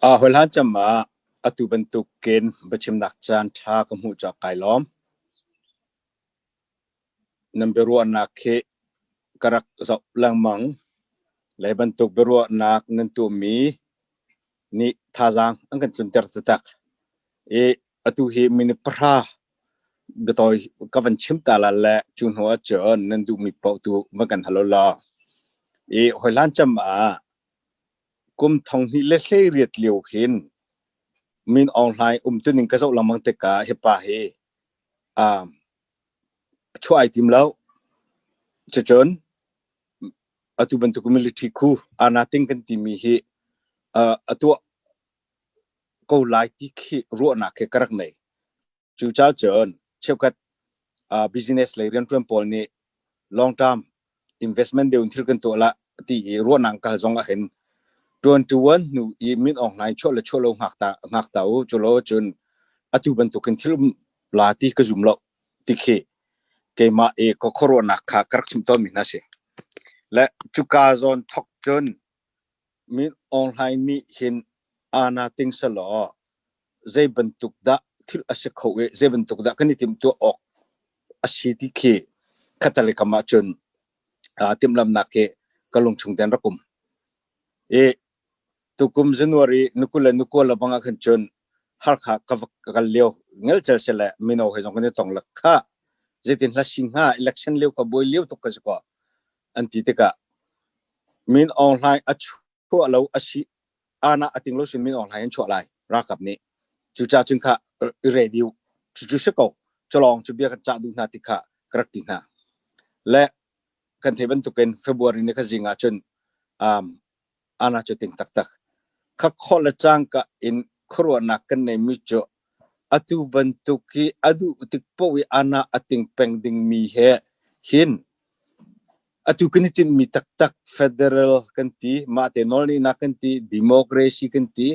Hawihlan cem ah atu bantukin biachimnak caan ṭha ka hmuh caah kai lawm. Nan biaruahnak hi ka rak zoh lengmang. Le bantuk biaruahnak nan tuahmi nih thazaang an kan tlunter taktak. I atu hi minute 10 biatawi ka van chim ta la le cu hnu ahcun nan duhmi paoh tu van kan hal law. I hawihlan cem ah Kum 2018 lio khin Min Aung Hlaing umtuning ka zoh lengmang tikah hi pa hi chuah ai tim lo. Cucun atu bantuk military khu aa-na-ting kan timi hi a tuah ko lai ti khi ruahnak khi ka rak nei. Cucaah cun cheukhat business lei rianṭuan pawl nih long term investment deuh in thil kan tuah la ti i ruahnak kal zong ah hin ṭuanṭuan hnu i Min Aung Hlaing chuah le chuah lo hngak ta hngak ta u cu lo cun atu bantukin thil um la ti ka zum lo ti khi keimah i ka khuaruahnak kha ka rak chim tawnmi hna si. Le cuka zawn thok cun Min Aung Hlaing nih hin aana ting selaw zei bantuk dah thil a si kho i zei bantuk dah kan i timhtuah awk a si ti khi khatalei kam ahcun timhlamhnak hi ka lungchung ten rak um. I tukum January ni 20 le ni 29 le bang ah khan cun Halkha ka va kal lio ngelcel si le mino he zong kan i tong le kha zeitin hla si hnga election lio ka buai lio tuk ka si ko an ti tikah Min Aung Hlaing a chuah lo a si ana a ting lo sin Min Aung Hlaing an chuah lai ralkap nih cucaah cun kha i ready u cucu si ko culawng cu bia kan cah duh hna ti kha ka rak ti hna le kan thei bantukin February ni kha zing ah cun um, ana cu ting taktak kha khawh le cangka in khuaruahnak kan neimi cu atu bantuk hi a duh tik paoh i ana a ting peng dingmi he hin atu kan i tinhmi taktak federal kan ti mah te nawlngeihnak kan ti democracy kan ti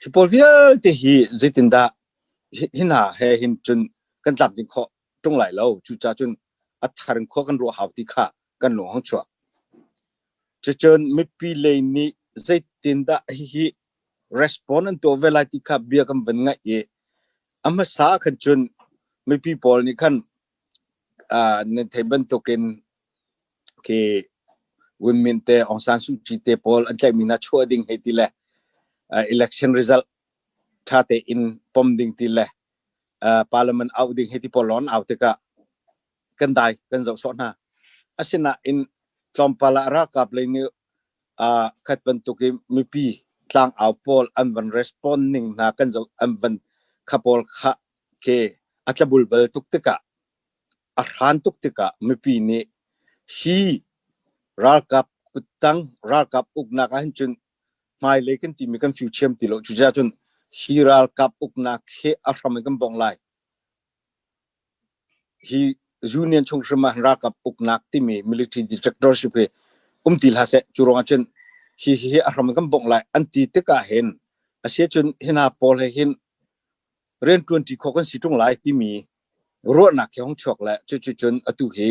hi pawl vialte hi zeitindah hi hna he hin cun kan tlamtling khawh ṭung lai lo cucaah cun a thar in khua kan ruah hau ti kha kan lung hong chuak. Cucun mipi lei nih zeitindah hihi respond an tuah ve lai ti kha bia kan van ngaih i a hmasa ah khan cun mipi pawl nih khan nan theih bantukin khi Win Myint te Aung San Suu Kyi te pawl an tlaihmi hna chuah ding hei ti le election result ṭha tein pom ding ti le parliament auh ding hei ti pawl lawng an au tikah kan dai kan zoh sawh hna. Asinain tlawmpal ah ralkap lei nih khat bantuk i mipi tlangau pawl an van respond ning hna kan zoh an van kha pawl kha ke a tlabulbal tuk tikah a hran tuk tikah mipi nih hi ralkap kuttang ralkap uknak ah hin cun hmailei kan timi kan future ti lo cucaah cun hi ralkap uknak hi a hram in kan bongh lai Hi Union chung hrim ah ralkap uknak timi military dictatorship hi um ti hlah seh. Cu ruangah cun hi hi a hram in kan bongh lai an ti tikah hin a si ahcun hi hna pawl he hin rianṭuanṭi khawh kan si ṭung lai timi ruahnak hi hong chuak le cucu cun atu hi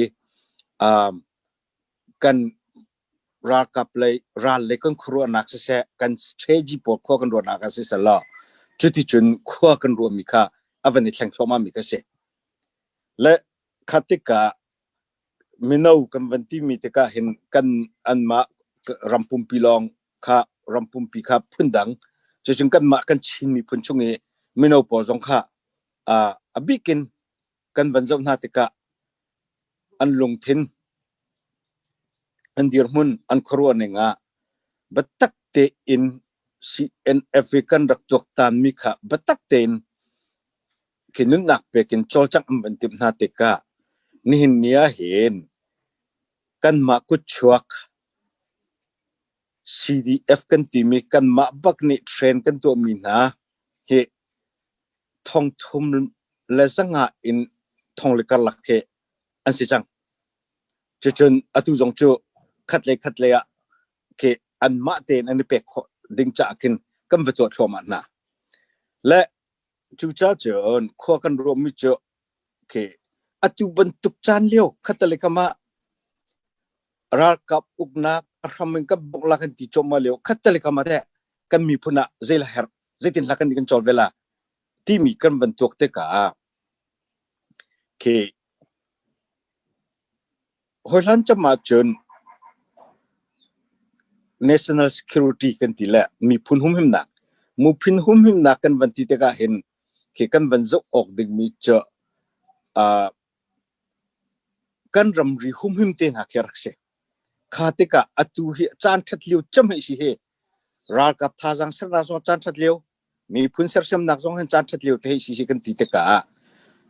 um, kan ralkap lei ral lei kan khuaruahnak siseh kan strategy pawl khua kan ruahnak ah siseh law cuticun khua kan ruahmi kha a van i thleng thluahmah mi kha si. Le kha tikah mino kan van timi tikah hin kan anmah ram pumpi lawng kha ram pumpi kha phundang cucun kanmah kan Chin miphun chung i mino pawl zong kha a bikin kan van zoh hna tikah an lungthin an dirhmun an khuaruah ning ah biatak tein CNF i kan rak tuaktanmi kha biatak tein khi nunnak pek in cawlcangh an van timh hna tikah nihin ni ah hin kanmah kutchuak CDF kan timi kanmah bak nih train kan tuahmi hna hi 3500 in thong le karlak khi an si cang. Cucun atu zong cu khatlei khatlei ah khi anmah tein an i pek khawh ding caah khin kan va tuah thluahmah hna. Le cucaah cun khua kan ruahmi cu khi atu bantuk caan lio khattelei kam ah ralkap uknak a hram in kan bawk la kan ti cuahmah lio khattelei kam ah teh. Kan miphun ah zei la herh, zeitin hla kan kan cawl ve la timi kan van tuak tikah khi hawihlan cam ahcun national security kan ti le miphun humhimnak, miphun humhimnak kan van ti tikah hin khi kan van zoh awk dingmi cu kan ramri humhim te hna khi rak si. Kha tikah atu hi caan ṭhat lio cem hei si hi. Ralkap thazaang sernak zong caan ṭhat lio, miphun sersiamnak zong hin caan ṭhat lio te hei si hi kan ti tikah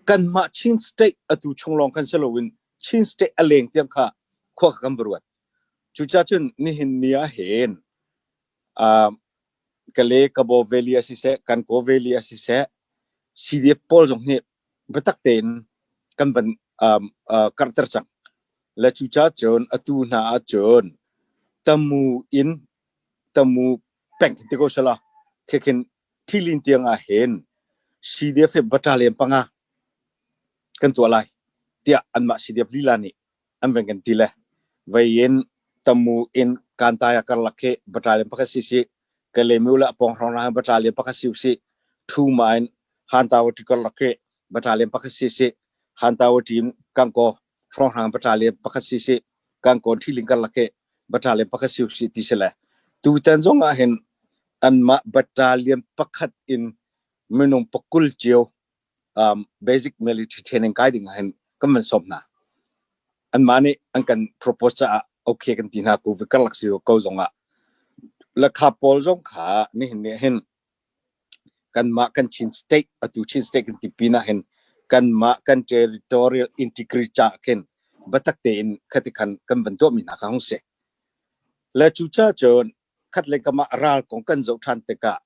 kanmah Chin State atu chung lawng khan si loin Chin State a leng tiang kha khua kha kan va ruat. Cucaah cun nihin ni ah hin Kale Kabo Valley ah siseh, Kankaw Valley ah siseh, CDF pawl zong nih biatak tein kan van karhter cang. Le cucaah cun atu hna ahcun Tamu in Tamu peng ti ko sala khikhin Thilin tiang ah hin CDF hi battalion panga kan tuah lai tiah anmah CDF lila nih an van kan ti le vei in Tamu in Kantaya karlak khi battalion pakhat si si Kalemu le pawng hrawng ra battalion pakhat si si Thuma in Hantawati karlak khi battalion pakhat si si Hantawati in Kangkaw hrawnghrang battalion pakhat si si Kangkaw Thiling karlak khi battalion pakhat si si ti si le tutan zong ah hin anmah battalion pakhat in minung pakul cio basic military training kai ding ah hin kan van sawm hna. Anmah nih an kan propose caah okay kan ti hna COVID karlak si ko zong ah. Lakha pawl zong kha nihin ni hin kanmah kan Chin state atu Chin state kan ti pin ah hin kanmah kan territorial integrity ca khin batak tein khati khan kan van tuah mi hna kha hung si. Le cu ca cun khat le kamah ral kong kan zoh than tikah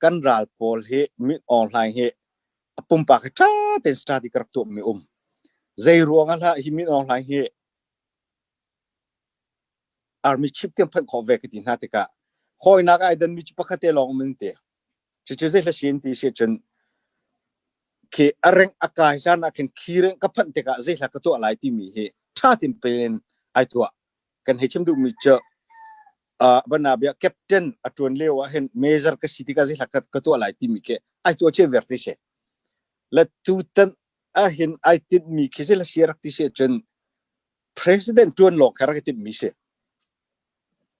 kan ral pawl hi Min Aung Hlaing hi a pumpak hi ṭha tein study ka rak tuahmi um. Zei ruang ah hlah hi Min Aung Hlaing hi army chief tiang phanh khawh ve ka ti hna tikah hawinak ai danmi cu pakhat te lawng um an ti. Cucu zei hla sin ti si cun khi a reng a kai hlan ah khin khi reng ka phanh tikah zei hla ka tuah lai timi hi ṭha tin in ai tuah. Kan hei chim duhmi cu banabia captain a ṭuan lio ah hin major ka si tikah zei hla ka tuah lai timi khi ai tuah cia ver ti si. Le tutan ahhin ai tinhmi khi zei hla si rak ti si cun president ṭuan lawng kha rak i timhmi si.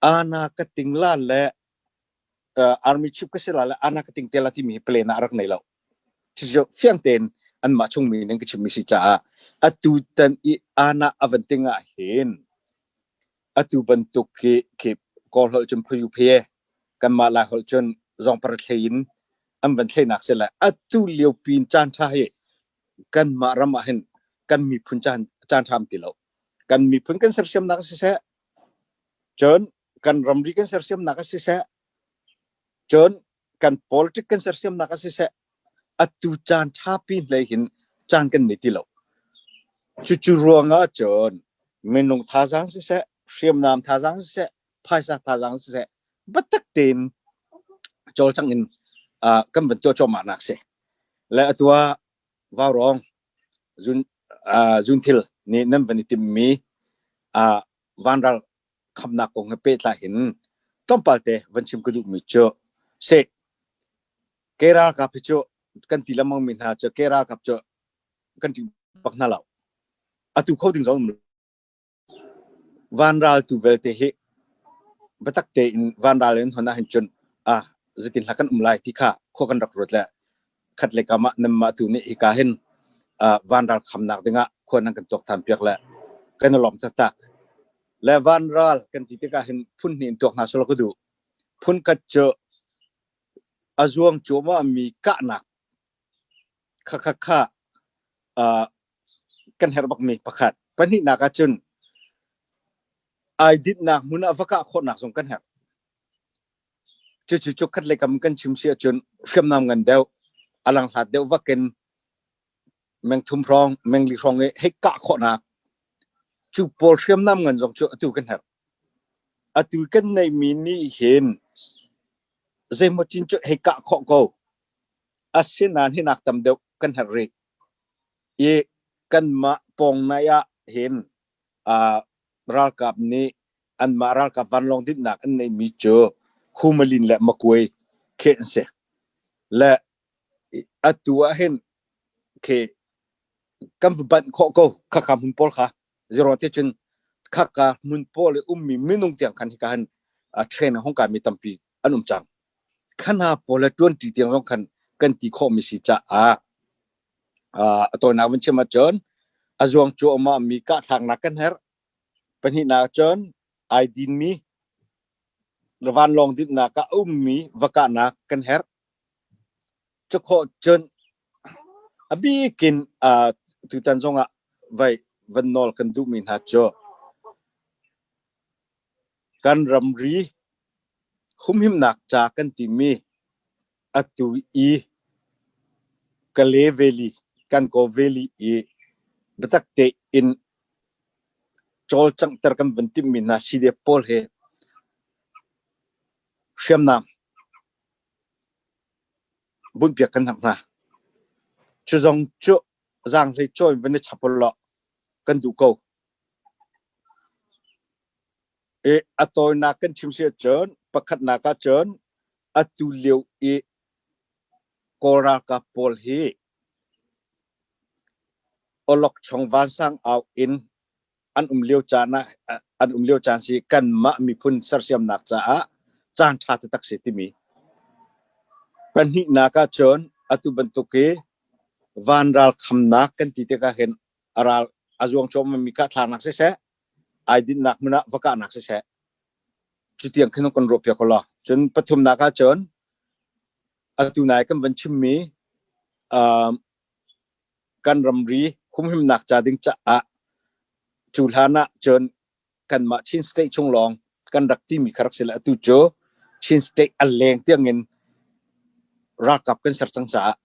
Ana ka ting la le army chief ka si la le ana ka ting te la timi hi plan ah rak nei lo. Cucu fiang tein anmah chungmi ning ka chimmi si caah atu tan i ana a van ting ah hin atu bantuk khi khi Kawl holh cun phuyu phe kanmah Lai holh cun zongpar thlei in an van thleinak si le atu lio pin caan ṭha hi kanmah ram ah hin kan miphun caan caan ṭha ti lo. Kan miphun kan sersiamnak siseh, cun kan ramri kan sersiamnak ah siseh, cun kan politic kan sersiamnak ah siseh, atu caan ṭha pi hlei hin caan kan nei ti lo. Cucu ruangah cun minung thazaang siseh, hriamnam thazaang siseh, phaisa thazaang siseh, biatak tein cawlcang in kan van tuah cuahmah nak si. Le atu ah vaurawng zun zunthil nih nan van i timmi vanral khamnak kong he pehtlai in tlawmpal te van chim ka duhmi cu si ke ralkap hi cu kan ti lengmang mi hna cu ke ralkap cu kan ṭih bak hna lo. Atu kho ding zong um Vanral tu vialte hi biatak tein vanral in hon ahhin cun ah zeitin hla kan um lai ti kha khua kan rak ruat le khat le kam ah nanmah tu nih hika hin vanral khamnak dingah khua nan kan tuak than piak le kan i lawm taktak. Le vanral kan ti tikah hin phun hnih in tuak hna selaw ka duh. Phun khat cu a zuang cuahmah mi kahnak kha kha kha kan herh bakmi pakhat. Pahnihnak ahcun ai dinhnak hmun ah va kah khawhnak zong kan herh. Cucu cu khat le kam kan chim si ahcun hriamnam ngan deuh, a langhlat deuh vakin meng thum hrawng, meng li hrawng i hei kah khawhnak cu pawl hriamnam ngan zong cu atu kan herh. Atu kan neihmi nih hin zeimaw cin cu hei kah khawh ko. Asinain hinak tam deuh kan herh rih. I kanmah pawng nai ah hin ralkap nih anmah ralkap vanlawng dinhnak an neihmi cu Humalin le Makuai khi an si. Le atu ah hin khi kan va banh khawh ko khakha hmun pawl kha zero te cun khaka hmun pawl i ummi minung tiang khan hika han train hong kai mi tampi an um cang. Khana pawl le tuanti tiang zong khan kan ti khawh mi si caah a tawinak van chim ahcun a zuang cuahmah mi kahthlaknak kan herh. Pahnihnak cun ai dinmi vanlawng dinhnak ah a ummi va kahnak kan herh. Cukhawh cun a bikin tutan zongah vai van nawl kan duhmi hna cu kan ramri humhimnak ca kan timi atu i Kale Valley, Kankaw Valley i biatak tein cawlcanghter kan van timhmi hna CDF pawl hi hriamnam bunhpiak kan hngak hna. Cu zong cu zaanghlei cawi in van i chap ulaw kan duh ko. I a tawinak kan chim si ahcun pakhatnak ahcun atu lio i Kawl ralkap pawl hi awlokchong vansang au in an um lio caan ah an um lio caan si kanmah miphun sersiamnak caah caan ṭha taktak si timi. Pahnihnak ahcun atu bantuk hi vanral khamnak kan ti tikah hin a ral a zuang cuahmahmi kahthlaknak siseh ai dinhnak hmun ah va kahnak siseh cutiang khin kan ruah piak law cun pathumnak ahcun atu nai kan van chimmi kan ramri humhimnak ca ding caah cu hlan ah cun kanmah Chin State chung lawng kan rak timi kha rak si le atu cu Chin State a leng tiang in ralkap kan ser cang caah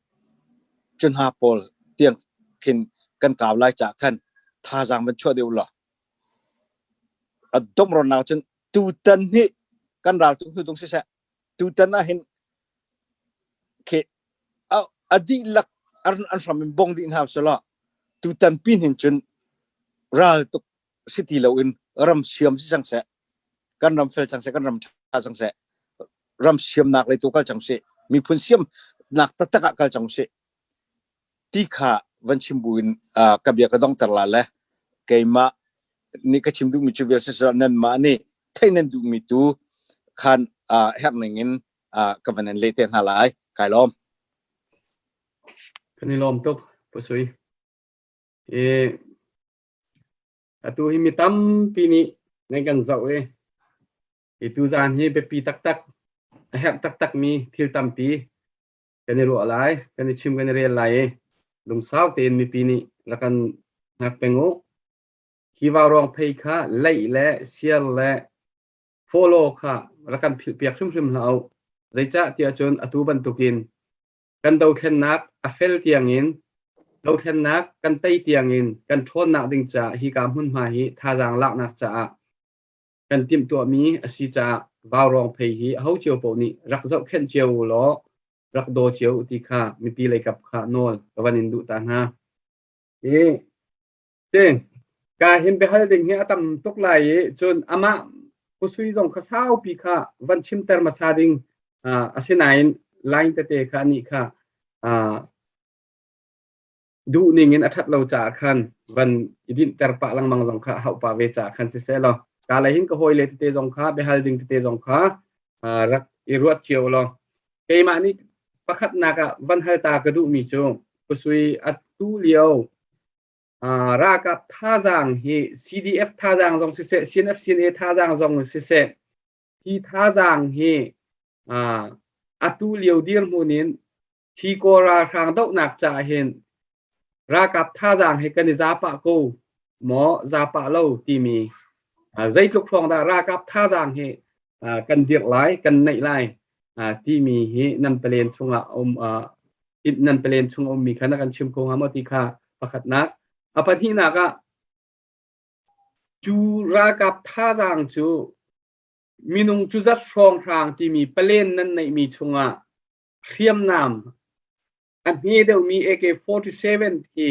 cu hna pawl tiang khin kan kau lai caah khan thazaang van chuah deuh law a domhrawnnak cun tutan hi kan ral tu hnu tung siseh tutan ah hin khi a dihlak an hram in bong dih hna selaw tutan pin hin cun ral tuk si ti loin ram siam si cang seh kan ram fel cang seh kan ram ṭha cang seh ram siamnak lei tu kal cang sih miphun siamnak taktak ah kal cang sih ti kha van chim buin ka bia ka dongter la le keimah nih ka chim duhmi cu vial siseh nanmah nih theih nan duhmi tu khan herh ning in ka van in leh te hna lai. Kai lawm. Kan i lawm tuk, Pu Sui. I atu hi mi tampi nih nan kan zoh i i tuzaan hi biapi taktak a herh taktakmi thil tampi kan i ruah lai, kan i chim kan i rel lai i lungsau tein mipi nih rak kan hngak peng u. Hi vaurawng phei kha leih le siar le follow kha rak kan philhpiak hrimhrim hlah u. Zeicah tiah cun atu bantukin kan dothlennak a fel tiangin dothlennak kan tei tiangin kan ṭhawnnak ding caah hika hmunhma hi thazaang laknak caah kan timhtuahmi a si caah vaurawng phei hi aho cio paoh nih rak zohkhenh cio u law rak daw cio u ti kha mipi leikap kha nawl ka van in duh ta hna. Hi Cing, ka hin biahal ding hi a tam tuk lai i cun amah Pu Sui zong kha saupi kha van chimter hmasa ding asinain line tete kha nih kha duh ning in a ṭhat lo caah khan van i dinhter pah lengmang zong kha a hauh pah ve caah khan siseh law ka lei hin ka hawile tete zong kha biahal ding tete zong kha rak i ruat cio law keimah nih pakhatnak ah van hal ta ka duhmi cu Pu Sui atu lio ralkap thazaang hi CDF thazaang zong siseh CNF CNA thazaang zong siseh hi thazaang hi atu lio dirhmun in hi Kawl ralhrang dohnak caah hin ralkap thazaang hi kan i zapah ko maw zapah lo timi zeitluk hrawng dah ralkap thazaang hi kan dirh lai kan neih lai timi hi nan palen chungah um nan palen chung ummi kha na kan chim kho hnga maw ti kha pakhatnak a pahnihnak ah cu ralkap thazaang cu minung cu zat hrawnghrang timi palen nan neihmi chungah hriamnam a hme deuhmi AK-47 hi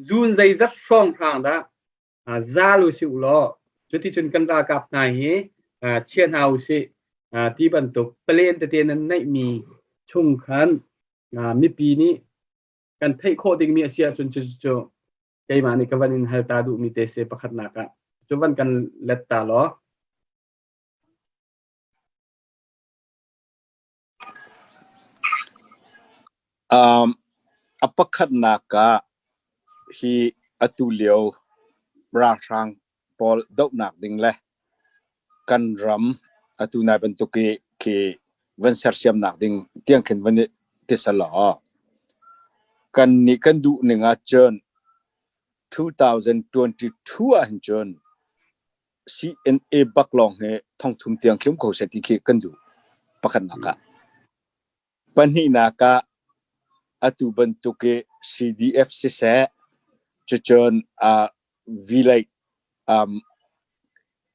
zun zeizat hrawnghrang dah zal u si u law cuticun kan ralkap hna hi chia hna u sih. Ti bantuk plan tete nan neihmi chung khan mipi nih kan theih khawh dingmi a si ahcun cucu keimah nih ka van in hal ta duhmi te si pakhatnak ah cu van kan let ta law. A pakhatnak ah hi atu lio ralhrang pawl dohnak ding le kan ram atu nai bantuk i khi van sersiamnak ding tiang khin van i ti selaw kan nih kan duh ning ahcun 2022 ah hin cun CNA bak lawng hi thongthum tiang khi um kho seh ti khi kan duh pakhatnak ah. Pahnihnak ah atu bantuk i CDF siseh cucun village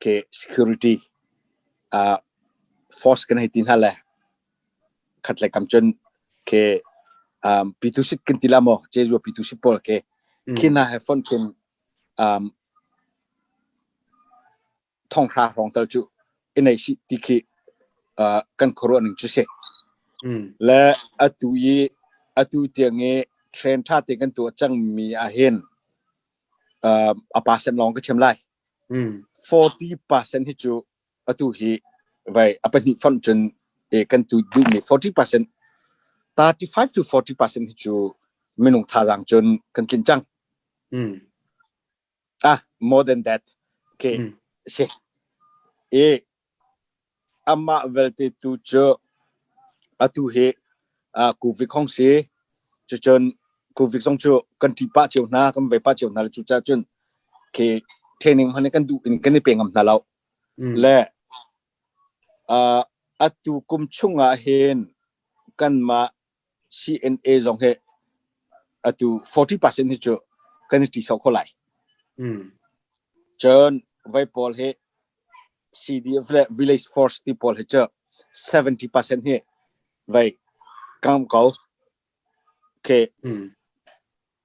ke security force kan hei ti hna le khat le kam cun ke P2 sit kan ti la maw Jeju P2 sit pawl ke khi hna he fonh khin 10,000 hrawng tal cu i nei sih ti khi kan khuaruah ning cu si. Le atu i atu tiang i train ṭha te kan tuah cangmi ahhin a percent lawng ka chim lai. 40% hi cu atu hi vai a pahnih fonh cun e kan tu duhmi 40% 35 to 40% hi cu minung thazaang cun kan tlin cang. Ah, more than that. Okay. Si. I amah velte tu cu atu hi COVID hong si. Cucun COVID zong cu kan ṭih pah cio hna, kan vei pah cio hna le cucaah cun khi training hman kan duh in kan i pe ngam hna lo. Le atu kum chungah hin kanmah CNA zong hi atu 40% hi cu kan i ṭi sawh kho lai. Cun vai pawl hi CDF le Village Force ti pawl hi cu 70% hi vai kam ko. Okay.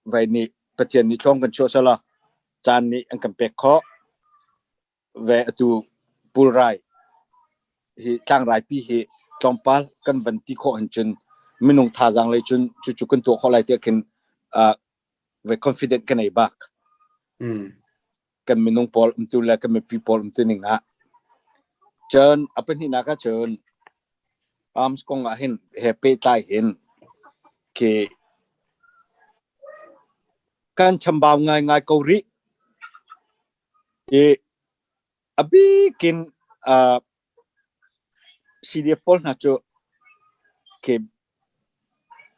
Vai nih Pathian nih thlong kan chuah sala caan nih an kan pek khawh. Ve atu pulrai hi tlangrai pi hi tlawmpal kan van ti khawh hin cun minung thazaang lei cun cucu kan tuah khawh lai tiah khin ve confident ka nei bak. Kan minung pawl umtu le kan mipi pawl umtu ning ah. Cun a pahnihnak ah cun arms kong ah hin he pehtlai hin khi kan chambau ngaingai ko rih. I a bikin CDF pawl hna cu khi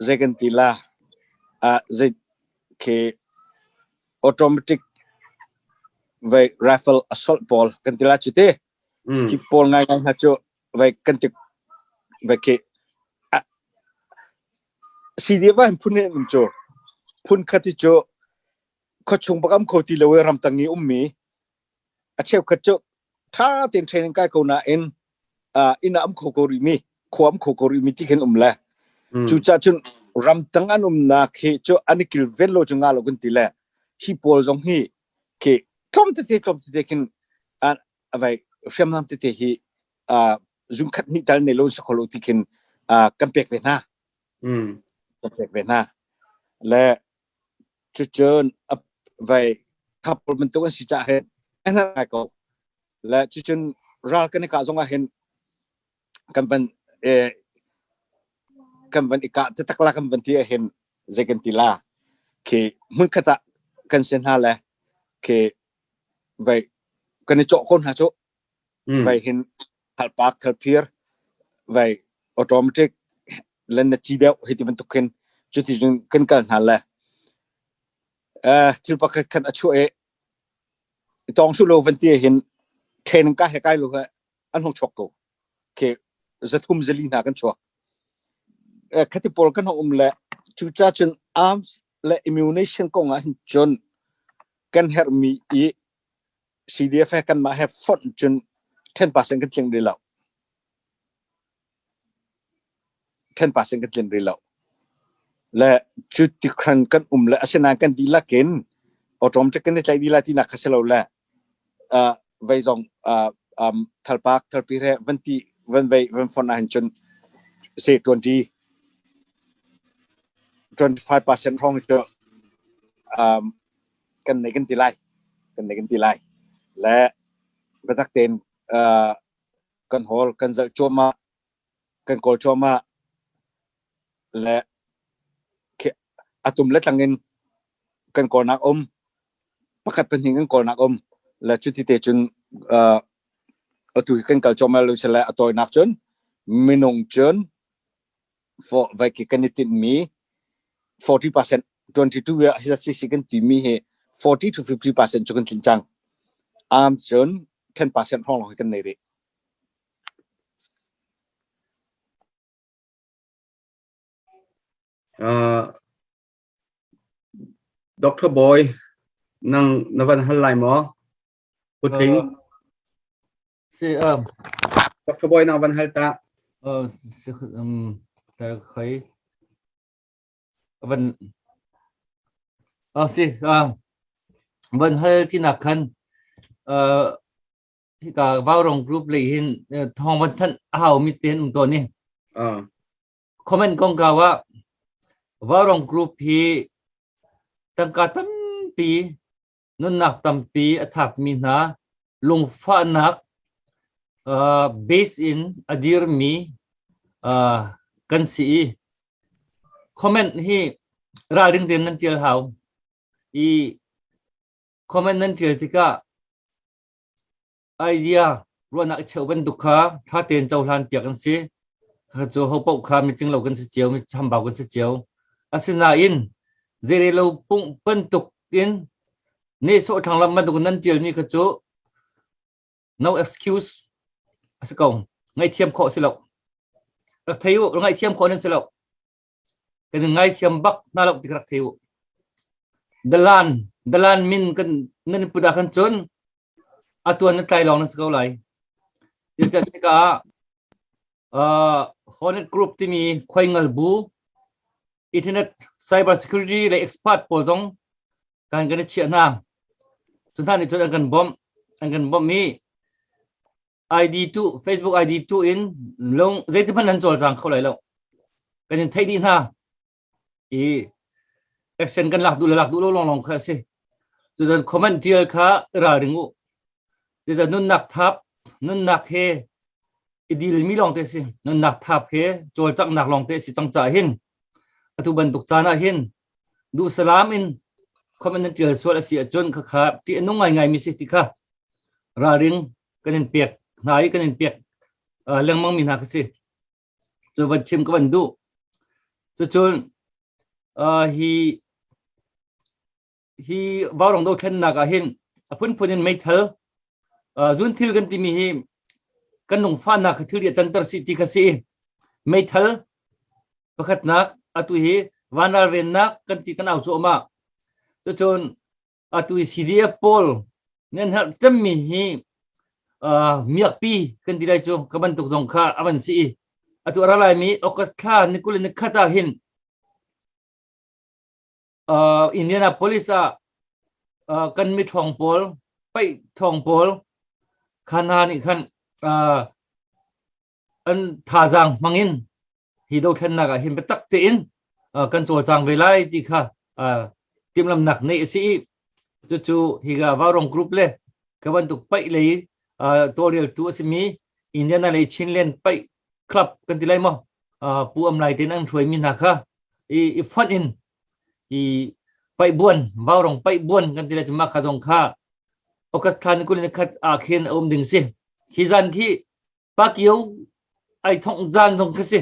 zei kan ti la zei khi automatic vai rifle assault pawl kan ti la cu te khi pawl ngaingai hna cu vai kan ti vai khi CDF ah hin phun he um cu phun khat hi cu khuachung bak am kho ti lo i ramtang i ummi a cheukhat cu ṭha tein training kai ko nain inn ah am kho ko rihmi khua am kho ko rihmi ti khin um le cucaah cun ramtang an umnak hi cu an i kilven lo cu nga lo kan ti le hi pawl zong hi khi tlawm tete tlawm tete khin vai hriamnam tete hi zungkhat hnih tal nei lo si kho lo ti khin kan pek ve hna kan pek ve hna le Cucun a vai couple bantuk an si caah hin a hngalh ngai ko. Le cucun ral kan i kah zong ah hin kan van eh, kan van i kah taktak la kan van ti ah hin zei kan ti la khi hmunkhat ah kan si hna le khi vai kan i cawh ko hna cu vai hin thalpak thalphir vai automatic len na ci deuh hei ti bantuk khin cuti cun kan kal hna le thil pakhat khat a chuah i tawng su lo van ti hin training ka he kai lo he an hong chuak ko ke zathum zali hna kan chuak khati pawl kan hong um le cu cha cun arms le immunization kong ah hin cun kan herhmi i CDF he kanmah he fonh cun 10% kan tling rih lo. 10% kan tlin rih lo. Le cu tikran kan um le asinain kan dihlak in automatic kan i tlaih dih lai tinak kha si lo le vei zong thalpak thalpi he van ti van vei van fon ahhin cun se 20 25% hrawng cu um, kan nei kan ti lai kan nei kan ti lai le biatak tein uh, kan hawl kan zalh cuahmah kan kawl cuahmah le atum le tlang in kan kawlnak um pakhat pahnih kan kawlnak um le cuti te cun uh, atu hi kan kal cuahmah lo sile a tawinak cun minung cun for vai ki kan i tinhmi 40% 22 ya hi si si kan timi hi 40 to 50% cu kan tlin cang am cun 10% hrawng lawng hi kan nei rih. Dr. Boy, nang na van hal lai maw? Putling. Si Dr. Boy nang van hal ta. Si tar khoi van si van hal tinak khan hika Vaurong group lei hin thawng van thanh a hau mi te um tawn i comment kongkau ah Vaurong group hi tangka tampi nunnak tampi a thapmi hna lungfahnak base in a dirmi kan si i comment hi ralring tein nan tial hau i comment nan tial tikah Idea ruahnak i cheuh bantuk kha ṭha tein cohlan piak an si. Cu ho paoh kha mitling lo kan si cio, mi chambau kan si cio. Asinain zeirelo pung bantuk in nehsawh thlanglam bantuk in nan ṭialmi kha cu no excuse a si ko. Ngaihthiam khawh a si lo. Rak thei u, ngaihthiam khawh nan si lo. Kan in ngaithiam bak hna lo ti ka rak thei u. Dalan, dalan min kan nan i put ah khan cun a tuan na tlai lawng na si ko lai. Cucaah tikah Hornet Group timi khuaingal bu internet cyber security le expert pawl zong kan kan i chiah hna. Cu hna nih cun an kan bawmh. An kan bawmh i ID tu Facebook ID tu in lung zeiti hmanh an cawlcang kho lai lo. Kan in theih dih hna. I action kan lak duh le lak duh lo lawnglawng kha a si. Cucun comment tial kha i ralring u. Cucun nunnak thap, nunnak he i dilmi lawng te si. Nunnak thap he cawlcanghnak lawng te si cang caah hin atu bantuk caan ah hin duh salam in comment nan tial sual a si ahcun khakha ṭih a nung ngaingai mi si ti kha ralring kan in pek hna i kan in pek lengmang mi hna kha si. Cu van chim ka van duh. Cucun hi hi vaurong dothlennak ah hin a phunphun in meithal zunthil kan timi hi kan lungfahnak thil ri a canter si ti kha si meithal pakhatnak atu hi vanralvennak kan ti kan au cuahmah cucun atu hi CDF pawl nan herh cemmi hi miakpi kan ti lai cu ka bantuk zong kha a van si i atu a ra laimi August thla ni 20 ni khat ah hin Indianapolis ah kan miṭhawng pawl paih ṭhawng pawl kha hna nih khan an thazaang hmang in hi dothlennak ah hin biatak tein kan cawlcang ve lai ti kha timhlamnak neih a si i cucu higa Vaurong Group le ka bantuk paih lei tawlreltu a simi Indiana lei Chinland paih club kan ti lai maw pu am lai tein an hruaimi hna kha i i fonh in i paihbuan vaurong paihbuan kan ti lai cu mah kha zong kha August thla ni 21 ah khin a um ding si hi zan khi Pakio ai thongh zan zong khi si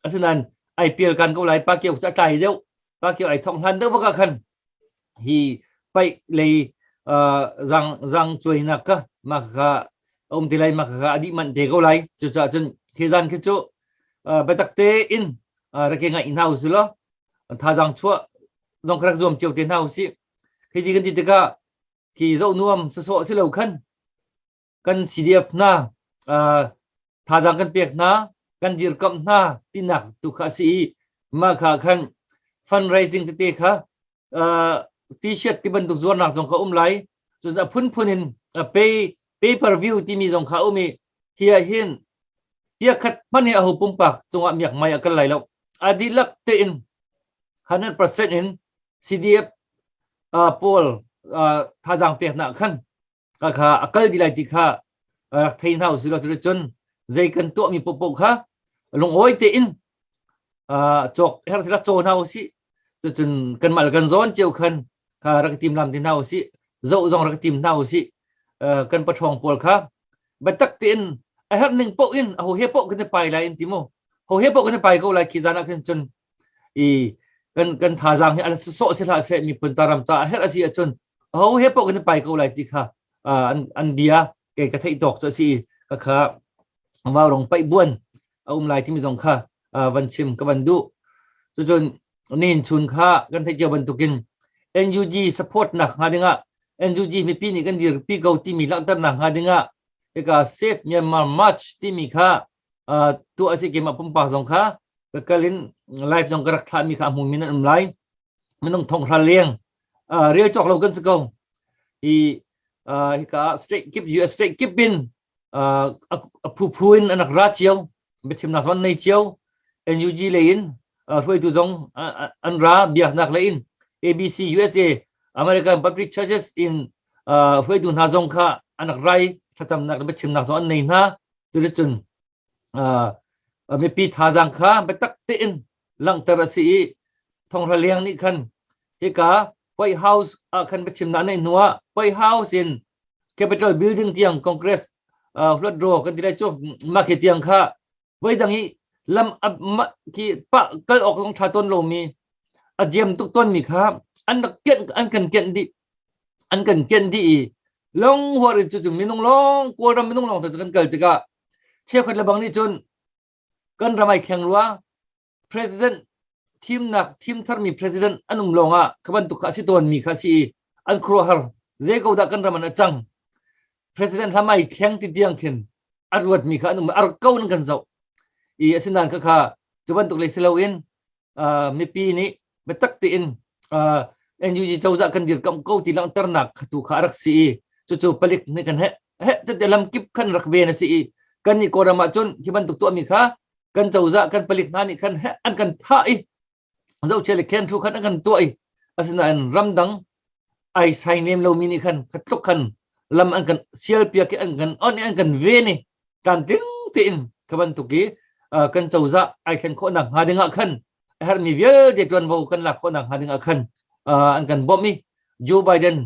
asinain ai pial kan ko lai Pakio cu a tlai deuh Pakio ai thongh hlan deuh bak ah khan hi paih lei zang zang cuainak kha mah kha a um ti lai mah kha a dih manh te ko lai cucaah cun khi zan khi cu biatak tein rak i ngaih hna usih law thazaang chuah zong ka rak zuam cio te hna usih khi ti kan ti tikah khi zoh nuam sawsawh si lo khan kan CDF hna thazaang kan pek hna kan dirkamh hna tinak tu kha a si i mah kha khan fundraising tete kha t-shirt ti bantuk zuarnak zong kha um lai cun a phunphun in pay pay per view timi zong kha um i hi ah hin. Piakhat hmanh hi aho pumpak cungah miakmai a kal lai lo. A dihlak tein 100% in CDF pawl thazaang peknak khan kha a kal dih lai ti kha rak thei hna usih law cuticun zei kan tuahmi paohpaoh kha lungawi tein cawk her sila caw hna usih cucun kanmah le kan zawn cio khan kha rak tim lam ti hna usih zoh zong rak tim hna usih kan paṭhawng pawl kha biatak tein a herh ning paoh in aho he paoh kan i pai lai in ti mu ho he paoh kan i pai ko lai khi zan ah khin cun i kan kan thazaang hi a sawh si hlah seh miphun ca ram ca a herh a si ahcun ho he paoh kan i pai ko lai ti kha an an bia kei ka theih tawk cu a si i ka kha vaurong paih buan a um lai timi zong kha van chim ka van duh cucun nihin chun kha kan theih cio bantukin NUG support nak hnga dingah NUG mipi nih kan dirpi ko timi langhternak hnga dingah hika Save Myanmar March timi kha tuah a si keimah pumpak zong kha ka kal in live zong ka rak thlahmi kha a hmumi nan um lai minung thong hra leng rel cawk lo kan si ko hi hika state kip US state kip in a phuphu in an rak ra cio biachimnak zong an nei cio NUG lei in hruaitu zong an ra biaknak lei in ABC USA American Baptist Churches in hruaitu hna zong kha an rak rai thlacamnak le biachimnak zong an nei hna cuticun mipi thazaang kha biatak tein langhter a si i thonghra leng nih khan hika White House ah khan biachimnak neih hnuah White House in Capitol building tiang Congress hluatdraw kan ti lai cu mah khi tiang kha voidang i lam khi pa kal awk zong tha tawn lomi a jam tuk tawnmi kha an rak kianh an kan kianh dih an kan kianh dih i long huar in cu minung lawng kawlram minung lawng te kan kal tikah cheukhat le bang nih cun kan ram ai kheng rua president thimnak thim tharmi president an um lawng ah kha bantuk kha a si tawnmi kha a si i an khuaruahhar zei ko dah kan ram an a cang president hlam ai thleng ti tiang khin a ruatmi kha an um a rak ko in kan zoh i asinain kha kha cu bantuk lei si loin mipi nih biatak tein NUG cozah kan dirkamh ko ti langhternak kha tu kha a rak si i cucu palik nih kan he he tete lam kip khan rak ven a si i kan nih Kawlram ah cun hi bantuk tuahmi kha kan cozah kan palik hna nih khan an kan thah i zohchia le khen thu khan an kan tuah i asinain ramdang ai sai nem lomi nih khan khatluk khan lam an kan sial piak i an kan on i an kan ven i tlamtling tein kha bantuk i kan cozah ai thlen khawhnak hnga ding ah khan a herhmi vialte ṭuanvo kan lak khawhnak hnga ding ah khan an kan bawmh i Joe Biden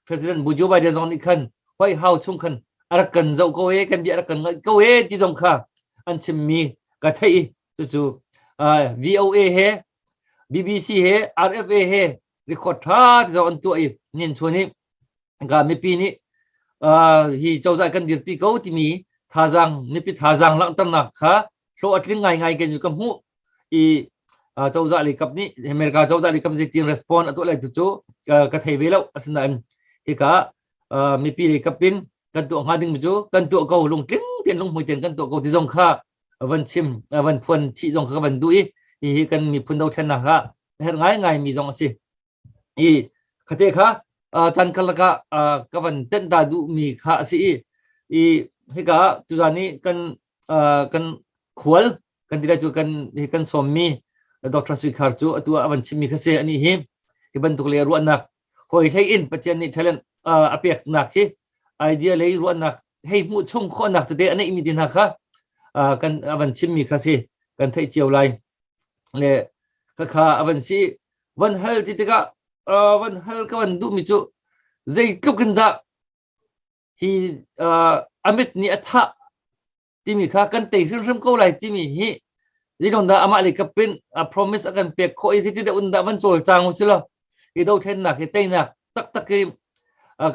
President Bu Joe Biden zong nih khan White House chung khan a rak kan zoh ko e kan bia a rak kan ngaih ko e ti zong kha an chimmi ka theih i cucu VOA he BBC he RFA he record ṭha ti zong an tuah i nin chuan i ka mipi nih hi cozah kan dirpi ko timi thazaang mipi thazaang langhternak kha hlawh a tling ngaingai kan ka hmuh i cozah lei kap nih America cozah lei kap zeitin respond a tuah lai tu cu ka thei ve lo asinain hika mipi lei kap in kan tuah hnga ding mi cu kan tuah ko lungtling tein lunghmui tein kan tuah ko ti zong kha van chim van phuan chih zong kha ka van duh i hihi kan miphun dothlennak ah herh ngaingai mi zong a si i khate kha caan karlak ah ka van tenh ta duhmi kha a si i i hika tuzan i kan kan khual kan ti lai cu kan kan sawmmi Dr. Sui Khar cu atu ah a van chimmi kha si ani hi hi bantuk le ruahnak hoi hlei in Pathian nih talent a peknak hi idea lei ruahnak hei hmuh chung khawhnak tete a neihmi ti hna kha kan a van chimmi kha si kan theih cio lai le khakha a van si van hal ti tikah van hal ka van duhmi cu zeitluk in dah hi amit nih a thah timi kha kan tei hrimhrim ko lai timi hi zeitluk dah amah le kapin a promise a kan pek khawh i zeitin dah un dah van cawlcang u silo hi dothlennak hi teinak taktak hi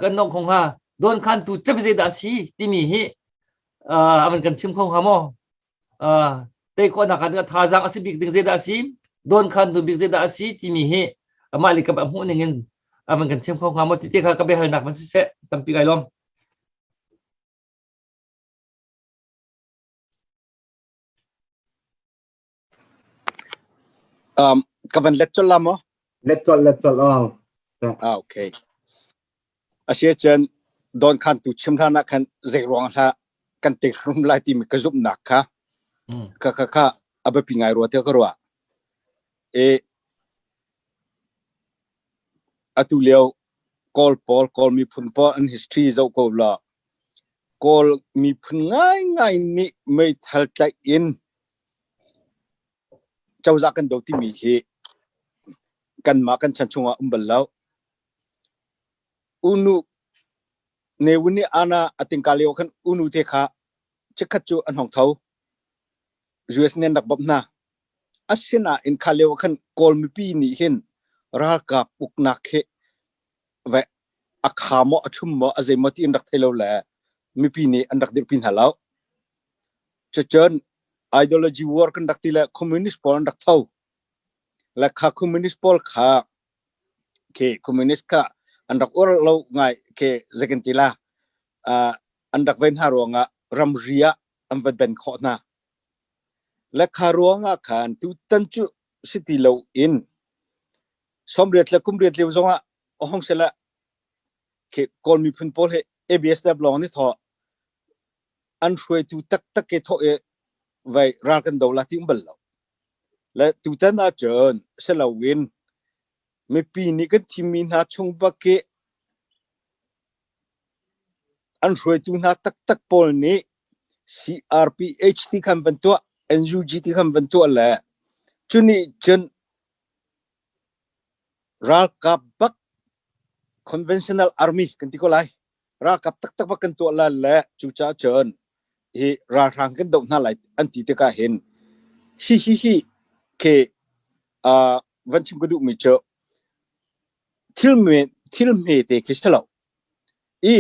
kan nong khong ha don khan tu cem zeidah si timi hi a van kan chim kho hnga maw tei khawhnak ah thazaang a si bik ding zeidah a si don khan tu bik zeidah a si timi hi amah le kap a hmuh ning in a van kan chim kho hnga maw ti te kha ka biahalnak van siseh tampi kai lawm. Ka van let colh la maw? Let colh, let colh aw. Ah, okay. Asiacun dawnkhantu chim hlan ah khan zei ruang hlah kan te hrum lai timi ka zumhnak kha. Kha kha kha a biapi ngai rua tiah ka ruah. E atu lio Kawl pawl, Kawl miphun pawl an history zoh ko la. Kawl miphun ngaingai nih meithal tlaih in cozah kan do timi hi kanmah kan chan chungah um bal lo. Unu Ne Win nih ana a tingka lio khan unu te kha chikkhat cu an hong tho. US nih an rak bawmh hna. Asinain kha lio ah khan Kawl mipi nih hin ralkap uknak hi ve a kha maw a thlum maw a zeimaw ti in rak thei lo le mipi nih an rak dirpi hna lo. Cucun ideology war kan rak ti le communist pawl an rak tho. Le kha communist pawl kha khi communist kha an rak uar lo ngai khi zekin ti la an rak ven hna ruangah ramri ah an va ben khawh hna. Le kha ruangah khan tutan cu si ti lo in 80 le kum riat lio zongah a hong sela khi Kawl miphun pawl he ABS dap lawng nih thaw an hruaitu taktak ke thawh i vai ral kan do la ti um bal lo. Le tutan ahcun si loin mipi nih kan thimmi hna chung bak i an hruaitu hna taktak pawl nih CRPH ti khan van tuah, NUG ti khan van tuah le cu nih cun ralkap bak conventional army kan ti ko lai. Ralkap taktak bak kan tuah lai le cucaah cun hi ralhrang kan doh hna lai an ti tikah hin hi hi hi khi uh, van chim ka duhmi cu thil me thil hme te khi si lo i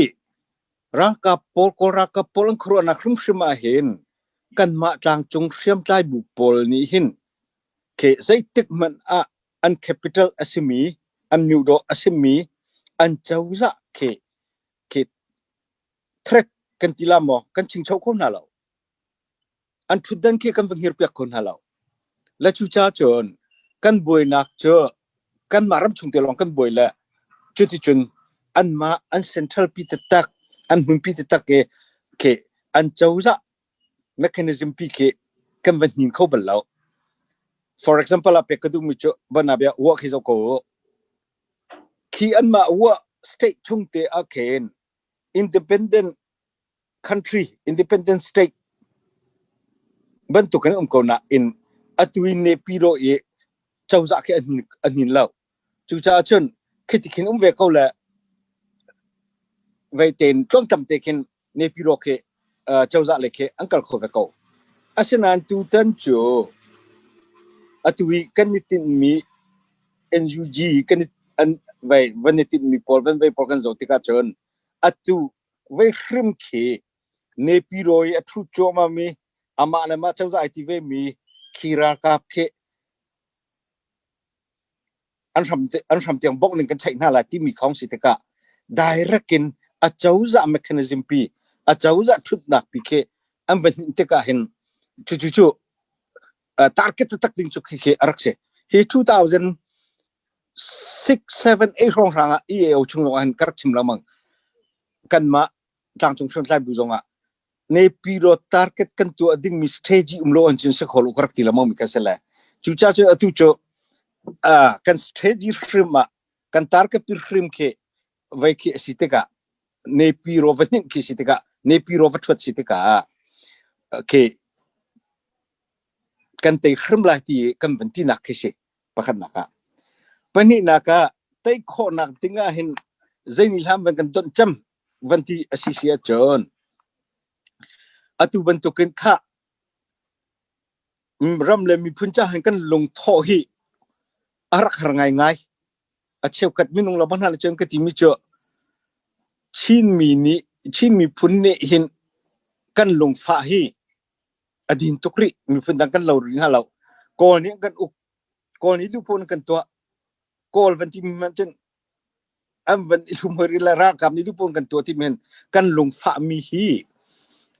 ralkap pawl kawl ralkap pawl an khuaruahnak hrimhrim ah hin kanmah tlangcung hriamtlai bu pawl nih hin khi zeitik hmanh ah an capital a simi an myudaw a simi an cozah khi khi threat kan ti la maw kan chingcho kho hna lo an ṭhutdan khi kan va hngirpiak kho hna lo le cucaah cun kan buainak cu kanmah ram chung te lawng kan buai le cuticun anmah an central pi taktak an hmunpi taktak i khi an cozah mechanism pi khi kan va hnin kho bal lo. For example ah pek ka duhmi cu banabia wa khi zoh ko u. Khi anmah wa state chung te ah khin independent country, independent state bantuk in um ko nain atu in Nepilo i cozah khi a hnin lo. Cucaah cun khiti khin um ve ko le vei tein tluangtlam te khin Nepilo khi cozah le khi an kal kho ve ko. Asinain tutan cu atu i kan i tinhmi NUG kan i an vei van i tinhmi pawl van vei pawl kan zoh tikah cun atu vei hrim khi Nepiro i a ṭhu cuahmah mi amah le mah cozah ai ti ve mi khi ralkap khi an hram an hram tiang bok ning kan cheih hna lai timi khong si tikah direct in a cozah mechanism pi a cozah ṭhutnak pi khi an va hnin tikah hin cu cu cu target taktak ding cu khi khi a rak si. Hi 2006 7 8 hrawng hrang ah EAO chung lawng ah hin ka rak chim lengmang. Kanmah tlangcung hriamtlai bu zong ah Nepilo target kan tuah dingmi strategy um lo an cun si kho lo ka rak ti lengmang mi kan si le. Cucaah cun atu cu kan strategy hrim ah kan target pi hrim khi vei khi a si tikah Nepiro va hninh khi si tikah Nepiro va ṭhuat si tikah khi kan tei hrim lai ti kan van tinak khi si pakhatnak ah. Pahnihnak ah tei khawhnak ding ah hin zeini hlam van kan donh cem van ti a si si ahcun atu bantukin khah ram le miphun ca hin kan lungthawh hi a rak har ngaingai. A cheukhat minung lo hna cun ka timi cu Chinmi nih Chin miphun nih hin kan lungfah hi a din tuk rih. Miphun dang kan lo rih hna lo. Kawl nih an kan uk. Kawl nih duh paoh in kan tuah. Kawl van timi hmanh cun an van i hlum hoi rih le ralkap nih duh paoh in kan tuah timi hin kan lungfahmi hi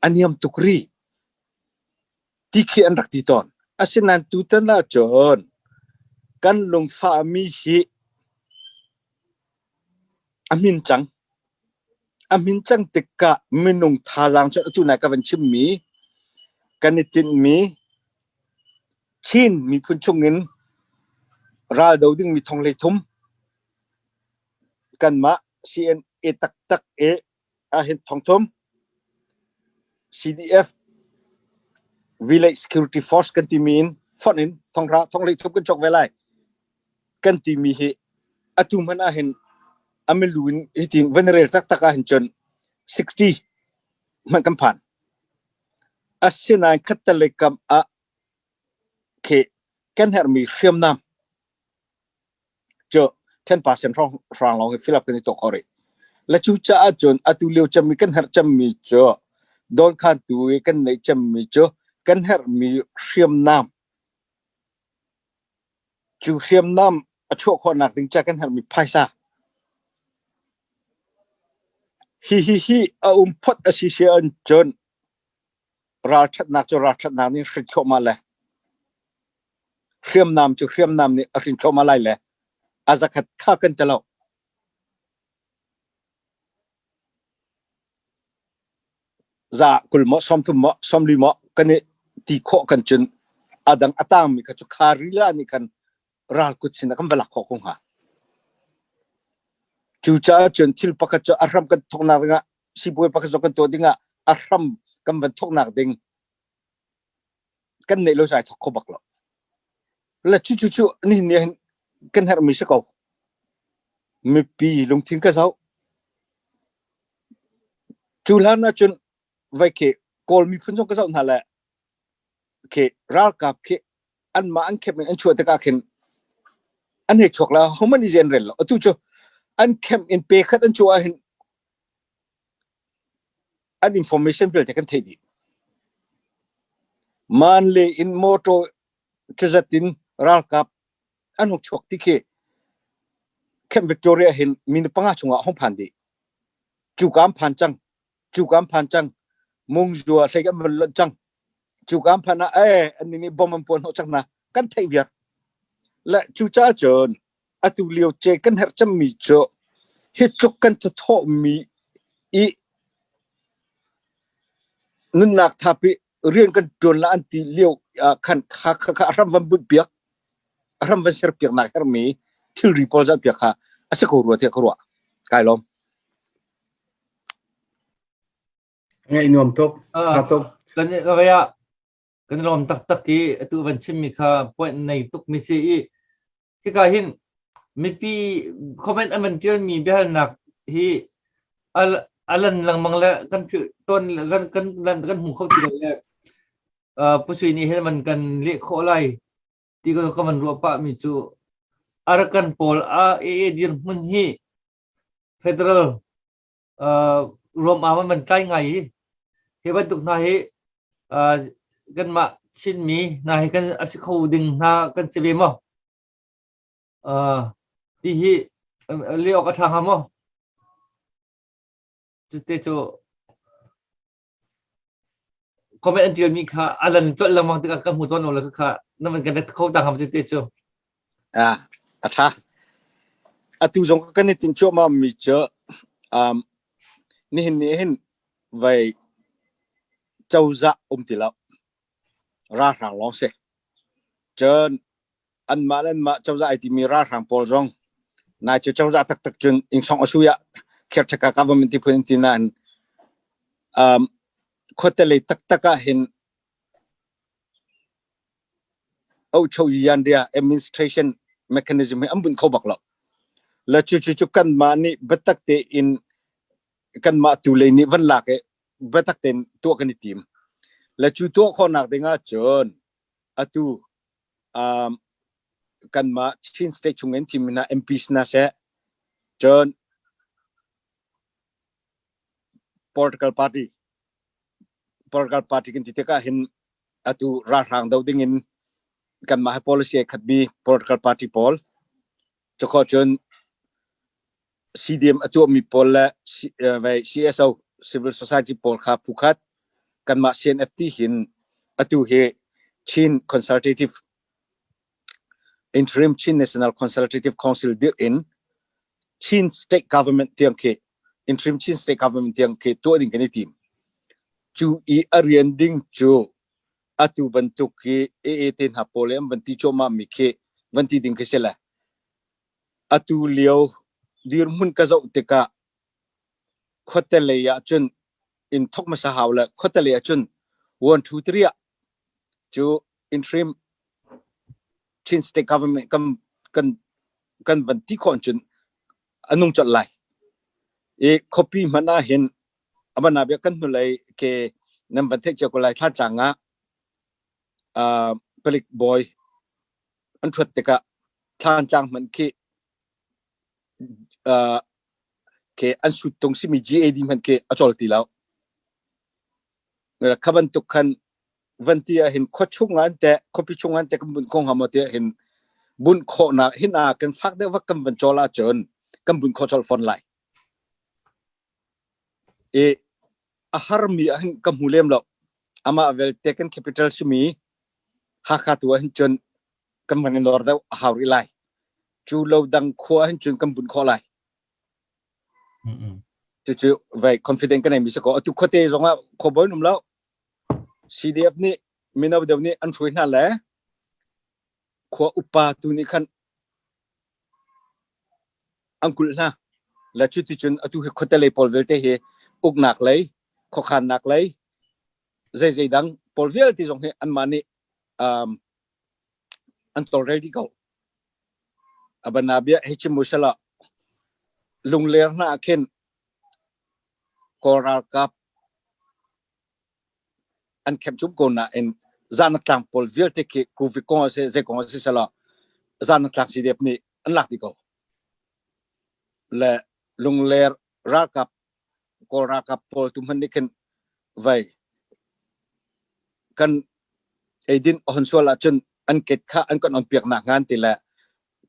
a niam tuk rih ti khi an rak ti tawn. Asinain tutan ahcun kan lungfahmi hi a hmin cang. A hmin cang tikah minung thazaang cu atu nai ka van chimmi. Kan i tinhmi Chin miphun chungin ral do dingmi thong 33 kanmah CNA taktak i ahhin thongthum CDF Village Security Force kan timi in fonh in thonghra thonghlei thum kan cawk ve lai kan timi hi atu hmanh ahhin a milu in hitin van rel taktak ahhin cun 60 hmanh kan phan. Asinain khattelei kam ah khi kan herhmi hriamnam cu 10% hrawng hrang lawng hi fill up kan i tuah khawh rih. Le cu caah cun atu lio cemmi kan herh cemmi cu dawnkhantu i kan neih cemmi cu kan herhmi hriamnam cu hriamnam a chuah khawhnak ding ca kan herhmi phaisa hi hi hi a um phot a si si an cun Ralṭhatnak cu ralṭhatnak nih hrin thluahmah le hriamnam cu hriamnam nih a hrin thluahmah lai le a zakhat kha kan ti lo. Za 20 maw 30 maw 40 maw kan i ti khawh kan cun a dang a tangmi kha cu kha rila nih khan ral kut sin ah kan va lak khawh ko hnga. Cucaah cun thil pakhat cu a hram kan thawknak dingah sibawi pakhat zong kan tuah dingah a hram kan van thawknak ding kan neih lo sai thawk kho bak lo. Le cu cu cu nihin ni hin kan herhmi si ko. Mipi lungthin ka zoh. Cu hlan ahcun vai khi Kawl miphun zong ka zoh hna le khi ralkap khi anmah an camp in an chuah tikah khin an hei chuak la homan i zen rel lo. Atu cu an camp in pe khat an chuah ahhin an information vialte kan theih dih. Man le in motor cuzat in ralkap an hung chuak ti khi Camp Victoria hin minu panga chungah hung phan dih. Cu kam phan cang. Cu kam phan cang. Mungzua hlei kan van lonh cang. Cu kam phan ah eh an nih bom an puan hnawh cang na kan theih viar. Le cu caah cun atu lio ce kan herh cemmi cu hi tluk kan thathawhmi i nunnak thapi rian kan ṭuan la an ti lio ah khan kha kha kha a hram van bunh piak a hram van ser piak nak hermi thilri pawl zat piak kha a si ko rua tiah ka ruah. Kai lawm. Ngaih nuam tuk. Tha tuk. Kan kan lawm taktak i atu van chimmi kha point nei tuk mi si i hika hin mipi comment an van tialmi biahalnak hi alan lengmang le kan ton kan kan kan hmu kho ti lo le Pu Sui nih hin van kan leh khawh lai ti ka ka van ruah pah mi cu Arakan pawl a AA dirhmun hi federal ruam am an van tlai ngai i hi bantuk hna hi kanmah Chinmi hna hi kan a si kho ding hna kan si ve maw? Ti hi leh awk a ṭha hnga maw? Cute cu comment an ṭialmi kha a lan colh lengmang tikah ka hmu tawn lo le kha na van kan kho ta hnga cute cu. Ah, a ṭha. Atu zong kan i tinh cuahmah mi cu um, nihin ni hin vai cozah um ti lo. Ralhrang lawng si. Cun anmah le anmah cozah ai timi ralhrang pawl zong nai cu cozah taktak cun ingsong a sui ah caretaker government ti phun ti nain um, khuate lei taktak ah hin Ochoyandia administration mechanism hi an bunh kho bak lo. Le cu cu cu kanmah nih biatak tein kanmah tu lei nih van lak i biatak tein tuah kan i tim. Le cu tuah khawhnak ding ah cun atu um, kanmah Chin state chung in thim hna MP hna seh cun political party political party kan ti tikah hin atu ralhrang do ding in kanmah he policy ai khatmi political party pawl cukho cun CDM a tuahmi pawl le CSO civil society pawl kha phukhat kanmah CNFT hin atu hi Chin Consultative Interim Chin National Consultative Council dirh in Chin State Government tiang khi Interim Chin State Government tiang khi tuah ding kan i tim. Cu i a rian ding cu. Atu bantuk hi AA te hna pawl i an van ti cuahmah mi khi van ti ding khi si le atu lio dirhmun ka zoh tikah khuate lei ah cun in thok hmasa hau le khuate lei ah cun 1 2 3 ah cu interim Chin State Government kan van ti khawh cun a nung colh lai. I khuapi hmanh ah hin abana bia kan hnulei ke nan van theih cio ko lai Thantlang ah palik bawi an ṭhuat tikah Thantlang hmanh khi ke an suttung simi GAD hmanh khi a col ti lo. Kha bantuk khan van ti ah hin khua chung ah an teh khuapi chung ah an teh kan bunh kho hnga maw ti ah hin bunh khawhnak hin ah kan fak deuh vak kan van cawl ahcun kan bunh khawh colh fawn lai. I a harmi ah hin ka hmu lem lo. Amah velte kan capital simi Hakha tu ah hin cun kan van i lor deuh a hau rih lai. Cu lo dang khua ah hin cun kan bunh khawh lai. Cucu vai confident ka nei mi si ko. Atu khuate zongah khuabawi um lo. CDF nih mino deuh nih an hruai hna le khua upa tu nih khan an kulh hna. Le cuticun atu hi khuate lei pawl vialte hi uknak lei, khuakhannak lei, zeizei dang pawl vialte zong hi anmah nih um, an tawlrel dih ko. Abana bia hei chim u sela Lungler hna ah khin Kawl ralkap an khem cum ko nain zan tlang pawl vialte khi covid kong ah seh zei kong ah seh sela zan tlang CDF nih an lak dih ko. Le Lungler ralkap Kawl ralkap pawl tu hmanh nih khin vai kan eidin a hon sual ahcun an ket kha an kan on piak nak ngan ti le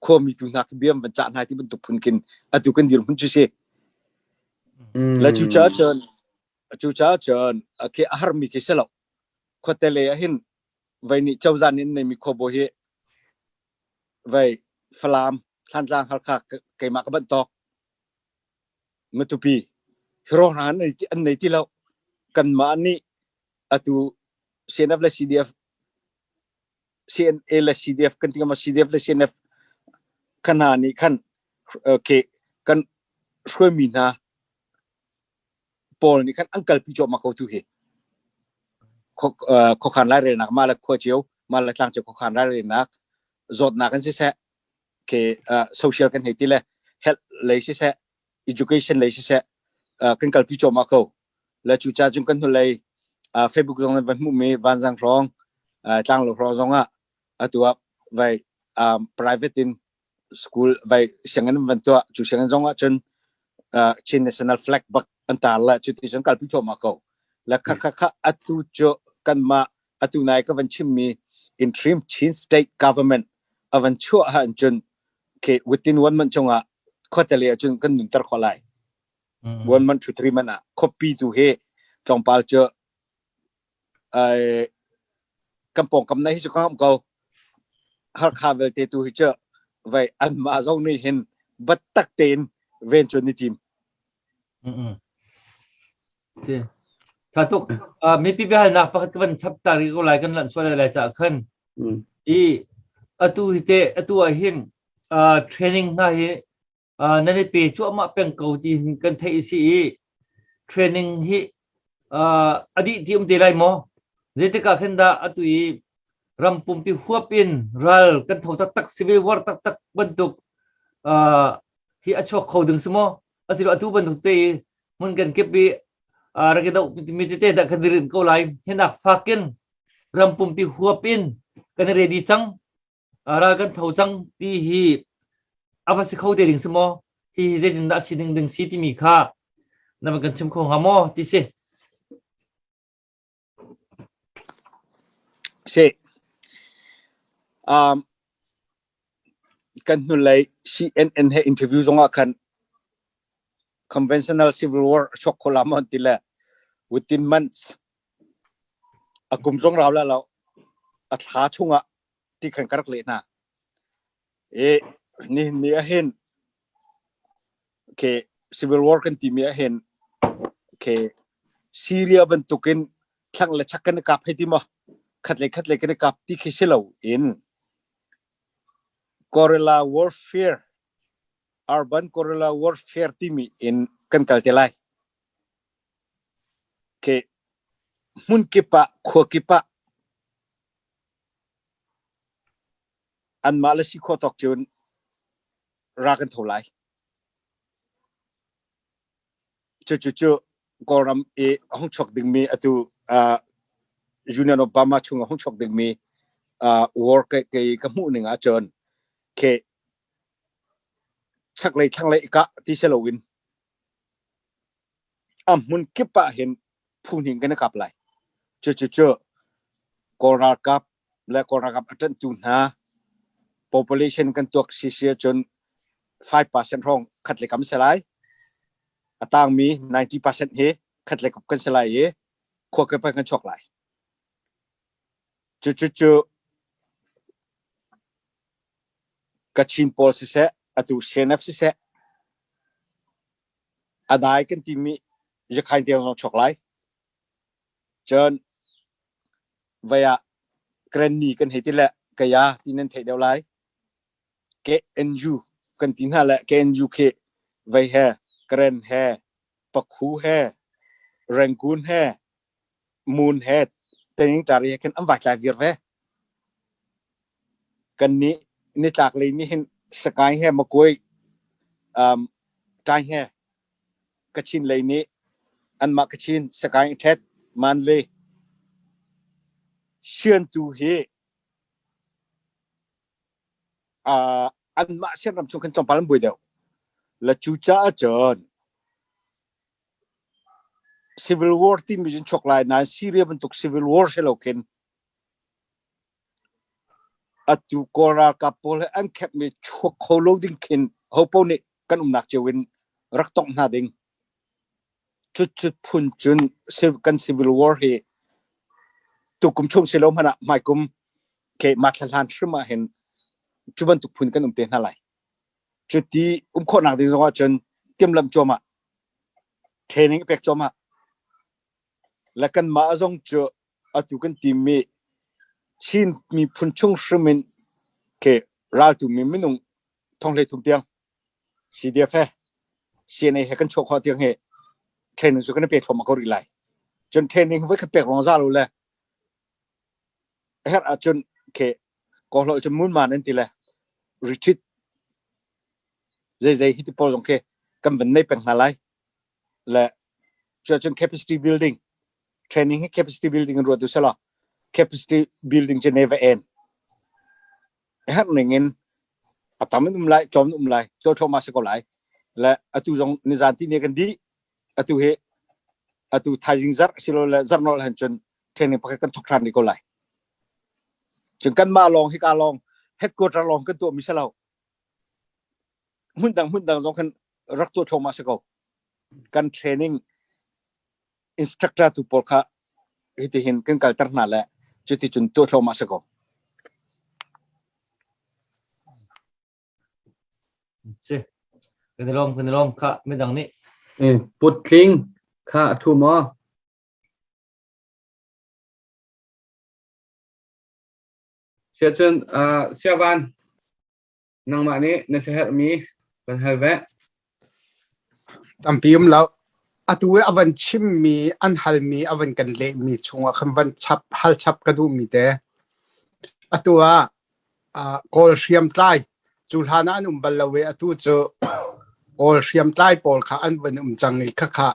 khuami tu hna biam van cah hna ti bantuk phun khin atu kan dirhmun cu si. Le cu caah cun cu caah cun khi a harmi khi si lo. Khuate le ah hin vai nih cozah nih an neimi khuabawi hi vai Falam, Thantlang, Halkha keimah ka banh tawk. Matupi hero hna an nei ti lo. Kanmah nih atu CNF le CDF CNA le CDF kan ti ma CDF le CNF khan hna nih khan okay kan hruaimi hna pawl nih khan an kalpi cuahmah ko tu hi khuakhan lairelnak mah le khua cio mah le tlang cio khuakhan lairelnak zawtnak an siseh ke social kan hei ti le health lei siseh education lei siseh kan kalpi cuahmah ko le cu ca cun kan hnulei Facebook zong nan van hmuhmi vanzang hrawng tlanglo hrawng zong ah atu ah vai private in school vai sianginn van tuah cu sianginn zong ah cun Chin National Flag bak an tar la cu ti cun kalpi thluahmah ko la kha kha kha atu cu kanmah atu nai ka van chimmi interim Chin State Government avan chuah ha cun ke within one month chungah khuatele ah cun kan nunter kho lai. One month to 3 month ah khuapi tu hi tlawmpal cu ai kan pawngkam na hi cu ka ko Halkha vialte tu hi cu vai anmah zong nih hin battak tein ven cu ni tim. Si. Tha tuk. Mipi biahalnak pakhat ka van chap ta rih ko lai kan lanh sual lai caah khan. I atu hi te atu ah hin training hna hi nan i pe cuahmah peng ko ti kan theih si i training hi a dih ti um te lai maw? Zeitik ah khin dah atu i ram pumpi huap in ral kan tho taktak civil war taktak bantuk hi a chuak kho ding si maw? Asilo atu bantuk te i hmun kan kip i rak i doh mi tete dah kan i ko lai. Hinak fakin ram pumpi huap in kan i ready cang. Ral kan tho cang ti hi a va si kho te ding si maw? Hi hi zeitindah a si ding ding si timi kha na van kan chim kho hnga maw ti si. Si. Um, kan hnulei CNN he interview zongah khan conventional civil war a chuak kho la maw ti le within months a kum zong rau la lo a thla chungah ti khan ka rak leh hna. I nihin ni ah hin okay, civil war kan timi ah hin okay, Syria bantukin thlang le chak kan i kap hei ti maw? Khat le khat le kan i kap ti khi si lo in guerrilla warfare, urban guerrilla warfare timi in kan kal te lai. Ke hmun kip ah, khua kip ah anmah le si khawh tawk cun ra kan tho lai. Cucu Kawlram i a hung chuak dingmi atu Union of Burma chung a hung chuak dingmi war kei ka hmuh ning ahcun khi chaklei thlanglei i kah ti si loin a hmun kip ah hin phu hnih kan i kap lai. Cucu Kawl ralkap le Kawl ralkap a ṭanhtu hna population kan tuak si si ahcun 5% hrawng khat le kam si lai. A tangmi 90% hi khat le kap kan si lai i khua kip ah kan chuak lai. Cucu Kachin pawl siseh, atu CNF siseh, a dai kan timi Yakhain tiang zong chuak lai. Cun vai ah Granny kan hei ti le kaya ti nan theih deuh lai. KNU kan ti hna le KNU khi vei he Karen he Pakhu he Rangoon he Moon he Tening Tari he khin an vai tlai vir ve. Kan nih nitlak lei nih hin Sakaing he Makuai Ṭaing he Kachin lei nih anmah Kachin Sakaing Ṭhet Manle Siantu hi anmah Sianram chung khin tlawmpal an buai deuh. Le cucaah cun Civil War timi cun chuak lai nain Syria bantuk Civil War si lo khin Atu Kawl ralkap pawl he an khekmi chuak kho lo ding khin hopaoh nih kan umnak cio in rak tongh hna ding. Cucut phun cun kan civil war hi tukum chung si lo hmanh ah hmaikum ke mathla hlan hrim ah hin cu bantuk phun kan um te hna lai. Cuti um khawhnak ding zong ah cun timhlamh cuahmah, training pek cuahmah, le kanmah zong cu atu kan timi Chin miphun chung hrim in ke raltu mi minung thonghlei thum tiang CDF he CNA he kan chuah khawh tiang he training cu kan i pe thluahmah ko rih lai. Cun training voi khat pek rong za lo le herh ahcun ke kawhlawh cun munman an ti le retreat zeizei hi ti pawl zong khi kan van nei peng hna lai. Le cuacun capacity building training hi capacity building in ruat u selaw capacity building cu never end. Herh ning in a tam in um lai, tlawm in um lai, tuah thluahmah si ko lai. Le atu zong nizan ti ne kan dih. Atu hi atu thaizing zarh silo le zarh nolh han cun training pakhat kan thok ṭhan rih ko lai. Cun kanmah lawng hika lawng headquarter lawng kan tuah mi si lo. Hmun dang hmun dang zong khan rak tuah thluahmah si ko. Kan training instructor tu pawl kha hitihin kan kalter hna le cuti cun tuah thluahmah si ko. Si. Kan i lawm, kan i lawm kha midang nih. Putling kha a thu maw? Siacun Siavan nangmah nih na siaherhmi kan hal ve. Tampi um lo. Atu i a van chimmi, an halmi, a van kan lehmi chungah khan van chap, hal chap ka duhmi te. Atu ah Kawl hriamtlai cu hlan ah an um bal lo i atu cu Kawl hriamtlai pawl kha an van um cang i khakha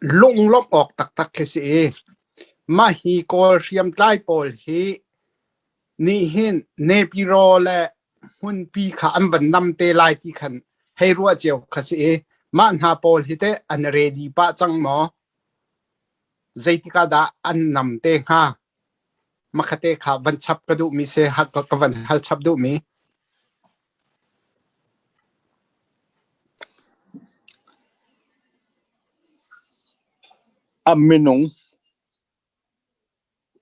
lunglawmh awk taktak khi si i mah hi Kawl hriamtlai pawl hi nih hin Nepiro le hmunpi kha an van nam te lai ti khan hei ruah cio kha si i mah hna pawl hi teh an ready pah cang maw? Zeitik ah dah an nam te hnga? Makhate kha van chap ka duhmi si, ka van hal chap duhmi. A minung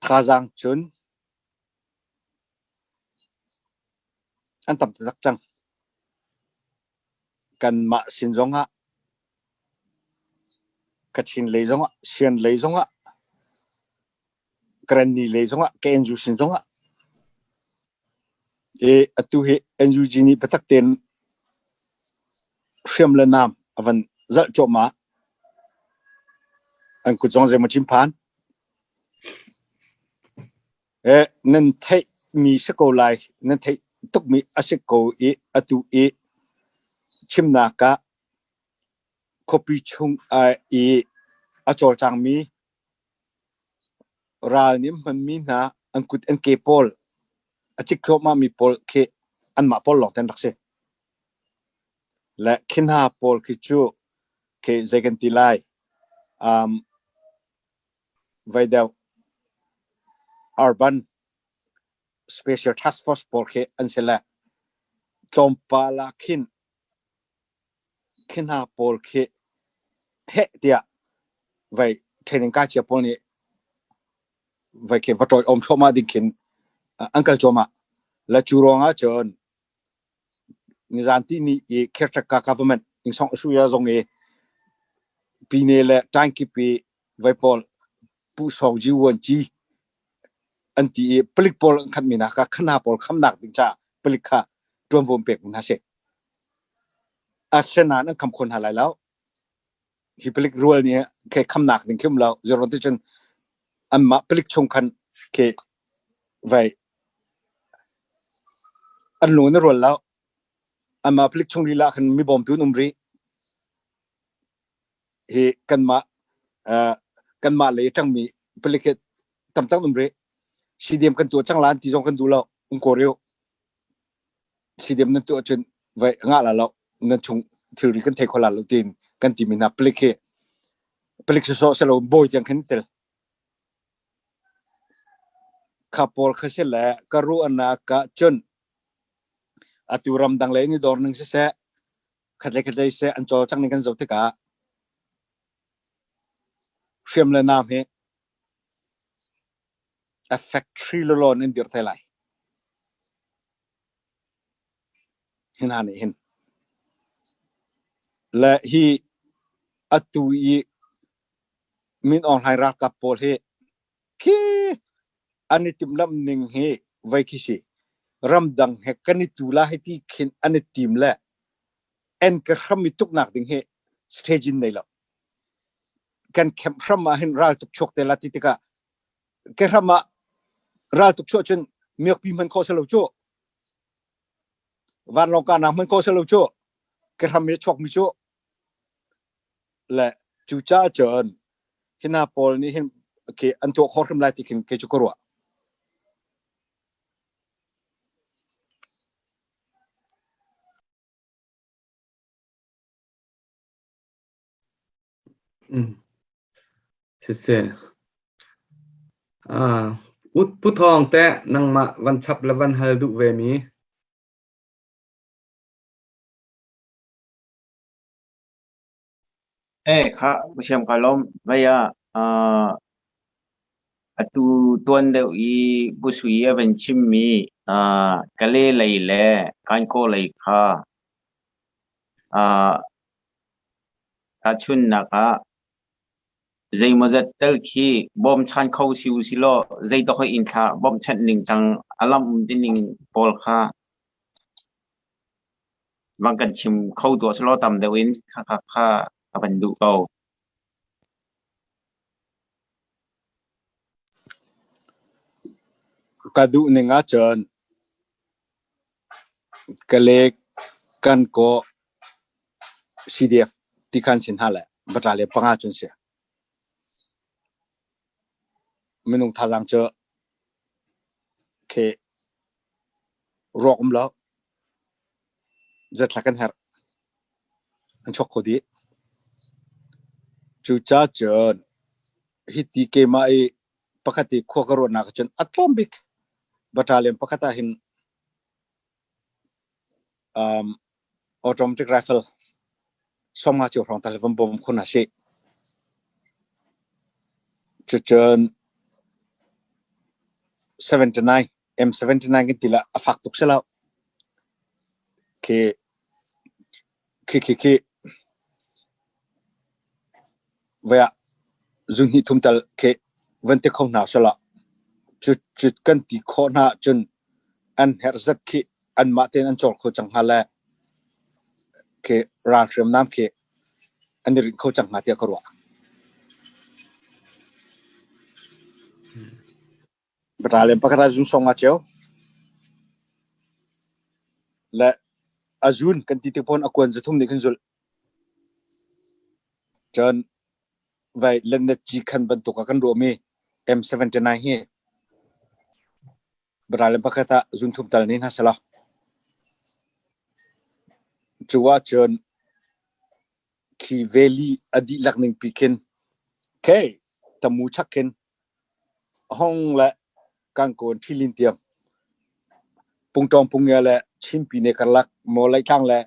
thazaang cun an tam taktak cang. Kanmah sin zongah, Kachin lei zongah, Sian lei zongah. Karenni lei zongah KNU sin zongah i atu hi NUG nih biatak tein hriam le nam a van zalh cuahmah. An kut zong zeimaw cim phan. Nan theihmi si ko lai, nan theih tukmi a si ko i atu i chimnak ah khuapi chung i a cawlcangmi ral nih an hmanmi hna an kut an ke pawl a cik thluahmahmi pawl khi anmah pawl lawng te an rak si. Le khi hna pawl khi cu khi zei kan ti lai voi deuh urban special task force pawl khi an si le tlawmpal ah khin khi hna pawl khi heh tiah vai training kai cia pawl nih vai khi va ṭawi om thluahmah ding khin an kal cuahmah. Le cu ruangah cun nizan ti ni i caretaker government ingsong asuya zong i pine le ṭaingkip i vai pawl pu sawng ji wan ci an ti i palik pawl an khat mi nak ah khana pawl khamnak ding ca palik kha ṭuanvo pek mi hna si. Asinain an kham kho hna lai lo. Hi palik rual nih khi khamnak ding khi um lo. Zeron ti cun anmah palik chung khan khi vai an lung in a rual lo. Anmah palik chung lila khan mi bawmtu an um rih. Hi kanmah kanmah lei ṭangmi palik hi tam tak um rih. CDM kan tuah cang la an ti zong kan duh lo. Um ko rih u. CDM nan tuah cun vai ngah la lo nan chung thilri kan thei kho la lo tiin kan timi hna palik hi palik sawsawh si lo bawi tiang khin tel. Kha pawl kha si le ka ruahnak ah cun atu ramdang lei ni dawr ning siseh khatlei khatlei seh an cawlcangh ning kan zoh tikah hriam le nam hi a factory lawlaw in dirh te lai. Hi hna nih hin le hi atu i Min Aung Hlaing ralkap pawl hi khi an i timhlamh ning hi voi khi si. Ramdang he kan i tu la hei ti khin an i tim le en ka hram i tuknak ding hi strategy nei lo. Kan kemh hram ah hin ral tuk chuak te la ti tikah ke hram ah ral tuk chuah cun miakpi hman khawh si lo cu. Vanlawng kahnak hman khawh si lo cu. Ke hram i chuak mi cu Le cucaah cun hi hna pawl nih hin khi an tuah khawh hrim lai ti khin kei cu ka ruah. Siseh. Ah, Pu Thawng teh nangmah van chap le van hal duh ve mi? Khah, siam ka lawm. Vei ah atu tuan deuh i Pu Sui a van chimmi Kale lei le Kankaw lei kha tahchunhnak ah zeimawzat tal khi bawmchan kho si usilaw zeitok in thla bawmhchanh ningcang a lamh tining pawl kha Van kan chim kho tuah selaw tam deuh in khakha kha ka van duh ko. Ka duh ning ahcun Kalek kan kaw CDF ti khan sin hna le battalion panga cun si. Minung thazaang cu khi ruak um lo. Zatla kan herh. An chuak kho dih. Cucaah cun hiti keimah i pakhat i khua ka ruahnak ahcun a tlawm bik battalion pakhat ah hin automatic rifle 50 cio hrawng tal van bawm khun a si. Cucun 79 M79 kan ti la a fak tuk si lo. Khi khi khi khi voi ah zun hnih thum tal khi van ti kho hna sala. Cu kan ti khawh hna ahcun an herh zat khi anmah tein an cawl kho cang hnga le khi ral hriamnam khi an i rinh kho cang hnga tiah ka ruah. Battalion pakhat ah zun song nga cio le a zun kan ti tik pon a kuan zathum nih khin zulh. Cun vai lennet ci khan bantuk ah kan ruahmi M79 hi battalion pakhat ah zun thum tal ni hna selaw. Cu ahcun khi valley a dihlak ning pi khin okay tamu chak khin hong le kangkawn ṭhilin tiang pungṭawng pungia le Chinpi ne karlak maw Laitlang le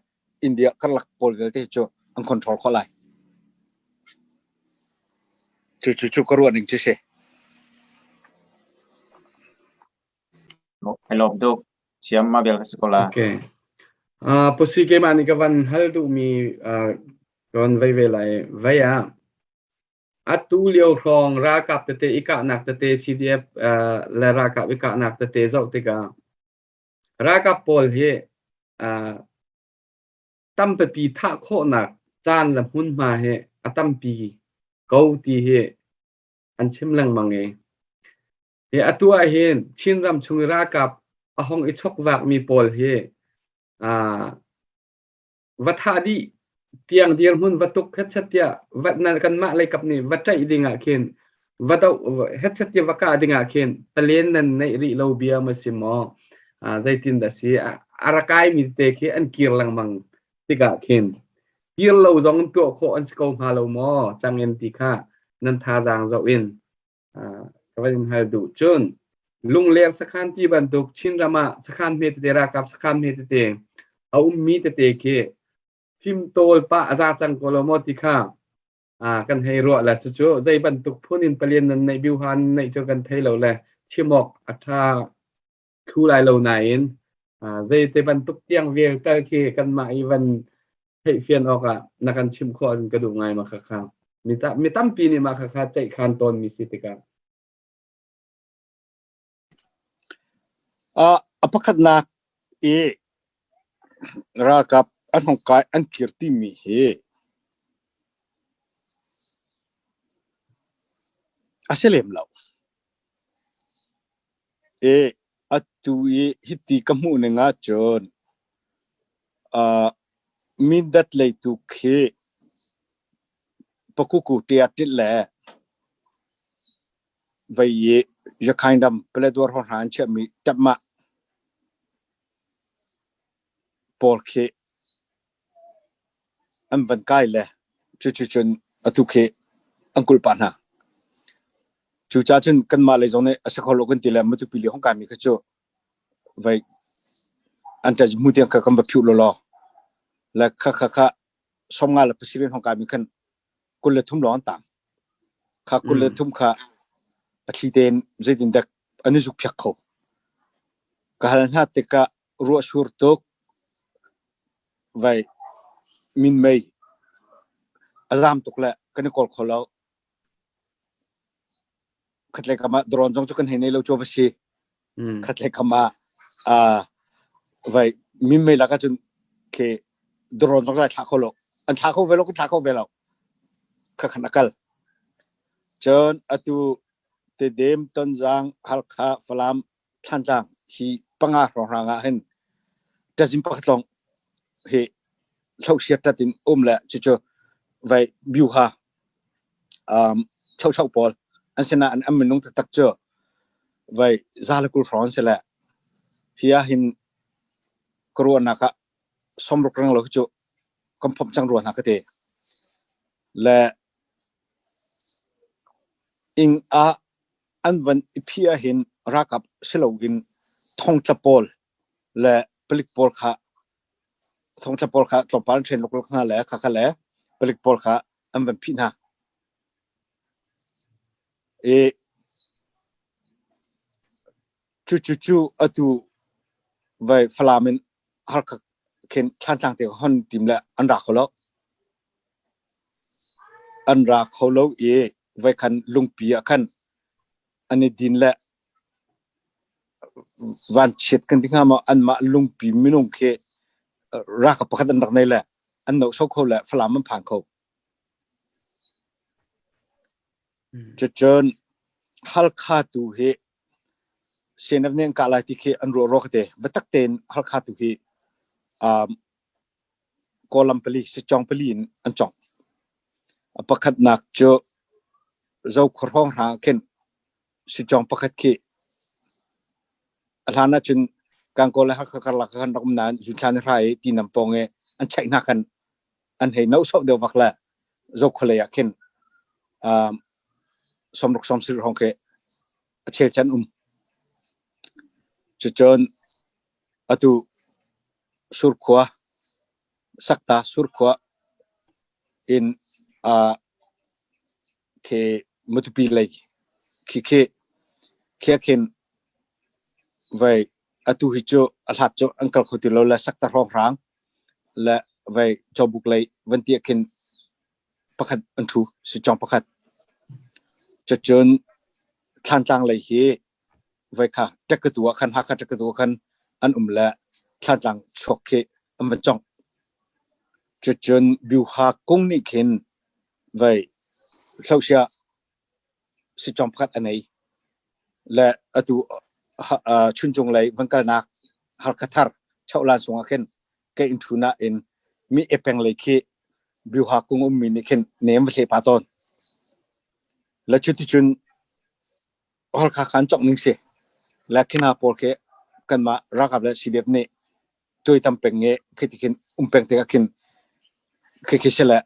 India karlak pawl vialte cu an control khawh lai. Cu cu cu ka ruah ning cu si. Ai lawm tuk. Siam ma bel ka si ko la. Okay. Pusi keimah nih ka van hal duhmi ka van vei ve lai. Vei ah Atu lio hrawng ralkap tete i kahnak tete CDF le ralkap i kahnak tete zoh tikah ralkap pawl hi tampipi thah khawhnak caan le hmunhma hi a tampi ko ti hi an chim lengmang i hi atu ah hin Chinram chung i ralkap a hong i chokvakmi pawl hi va thah dih tiang dirhmun va tuk hetchet tiah va kanmah leikap nih va ṭaih ding ah khin va doh hetchet tiah va kah ding ah khin palen nan neih rih lo bia ma si maw? Zeitin dah si? A ra kaimi tete khi an kir lengmang tikah khin kir lo zong tuah khawh an si ko hnga lo maw? Cang in ti kha nan thazaang zoh in ka van in hal duh. Cun Lungler sakhan ti bantuk Chinram ah sakhan hme tete ralkap sakhan hme tete a ummi tete khi fimtawl pah a za cang ko lo maw ti kha kan hei ruah le cucu zei bantuk phun in palian nan neih biuhan neih cu kan thei lo le chim awk a ṭha thlu lai lo nain zeite bantuk tiang vel tal khi kanmah i van theihfian awkah na kan chimh khawh ahcun ka duh ngai ma khakha. Mi tampi nih mah khakha ceihkhan tawnmi si tikah. A pakhatnak i ralkap an hong kai an kir timi hi a si lem lo. I atu i hiti ka hmuh ning ahcun Mindat lei tu khi Pakuku tiah ṭilh le vei i Yakhain ram Paletwa hrawng hna an chiahmi ṭapmah pawl khi an van kai le cuticun atu khi an kulh pah hna. Cucaah cun kanmah lei zong nih a si kho lo kan ti le Matupi lei hong kaimi kha cu vai an ṭa hmu tiang kha kan va phiuh lawlaw. Le kha kha kha 57 hong kaimi khan 23 lawng an tang. Kha 23 kha a thli tein zeitin dek an i zukphiak kho. Ka hal hna tikah ruahsur tuk vai minmei a zam tuk le kan i kawl kho lo. Khatlei kam ah drone zong cu kan hei nei lo cu va si. Khatlei kam ah vai minmei lak ahcun khi drone zong zai thla kho lo. An thla kho ve lo, kan thla kho ve lo. Kha khan a kal. Cun atu Tedim, Tonzang, Halkha, Falam, Thlantlang hi panga hrawnghrang ah hin ṭazin pakhat lawng hi hlohsiat ṭat in um le cucu vai biuha chocho pawl an sinah an an minung taktak cu vai za le 20 hrawng an si le hi ah hin ka ruahnak ah 60 reng lo hi cu kan phomh cang rua hna ka ti le Inn ah an van i phih ahhin ralkap si loin thongtla pawl le palik pawl kha thongtla pawl kha tlawmpal an ṭhen luklak hna le khakha le palik pawl kha an van phih hna. I cucu atu vai Falam in Halkha khin Thlantlang te hon tim le an ra kho lo. An ra kho lo i voikhan lungpi ah khan an i din le Vanchiat kan ti hnga maw anmah lungpi minung khi ralkap pakhat an rak nei le an nohso kho le Falam an phan kho. Cucun Halkha tu hi CNF nih an kah lai ti khi an ruah rua ka ti. Biatak tein Halkha tu hi Kawlam pali, Sitcawng pali in an cawngh. A pakhatnak cu Zokhua hrawng hna ah khin Sitcawng pakhat khi a hlan ahcun Gangaw le Hakha karlak ah khan rak um nain Zunthla ni hra i tinam pawng i an cheih hna khan an hei nohsawh deuh vak le Zokhua lei ah khin 60 70 hrawng khi a chelchan um. Cucun atu Surkhua, Sakta Surkhua in khi Matupi lei khi khi khi khin vei atu hi cu a hlat cu an kal kho ti lo le Sakta hrawnghrang le vei Cawbuk lei van ti ah khin pakhat an ṭhu Sicawng pakhat. Cucun Thlantlang lei hi voi kha ṭekkatu ah khan Hakha ṭekkatu ah khan an um le Thlantlang chuak khi an van congh. Cucun Byuha kung nih khin vei hlosia sicawng pakhat a nei le atu Chuncung lei van kalnak Halkha thar Chohlan sungah khin ke in ṭhu nain mi epeng lei khi Byuha kung ummi nih khin nem va hle pa tawn. Le cuticun Halkha khan cawk ning si. Le khi hna pawl khi kanmah ralkap le CDF nih tuaitam peng nge khi ti khin um peng tikah khin khi khi si le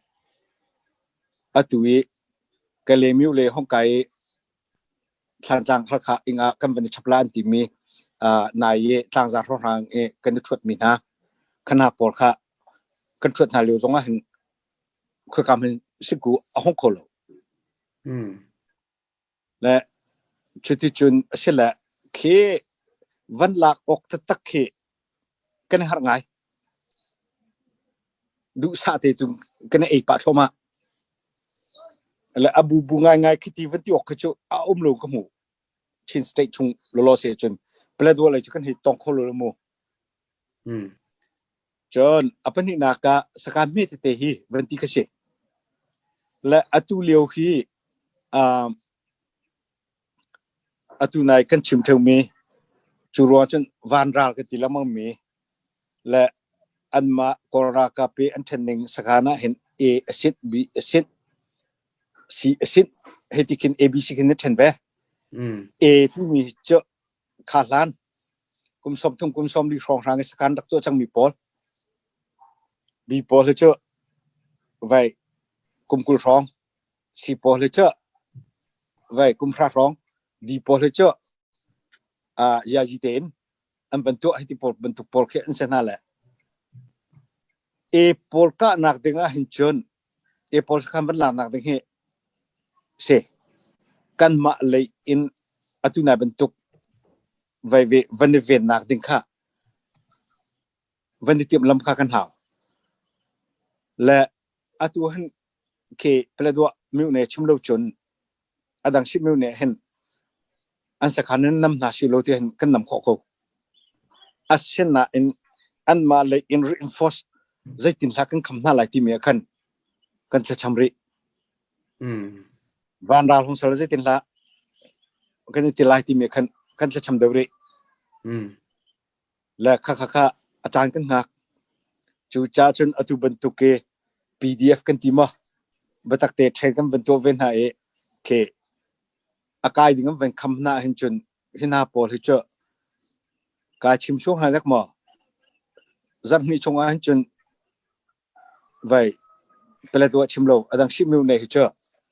atu i Kalaymyo le Hongkai i Thlantlang Halkha ing ah kan van i chap la an timi nai i tlangzar hrawnghrang i kan i ṭhuatmi hna kha hna pawl kha kan ṭhuat hna lio zong ah hin khoika hmanh siku a hung kho lo. Le cuticun a si le khi van lak awk taktak khi kan i harh ngai. Duhsah te cu kan i ei pah thluahmah. Le a bubu ngaingai khi ti van ti awk khi cu a um lo ka hmu. Chin state chung lawlaw se cun Paletwa lei cu kan hei tong kho lo lo mu. Cun a pahnihnak ah sakhan hme tete hi van ti kha si. Le atu lio hi um, atu nai kan chim theumi cu ruang cun vanral kan ti lengmang mi le anmah Kawl ralkap i an ṭhen ning sakhan ah hin A a sit, B a sit, C a sit, hei ti khin ABC khin na ṭhen ve. A timi cu kha hlan kum 30 kum 40 hrawnghrang i sakhan rak tuah cangmi pawl B pawl hi cu vai kum 20 hrawng C pawl hi cu vai kum 10 hrawng D pawl hi cu yazi tein an van tuah hiti pawl bantuk pawl khi an si hna le A pawl kahnak ding ah hin cun A pawl sakhan van laknak ding hi si. Kanmah lei in atu nai bantuk vai ve van i vennak ding kha van i timh lam kha kan hau. Le atu hin khi Paletwa myone chim lo cun adang ship myone hin an sakhan in nam hna si lo ti hin kan nam khawh ko. Asinain anmah lei in reinforce zeitin hla kan kham hna lai timi ah khan kan thlacham rih. Vanral hung sal zeitin hlah kan i ti lai timi khan kan thlacham deuh rih. Le kha kha kha a caan kan hngak. Cu ca cun atu bantuk ke PDF kan ti maw batak te train kan van tuah ve hna i ke a kai ding an van kham hna hin cun hi hna pawl hi cu kai chim chung hna dek maw zarhhnih chung ah hin cun Vai Paletwa chim lo adang ship mi nei hi cu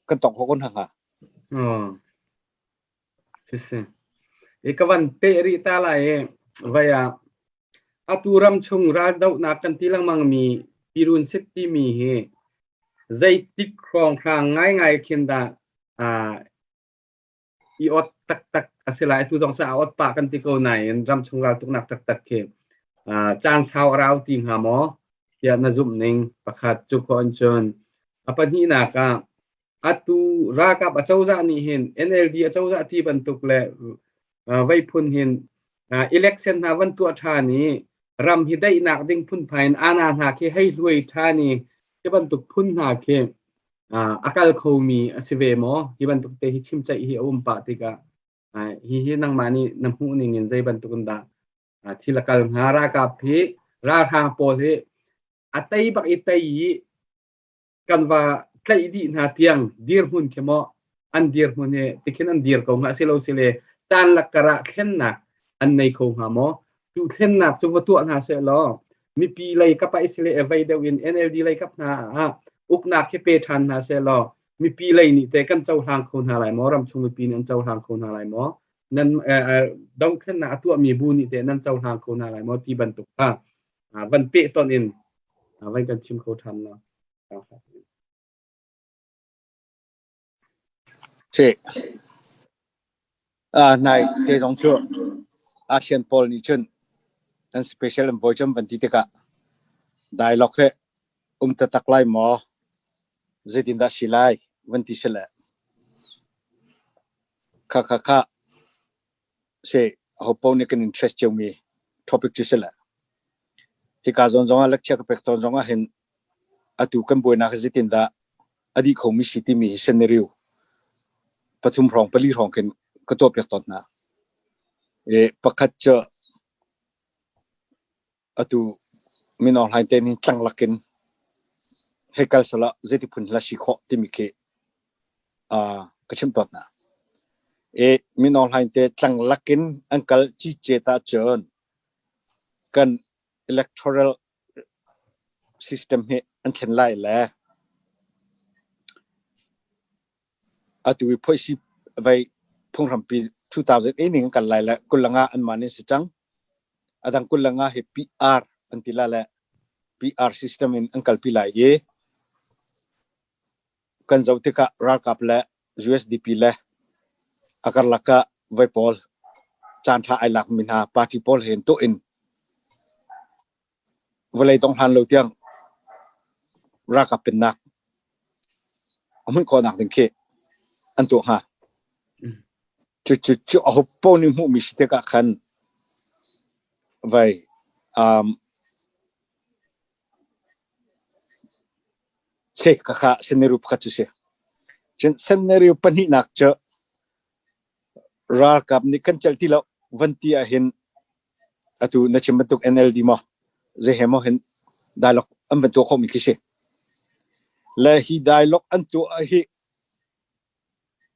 kan tong kho kon hanga. Si si. I ka van pe rih ta lai i vai ah atu ram chung raldohnak kan ti lengmang mi Pirun sit timi hi zeitik hrawnghrang ngaingai khin dah i ot taktak a si lai. Atu zong cu aa ot pah kan ti ko nain ramchung raltuknak taktak khi caan sau a rau ti hnga maw tiah na zumh ning pakhat cu khawh in cun a pahnihnak ah atu ralkap acozah nih hin NLD acozah ti bantuk le vei phun hin. Election hna van tuah ṭhan i ram hi daihnak ding phunphai in ana hna khi hei hluai ṭhan i hi bantuk phun hna khi a kal khomi a si ve maw? Hi bantuk te hi chimceih hi a um pah tikah hi hi nangmah nih na hmuh ning in zei bantuk in dah thil a kal hnga? Ralkap hi ralhrang pawl hi a tei bak i tei i kan va tlaih dih hna tiang dirhmun khi maw an dirhmun hi tikhin an dir ko hnga silo sile caan lakkar ah thlennak an nei kho hnga maw? Cu thlennak cu va tuah hna seh law mipi lei kap ah isile evei deuh in NLD lei kap hna ah uknak hi pe ṭhan hna seh law mipi lei nih te kan cohlang kho hna lai maw? Ramchung mipi nih an cohlang kho hna lai maw? Nan dothlennak a tuahmi bu nih teh nan cohlang kho hna lai maw ti bantuk kha van peh ton in van kan chim kho ṭhan la. Si. Nai te zong cu ASEAN pawl nih cun an special envoy cu an van ti tikah dialogue he um taktak lai maw? Zeitindah si lai? Van ti si le kha kha kha si hopo nih kan interest ciomi topic cu si le hika zawn zongah lecture ka pek tawn zongah hin atu kan buainak hi zeitindah a dih khomi si timi hi scenario pathum hrawng pali hrawng khin ka tuahpiak tawn hna. E, pakhat cu atu Min Aung Hlaing te nih tlang lakin hei kal sala zeiti phun hla si khawh timi khi ka chim tawn hna. E, Min Aung Hlaing te tlang lakin an kal ci ce ta cun kan electoral system hi an thlen lai le atu i phoihsi vei phunghrampi 2008 ning kan lai le kulanga an man in si cang adang kulanga hi PR an ti la le PR system in an kalpi lai i kan zoh tikah ralkap le USDP le a karlak ah voi pawl caan ṭha ai lakmi hna party pawl he tuah in vawlei dong hlan lo tiang ralkap pennak a hmunh khawhnak ding khi an tuah hnga. Cu cu cu a hopo nih hmuhmi si tikah khan vai um, Si, khakha scenario pakhat cu si. Cun scenario pahnihnak cu ralkap nih kan celh ti lo van ti ahhin atu na chim bantuk NLD maw zei he maw hin dialogue an van tuah khawhmi khi si. Le hi dialogue an tuah hi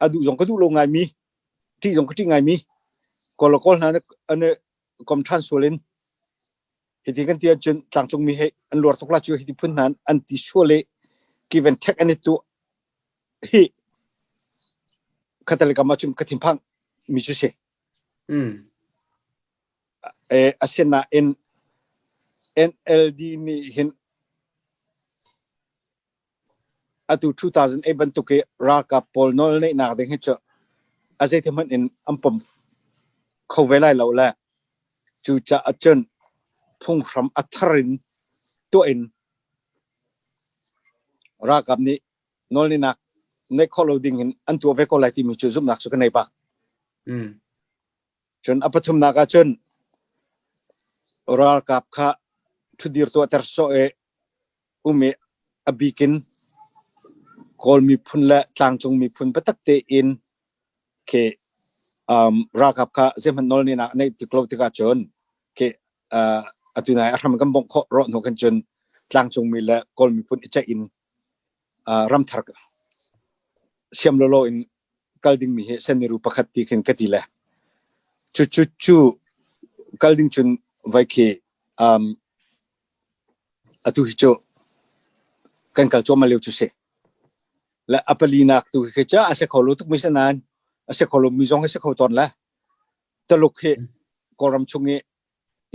a duh zong ka duh lo ngaimi, ṭih zong ka ṭih ngaimi, kawl le kawl hna an i kom ṭhan sual in hiti kan ti ahcun tlangcungmi he an luar tuk la cu hiti phun hna an ti sual i give and take an i tuah hi khatal kam ahcun ka thinphang mi cu si. Asinain NLD nih hin Atu 2008 bantuk i ralkap pawl nawl neihnak ding hi cu a zeiti hmanh in an pom kho ve lai lo le cucaah cun phunghram a thar in tuah in ralkap nih nawlneihnak neih khawh lo ding in an tuah ve ko lai timi cu zumhnak cu ka nei bak. Cun a pathumnak ah cun ralkap kha ṭhutdir tuahter sawh i um i a bik in Kawl miphun le tlangcung miphun biatak tein khi ralkap kha zeihmanh nawlneinak neih tik lo tikah cun khi atu nai a hram kan bongh khawh rawh hnu khan cun tlangcung mi le Kawl miphun i ceih in ramthar siam lawlaw in kal dingmi hi seniru pakhat ti khin ka ti le cu cu cu kal ding cun vai khi atu hi cu kan kal cuahmah lio cu si. Le a palinak tu khi cu a si kho lo tuk mi si nain a si kho lo mi zong hi si kho tawn le Taluk hi Kawlram chung i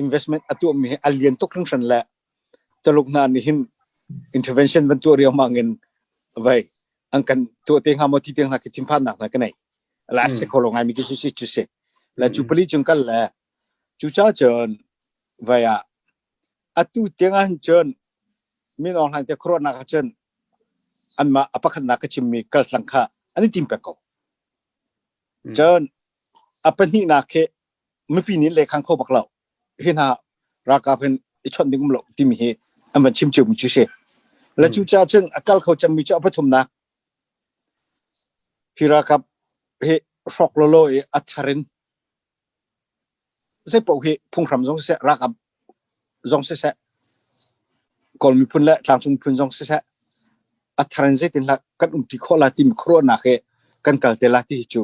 investment a tuahmi hi a lian tuk hringhran le Taluk hna nih hin intervention van tuah riangmang in vai an kan tuah te hnga maw ti te hna khi thinphannak hna ka nei. La a si kho lo ngai mi khi si cu si. Le cu pali cung kal le cu ca cun vai ah atu tiang ah cun Min Aung Hlaing te khuaruahnak ah cun anmah a pakhatnak ka chimmi kaltlang kha an i tim pek ko. Cun a pahnihnak khi. Mipi nih le khang kho bak lo. Hi hna ralkap hin i chawnh ding um lo timi hi an van chim cio mi cu si. Le cu ca cun a kal kho cemmi cu a pathumnak hi ralkap hi hrawk lolo i a thar in zei paoh hi phunghram zong siseh ralkap zong siseh Kawl miphun le tlangcung miphun zong siseh a thar in zeitin hlah kan umṭi khawh la timi khuaruahnak he kan kal te la ti hi cu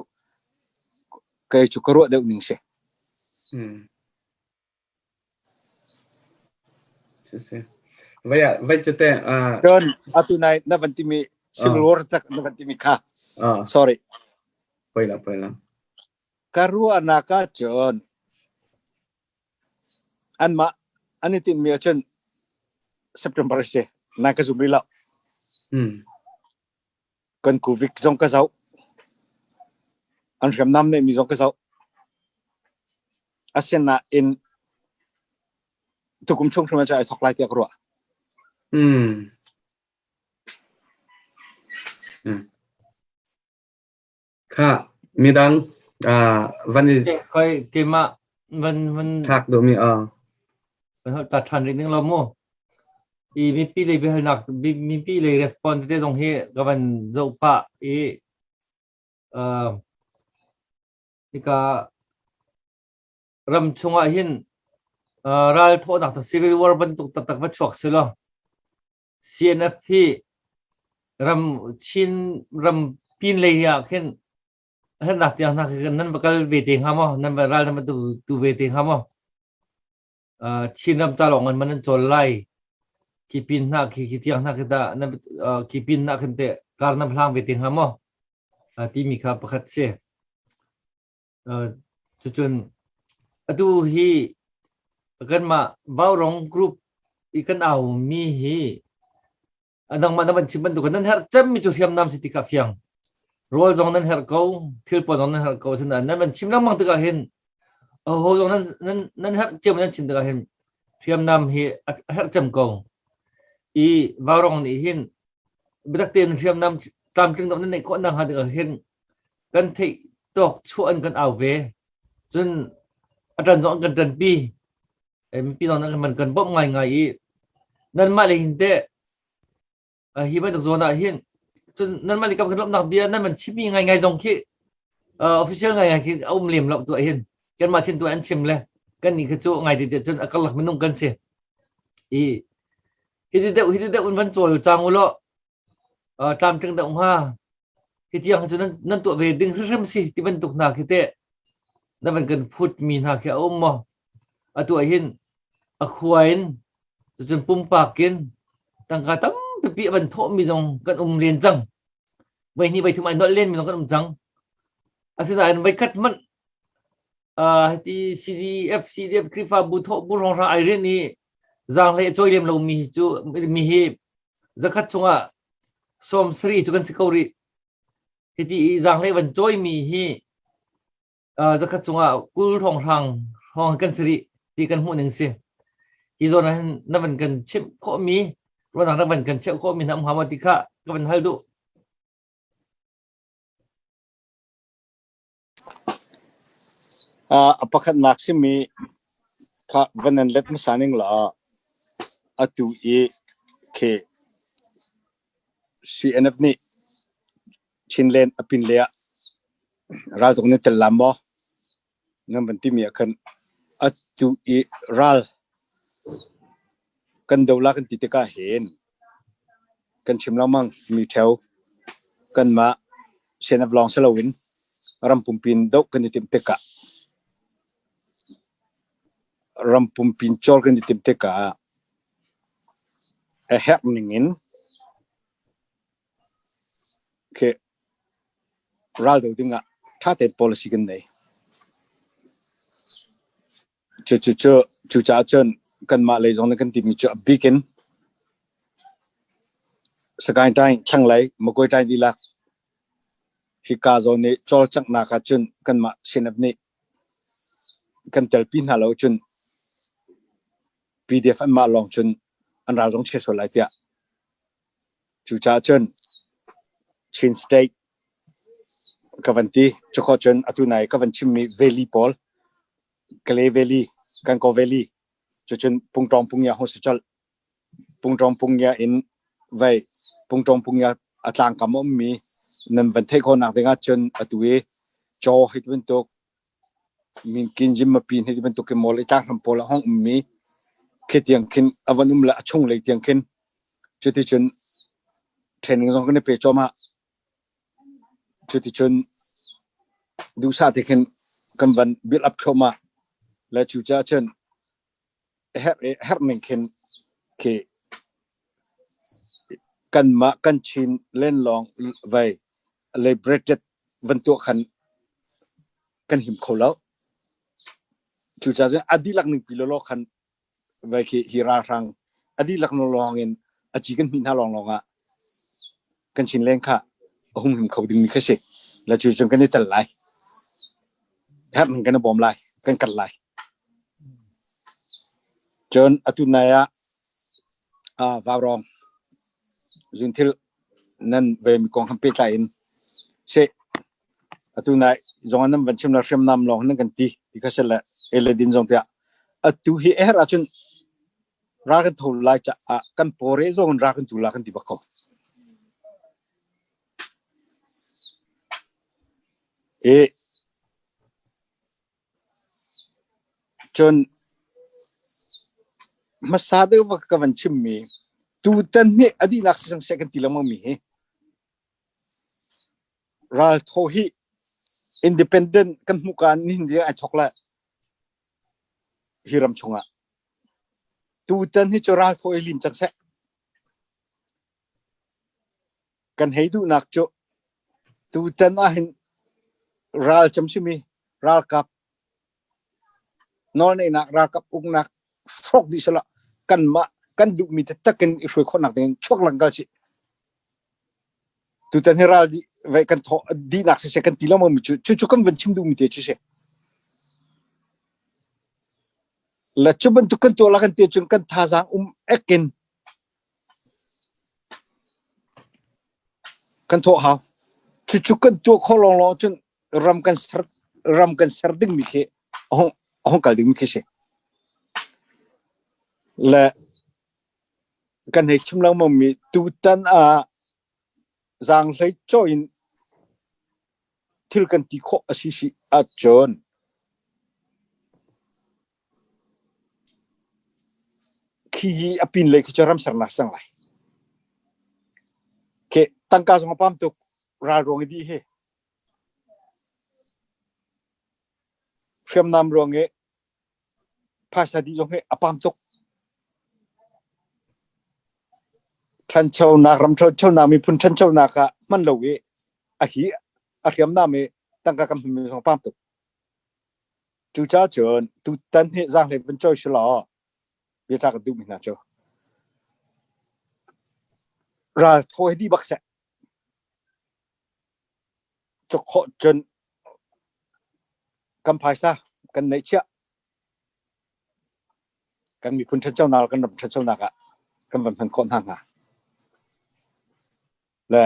kei cu ka ruah deuh ning si. Vai vai cu te Cun atu nai na van timi civil war tak na van timi kha sorry. Poi la poi la. Ka ruahnak ahcun anmah an i tinhmi ahcun September a si. Nai ka zum rih lo. Kan kuvik zong ka zoh. An hriamnam neihmi zong ka zoh. Asinain tukum chung hrim ah ai thawk lai tiah ka ruah. Kha midang van i Koi keimah van van thlak duhmi a van holh ta ṭhan rih ning lo mu. I mipi lei biahalnak mipi lei response te zong hi ka van zoh pah i hika ram chungah hin ral thawhnak civil war bantuk taktak va chuak si law CNF hi ram Chin ram pin lei ah khin hernak tiang hna khi nan va kal ve te hnga maw nan va ral nan va tu, tu ve te hnga maw Chin ram ca lawng man nan cawl lai khi pin hna khi khi tiang hna khi ta nan khi pin hna khin te kar nan hlang ve te hnga maw timi kha pakhat si Cucun atu hi kanmah Vaurawng group i kan aumi hi nangmah na van chim bantuk nan herh cemmi cu hriamnam si ti kha fiang. Rawl zong nan herh ko, thil pawl zong nan herh ko asinain nan van chim lengmang tikah hin aho zong nan nan nan herh cem nan chim tikah hin hriamnam hi a herh cem ko. I Vaurawng nih hin biatak tein hriamnam tlamtling dawh nan neih khawh nakhnga dingah hin kan theih tawk chuah in kan au ve. Cun a ṭan zong an kan ṭanpi. Mipi zong nan kan kan bawmh ngaingai i nanmah le hin teh hi bantuk zawn ah hin cun nanmah le kam kan lawmhnak bia nan van chimmi ngaingai zong khi official ngaingai khi a um lem lo tu ah hin kanmah sin tu an chim le kan nih kha cu ngai te cun a karlak minung kan si. I hiti deuh hiti deuh in van cawl cang u law tlamtling deuh hnga hi tiang cu nan nan tuah ve ding hrimhrim si ti bantuk hna khi teh na van kan phut mi hna khi a um maw atu ah hin a khua in cucun pumpak in tangka tampi a van thawh mi zong kan um len cang voi hnih voi thum ai nolh len mi zong kan um cang asinain voi khat hmanh hiti CDF CDF Khrihfabu thawh bu hrawnghrang ai rin i zaanghlei a cawi lem lo mi cu mi hi zakhat chungah 70 cu kan si ko rih. Hiti i zaanghlei van cawimi hi zakhat chungah 20 hrawnghrang hrawng kan si rih ti kan hmuh ning si. Hi zawn ah hin na van kan chimh khawhmi ruahnak na van kan cheuh khawhmi na um hnga maw ti kha ka van hal duh. A pakhatnak simi kha van nan let hmasa ning law atu i khi CNF nih Chinland a pinlei ah raltuk nan tel la maw? Nan van timi ah khan atu i ral kan do la kan ti tikah hin kan chim lengmang mi ṭheo kanmah CNF lawng si loin ram pumpi in doh kan i timh tikah ram pumpi in cawl kan i timh tikah a herh ning in khi ral do ding ah ṭha tein policy kan nei. Cucu cucaah cun kanmah lei zong nih kan timi cu a bik in Sagaing Taing thlanglei Magway Taing dihlak hika zawn i cawlcanghnak ah cun kanmah CNF nih kan telpi hna lo cun PDF anmah lawng cun an ral zong chia sual lai tiah. Cucaah cun Chin State ka van ti. Cukhawh cun atu nai ka van chimmi valley pawl. Kalay Valley, Kankaw Valley, cucun Pungtawng Pungya hung si colh. Pungtawng Pungya in vei Pungtawng Pungya a tlangkam a ummi nan van theih khawhnak ding ahcun atu i Caw hei ti bantuk Minkin Zimmapi hei ti bantuk in mawl i tlanghram pawl a hung ummi khi tiang khin a van um le a chunglei tiang khin cuticun training zong kan i pe cuahmah. Cuticun duhsah te khin kan van build up thluahmah le cucaah cun herh ning khin khi kanmah kan Chin lenlawng vei liberated van tuah khan kan him kho lo. Cucaah cun a dihlak ning pi lawlaw khan vai khi hi ralhrang a dihlak lawng in a ci kan hmih hna lawnglawng ah kan Chin leng kha a hung him kho dingmi kha si. La cu cun kan i tel lai. Herh ning kan i bawm lai, kan kal lai. Cun atu nai ah Vaurawng zunthil nan ve mi kong han pehtlai in seh atu nai zong nan van chim la hriamnam lawng nan kan ti ti kha se le eledin zong tiah atu hi er ahcun ral kan tho lai caah kan pawre zong in ral kan tu la kan ti bak ko. E Cun hmasa deuh va ka van chimmi tutan nih a dihnak si cang seh kan ti lengmangmi hi ralthaw hi independent kan hmuh ka nihin ding ai thawk lai hi ram chungah tutan hi cu ralthaw i lim cang seh. Kan hei duhnak cu tutan ahhin ralcam simi ralkap nawlneihnak ralkap uknak hrawk dih selaw kanmah kan duhmi taktak in i hruai khawhnak ding in chuak langkal sih. Tutan hi ral dih vai kan thawh dihnak siseh kan ti lengmang mi cu cucu kan van chim duhmi te cu si. Le cu bantuk kan tuah la kan ti cun kan thazaang um ek in Kan thawh hau. Cucu kan tuah khawh lawnglawng ahcun ram kan ser ram kan ser dingmi khi a hung a hung kal dingmi khi si. Le kan hei chim lengmangmi tutan ah zaanghlei cawh in thil kan ti khawh a si si ahcun Khi hi a pinlei khi cu ram sernak sang lai. Khi tangka zong a pam tuk ral ruang i dih hi. Hriamnam ruang i phaisa dih zong hi a pam tuk. Ṭhanchonak ram ṭhanchonak miphun ṭhanchonak ah hman lo i a hi a hriamnam i tangka kan hmanmi zong a pam tuk. Cucaah cun tutan hi zaanghlei vun cawi si law biaca kan duhmi hna cu ral thaw hi dih bak seh. Cuk khawh cun kan phaisa kan neihchiah kan miphun ṭhanchonak kan ram ṭhanchonak ah kan van hman khawh hna hnga. Le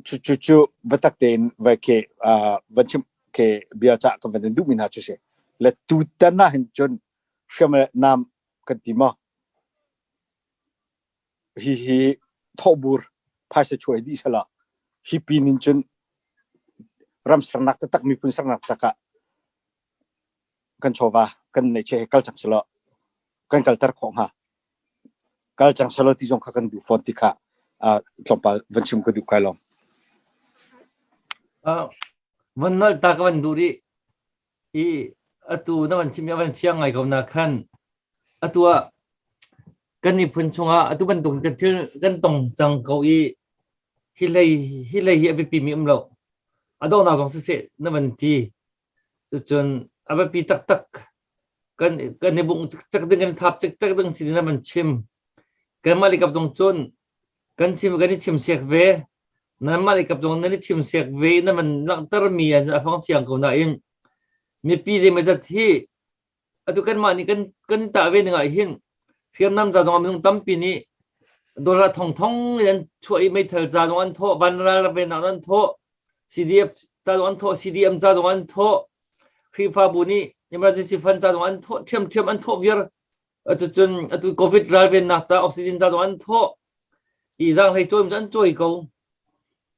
cucu biatak tein vai khi van chim khi bia cah kan van in duhmi hna cu si. Le tutan ah hin cun hriam le nam kan ti maw? Hi hi thawhbur phaisa chuai dih sala hi pin in cun ram sernak taktak miphun sernak taktak ah kan chawva kan neihchiah hi kal cang selaw kan kalter khawh hnga. Kal cang selaw ti zong kha kan duh fawn ti kha tlawmpal van chim ka duh kai lawm. Van nolh ta ka van duh rih i atu na van chim i a van fiang ngai ko na khan atu ah kan miphun chungah atu bantuk kan thil kan tong cang ko i hi hlei hi hlei hi a biapi mi um lo a donghnak zong siseh na van ti Cucun a biapi taktak kan kan i bungh cikcek ding kan thap cikcek ding si ding an chim. Kanmah lei kap zong cun kan chim kan i chim siak ve. Nanmah lei kap zong nan i chim siak ve i nan van langhtermi a fang fiang ko nain mipi zeimawzat hi Atu kanmah nih kan kan tah ve ning ah hin hriamnam ca zong ah minung tampi nih dollar thongthong in an chuah i meithal ca zong an thawh, vanral vennak an thawh, CDF ca zong an thawh, CDM ca zong an thawh. Khrihfabu nih Emergency fund ca zong an thawh ṭhiamṭhiam an thawh viar. Cucun atu COVID ralvennak ca oxygen ca zong an thawh. I zaanghlei cawi cu an cawi ko.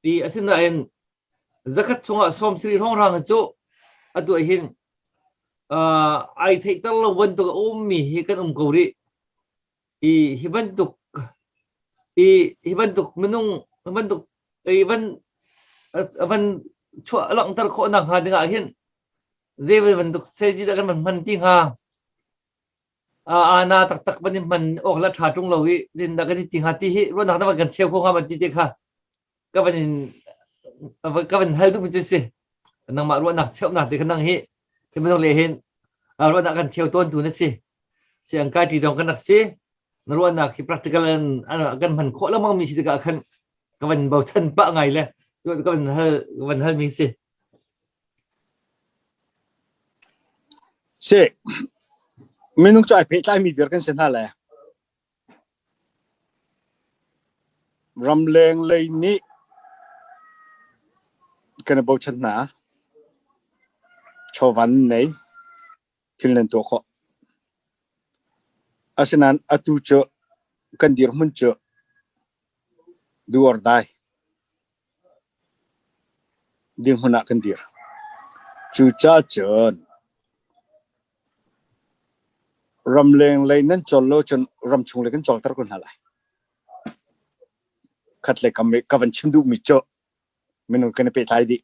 I asinain zakhat chungah 70 hrawnghrang hi cu atu ah hin ai theihter lo bantuk a ummi hi kan um ko rih. I hi bantuk i hi bantuk minung hi bantuk i van van chuah langhter khawh nak hnga dingah hin zei bantuk strategy dah kan van hman ti hnga? Ana taktak van in hman awk la ṭha ṭung lo i din dah kan i ti hnga ti hi ruahnak na van kan cheu kho hnga man ti te kha ka van in ka van hal duhmi cu si. Nangmah ruahnak cheuhnak te kha nang hi hi bantuk le hin ruahnak kan cheu tawn tu na si. Siang kai ṭi dong kan rak si. Na ruahnak hi practical in kan hman khawh lengmang mi si tikah khan ka van bochan pah ngai le ka van hal ka van hal mi si. Si minung cu ai pehtlai mi viar kan si hna le Ramleng lei nih kan i bochan hna. Chawva an nei. Thil nan tuah khawh. Asinain atu cu kan dirhmun cu do or die dirhmun ah kan dir. Cucaah cun Ramleng lei nan cawl lo cun ramchung lei kan cawlter ko hna lai. Khat le kam ka van chim duhmi cu minung kan i pehtlai dih.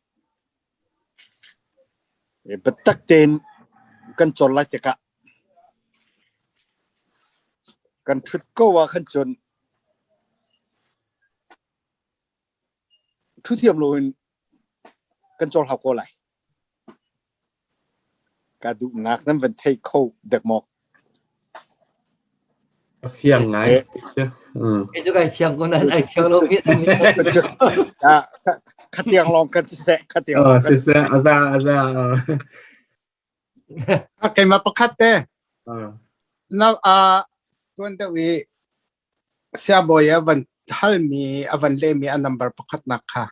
Biatak tein kan cawl lai tikah kan ṭhut ko ah khan cun ṭhu thiam loin kan cawl hau ko lai. Ka duhnak nan van thei kho dek maw? A fiang ngai. Kei cu kai fiang ko nain ai fiang lo mi. Khatiang lawng kan siseh, khatiang lawng kan siseh. Aza, aza. Keimah pakhat te. Na a tuan deuh i Siabawi a van halmi a van lehmi a number pakhatnak kha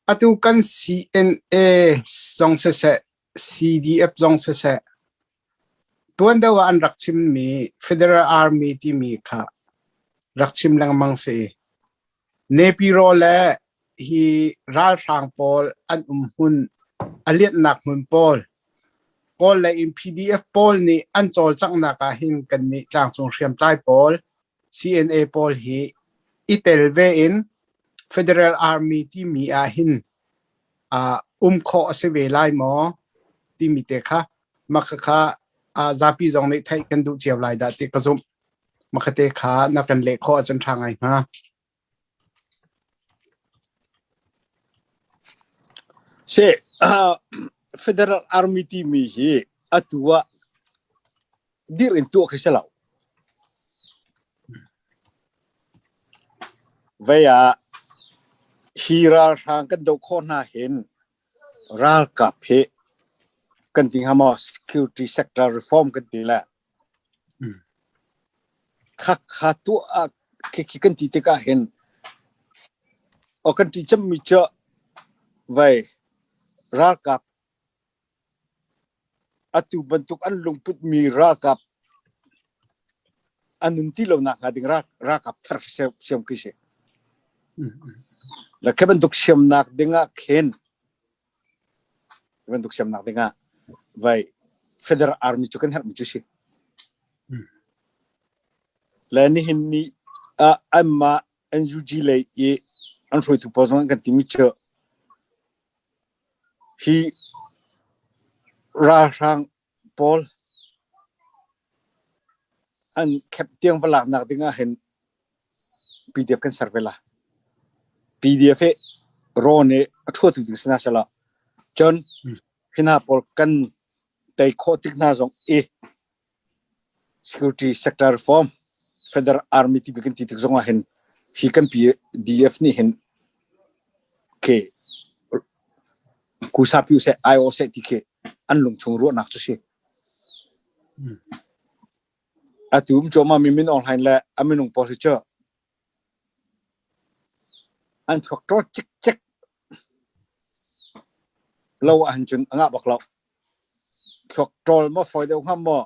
atu kan CNA zong siseh CDF zong siseh tuan deuh ah an rak chimmi Federal Army timi kha rak chim lengmang si. Nepiro le hi ralhrang pawl an um hmun a lianhnak hmun pawl Kawl lei in PDF pawl nih an cawlcanghnak ah hin kannih tlangcung hriamtlai pawl CNA pawl hi i tel ve in Federal Army timi ah hin um khawh a si ve lai maw timi te kha mah khakha zapi zong nih theih kan duh cio lai dah ti ka zumh. Mah khate kha na kan leh khawh ahcun ṭha ngai hnga. Si, Federal Army timi hi atu ah dirh in tuah khi si lo. Vei ah hi ralhrang kan doh khawh hna hin ralkap hi kan ti hnga maw security sector reform kan ti le Khakha tuah ah khikhi kan ti tikah hin aw kan ṭih cemmi cu vei ralkap atu bantuk an lungputmi ralkap an nun ti lonak hnga ding ralkap thar siam khi si. Le khi bantuk siamnak dingah khin bantuk siamnak dingah vai Federal Army cu kan herhmi cu si. Le nihin ni ah anmah NUG lei i an hruaitu pawl zong an kan timi cu hi ralhrang pawl an khep tiang va laknak ding ah hin PDF kan ser ve la. PDF hi raw nih a ṭhuatu ding si hna sehla cun hi hna pawl kan tei khawh tik hna zong i security sector reform federal army ti kan ti tik zong ah hin hi kan PDF nih hin ke kusapi seh IO seh ti khi an lungchung ruahnak cu si. Atu um cuahmah mi Min Aung Hlaing le a minung pawl hi cu an thluak ṭaw cikcek lo ahhin cun a ngah bak lo. Thluak ṭawl maw fawi deuh hnga maw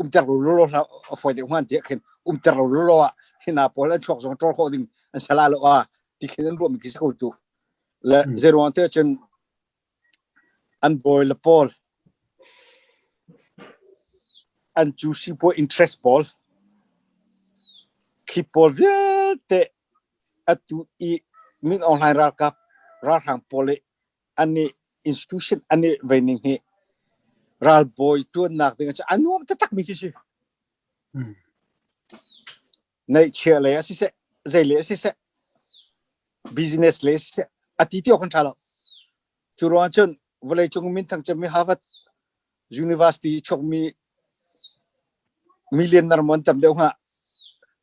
umter lo lolo hlah a fawi deuh hnga tiah khin umter lo lolo ah hi hna pawl an thluak zong ṭawl khawh ding an si la lo ah ti khin an ruahmi khi si ko cu. Le zeiruang te cun an bawi le pawl an cu sipuai interest pawl khi pawl vialte atu i Min Aung Hlaing ralkap ralhrang pawl i an i institution an i vei ning hi ralbawi tuannak ding ah a nuam taktak mi khi si. Neihchia lei ah siseh, zei lei ah siseh, business lei siseh, a ti ti awk an ṭha lo. Cu ruangah cun vawleicung minthang cemmi Harvard University chuakmi millionaire maw an tam deuh hnga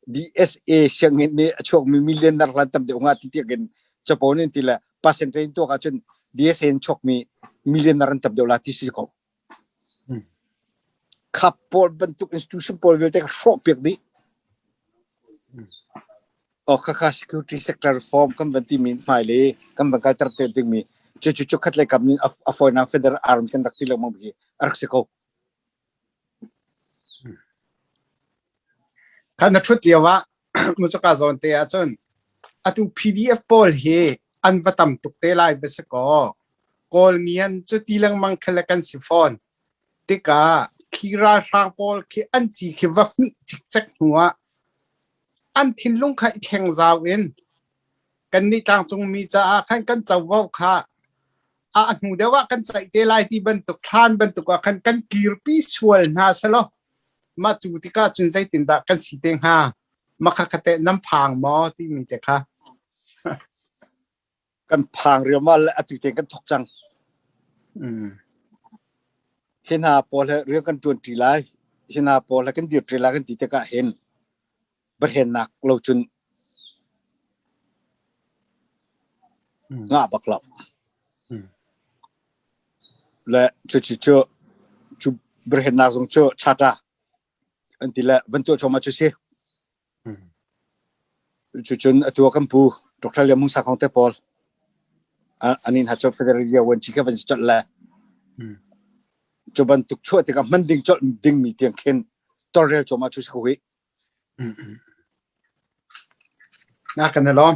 DSA sianginn nih a chuakmi millionaire hlan tam deuh hnga ti tiang in capo in ti le percentage in tuak ahcun DSA in chuakmi millionaire an tam deuh la ti si ko. Khap pawl bantuk institution pawl vialte ka hrawh piak dih. Oh khakha security sector reform kan van timi hmailei kan van kalter te dingmi cu cu cu khat lei kam in a fawinak federal arm kan rak ti lengmang hi a rak si ko. Khan na thut lio ah mucaka zawn te ahcun atu PDF pawl hi an va tam tuk te lai va si kaw Kawl ngian cu ti lengmang khale kan si fawn tikah khi ralhrang pawl khi an ci khi va hmih cikcek hnu ah An thinlung kha i thleng zau in kannih tlangcungmi caah khan kan covo kha a hnu deuh ah kan ceih te lai ti bantuk thlan bantuk ah khan kan kirpi sual hna selaw mah cu tikah cun zeitindah kan si te hnga makha kha teh nan phang maw timi te kha Kan phang riamal le atu te kan thok cang. Hi hna pawl he rian kan ṭuan ṭi lai, hi hna pawl he kan dir ṭi lai kan ti tikah hin biahren-nak lo cun ngah bak lo. Le cucu cu cu biahren-nak zong cu charter an ti le van tuah cuahmah cu si. Cucun atu ah kan pu Dr. Lian Hmung Sakhong te pawl an in ha cu Federal Vuanci kha van si colh le cu bantuk chuah tikah hman ding colh dingmi tiang khin tawlrel cuahmah cu si ko hih. Na kan i lawm.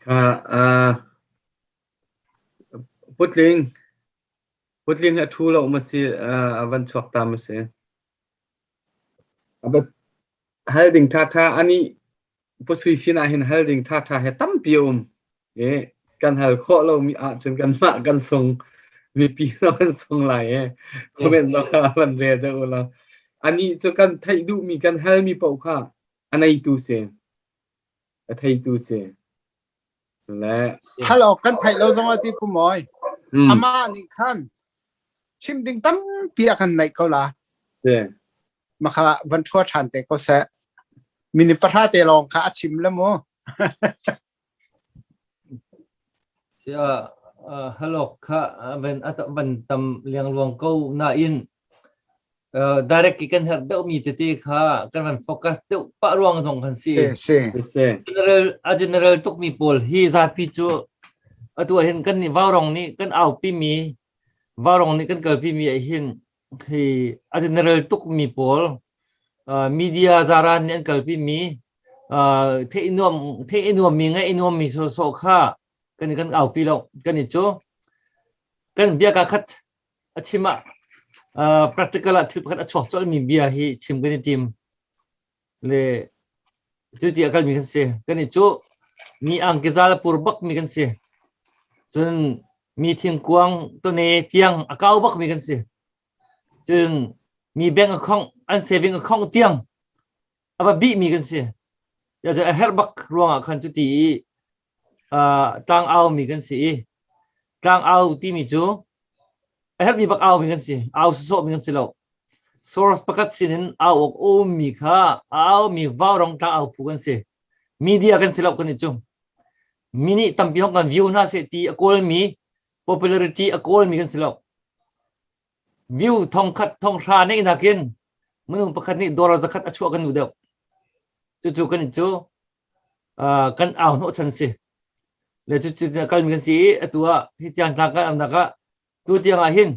Kha uh, Putling Putling a ṭhu lo ma si a van chuak ta ma si. Hal ding ṭhaṭha anih Pusui sin ah hin hal ding ṭhaṭha he tampi a um. I kan hal khawh lomi ahcun kanmah kan sung mipi zong kan sung lai i comment zong kha van rel deuh u law. Anih cu kan theih duhmi kan halmi paoh kha a neitu si, a theitu si. Le Hello, kan theih lo zong ah ti pu mawi. Amah nih khan chim ding tampi a kan neih ko la. Makha van thua ṭhan te ko seh. Mini pahra te lawng kha a chim le mu. Sia halok kha van van tam liangluang ko nain direct kan herh deuhmi tete kha kan van focus deuh pah ruang zong kan si. Si. General a general tukmi pawl hi zapi cu atu ah hin kan nih vaurong nih kan aupi mi vaurong nih kan kalpi mi ah hin hi a general tukmi pawl media zaran nih an kalpi mi theih nuam theih nuam mi ngaih nuam mi sawsawh kha kan kan aupi lo kan i cu kan bia ka khat a chim ah practical ah thil pakhat a chuak colhmi bia hi chim kan i tim le cu ti a kalmi kan si kan i cu mi angkizal a pur bak mi kan si cun mi thingkuang tone tiang a kau bak mi kan si cun mi bank account an saving account tiang a va bih mi kan si ya a herh bak ruangah khan cu ti i tlang au mi kan si i tlang au timi cu a herhmi bak au mi kan si au sawsawh mi kan si lo source pakhat sinin au awk um mi kha a au mi vaurong tlang au phu kan si media kan si lo kan i cu mi nih tampi hong kan view hna seh ti a kawl mi popularity a kawl mi kan si lo view thong khat thong hra neih nakin minung pakhat nih dollar zakhat a chuah kan nu deuh cucu kan i cu. Kan au hnawh chan si. Le cu cu kalmi kan si i atu ah hi tiang tlang kan aunak ah tu tiang ah hin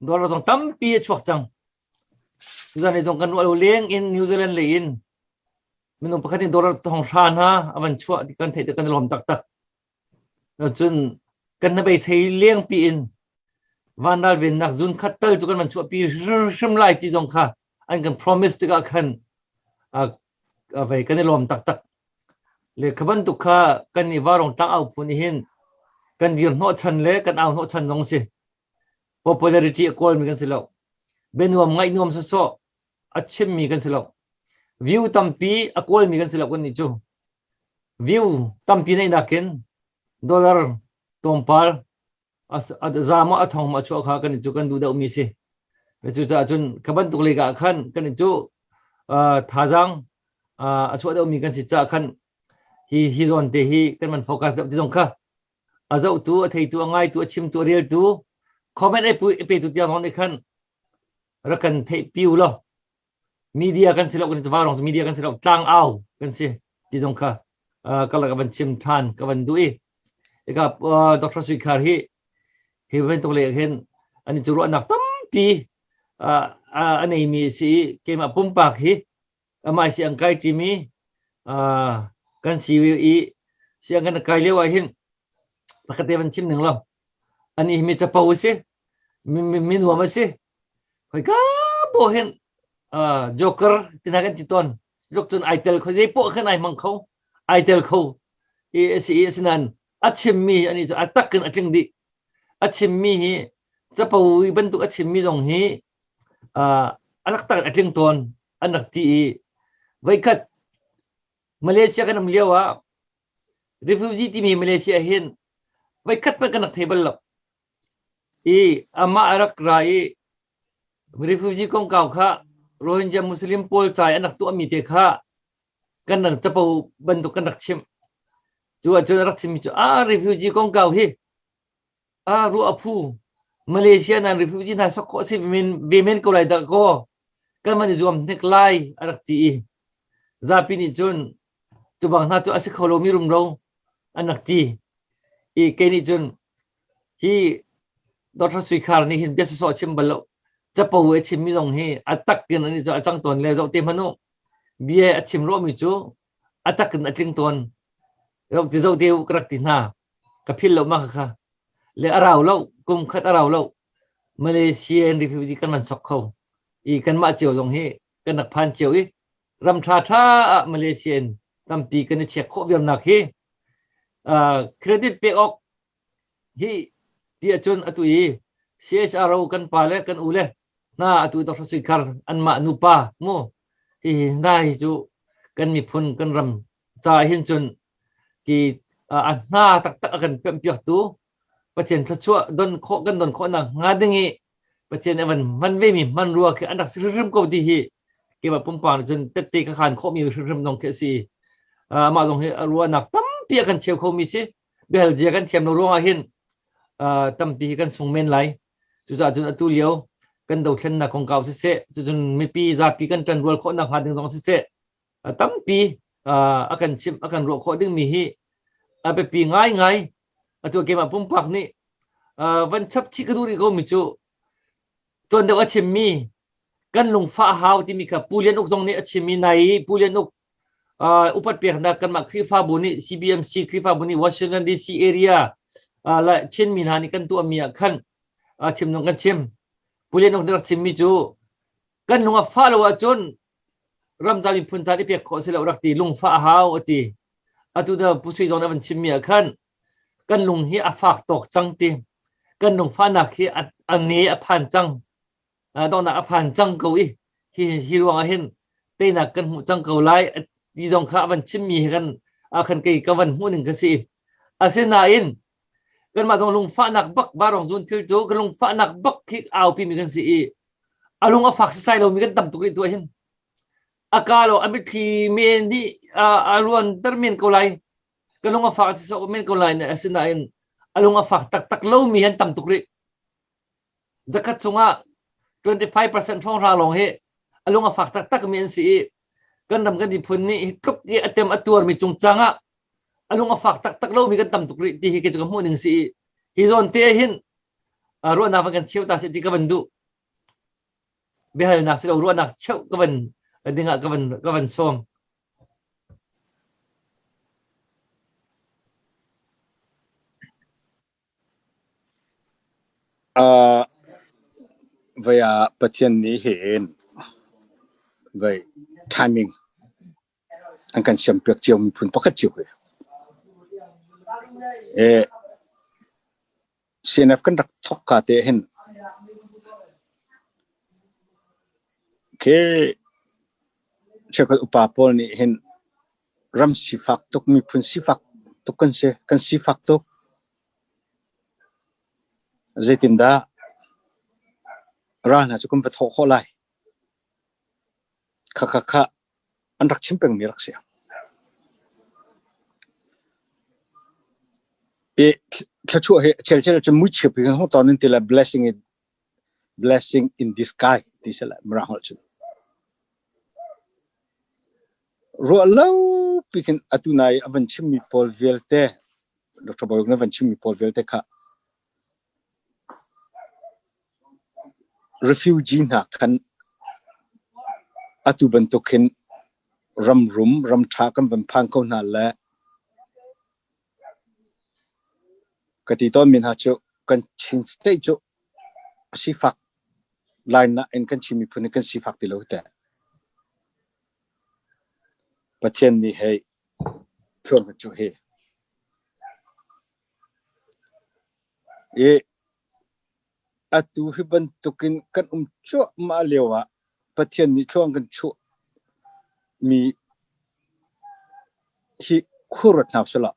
dollar zong tampi a chuak cang. Tuzan ni zong kan ruah lo leng in New Zealand lei in minung pakhat in dollar thong hra hna a van chuah ti kan theih ti kan i lawm taktak. Cun kan na beisei lengpi in vanral vennak zun khat tal cu kan van chuahpi hrim lai ti zong kha an kan promise tikah khan vei kan i lawm taktak. Le kha bantuk kha kan i varong tlang au phu nih hin kan dir hnawh chan le kan au hnawh chan zong si. Popularity a kawlmi kan si lo. Bianuam ngaih nuam sawsawh a chimmi kan si lo. View tampi a kawlmi kan si lo kan nih cu. View tampi neih nakin dollar tlawmpal za maw a thong maw a chuah kha kan cu kan duh deuhmi si. Cucaah cun kha bantuk lei ah khan kan cu thazaang a chuah deuhmi kan si caah khan hi hi zawn te hi kan van focus deuh ti zong kha a zohtu, a theitu, a ngaitu, a chimtu, a reltu, comment a petu tiang zong nih khan rak kan theih pi u law media kan si lo kan va rong media kan si lo tlang au kan si ti zong kha ka lak van chim than ka van duh i ika Dr. Sui Khar hi hi bantuk le hin ani chu ruahnak tampi a nei mi si i keimah pumpak hi amai si ang kai timi kan si i siang kan kai lio ah hin pakhat te van chim ning lo ani mi capo si mi nuam a si Khoika poh hin joker tina kan ti tawn. Luk cun ai tel kho zei poh khan ai hmang kho. Ai tel kho. I a si i asinain a chimmi ani cu a tak in a tling dih. A chimmi hi capo i bantuk a chimmi zong hi a taktak in a tling tawn an rak ti i voikhat Malaysia kan um lio ah refugee timi Malaysia hin voikhat hmanh kan rak thei bal lo. I amah a rak ra i refugee kongkau kha Rohingya Muslim pawl ca i an rak tuahmi te kha kan rak capo bantuk kan rak chimh. Cu ahcun a rak chimmi cu ah refugee kongkau hi ah ruah a phu Malaysia nan refugee hna sok khawh si men ve men ko lai dah kaw kan van i zuam hnik lai a rak ti i zapi nih cun cu bang hna cu a si kho lomi rumro an rak ti i kei nih cun Hi Dr. Sui Khar nih hin bia sawsawh a chim bal lo. Capo a chimmi zong hi a tak in ani cu a cang tawn le zoh te hmanh u. Bia a chim ruahmi cu a tak in a tling tawn. Zoh ti zoh te u ka rak ti hna. Ka phil lo ma kha. Le a rau lo, kum khat a rau lo. Malaysian refugee kan van sok kho. I kanmah cio zong hi kan rak phan cio i ram ṭha ṭha ah Malaysian tampi kan i check khawh viarnak hi credit pek awk Hi ti ahcun atu i CHRO kan pa le kan u le hna atu Dr. Sui Khar anmah nupa mu hihi hna hi cu kan miphun kan ram ca hin cun ki a hna taktak a kan pemhpiaktu Pathian thluachuah don khawh kan don khawhnak hnga ding i Pathian a van hman ve mi hmanrua khi an rak si hrimhrim ko ti hi keimah pumpak nih cun tette ka khan khawhmi hrimhrim zong khi a si. Amah zong hi a ruahnak tampi a kan cheu khomi si. Biahal zia kan thiam lo ruangah hin tampi hi kan sung men lai. Cucaah cun atu lio kan dothlennak kongkau siseh, cucun mipi zapi kan ṭanrual khawhnak hnga ding zong siseh, tampi a kan chimh, a kan ruah khawh dingmi hi a biapi ngaingai. Atu keimah pumpak nih van chap chih ka duh rih komi cu tuan deuh a chimmi kan lungfah a hau timi kha Pu Lian Uk zong nih a chimmi nai Pu Lian Uk upat peknak kanmah Khrihfabu nih CBMC Khrihfabu nih Washington DC area le Chinmi hna nih kan tuahmi ah khan chim nung kan chim. Pu Lian Uk nih rak chimmi cu kan lung a fah lo ahcun ramca miphun caan i pek khawh si lo rak ti lungfah a hau a ti. Atu da Pu Sui zong nih a van chimmi ah khan kan lung hi a fak tawk cang ti. Kan lungfahnak hi a nge a phan cang. Donghnak a phan cang ko i hi hi ruangah hin teinak kan hmuh cang ko lai ti zong kha a van chimmi he kan khan kei ka van hmuh ning ka si. Asinain kanmah zong lungfahnak bak barong zun thil cu ka lungfahnak bak khi aupi mi kan si i a lung a fak sisai lomi kan tam tuk rih tu hin a ka lo a mitthli men nih a ruanter men ko lai ka lung a fak ti sok men ko lai asinain a lung a fak taktak lomi han tam tuk rih Zakhat chungah 25% hrawnghrang lawng hi a lung a fak taktak mi an si i Kan ram kan miphun nih hi tluk i a tem a tuarmi cungcang ah a lung a fak taktak lomi kan tam tuk rih ti hi kei cu ka hmuh ning si i hi zawn te hin ruahnak van kan cheu ta seh ti ka van duh. Biahalnak si lo ruahnak cheuh ka van dingah ka van sawm. Vei ah Pathian nih hin vei timing an kan siampiak cio miphun pakhat cio hi. CNF kan rak thawk ka te hin khi cheukhat upa pawl nih hin ram sifak tuk miphun sifak tuk kan si kan sifak tuk zeitindah ral hna cu kan va thawh khawh lai kha kha kha an rak chim pengmi rak si. I thluachuah hi chelchel cu muichia pi kan hong ton in ti le blessing in blessing in disguise ti se le mirang holh cun. Ruah lo pi khin atu nai a van chimmi pawl vialte Dr. Bawuk na van chimmi pawl vialte kha Refugee hna khan atu bantuk hin ram rum ram ṭha kan van phan ko hna le ka ti tawnmi hna cu kan Chin state cu a sifak lai nain kan Chin miphun hi kan sifak ti lo teh. Pathian nih hei thuam cu hi. I atu hi bantukin kan um cuahmah lio ah Pathian nih thluang kan chuah mi hi khuaruat hna usih law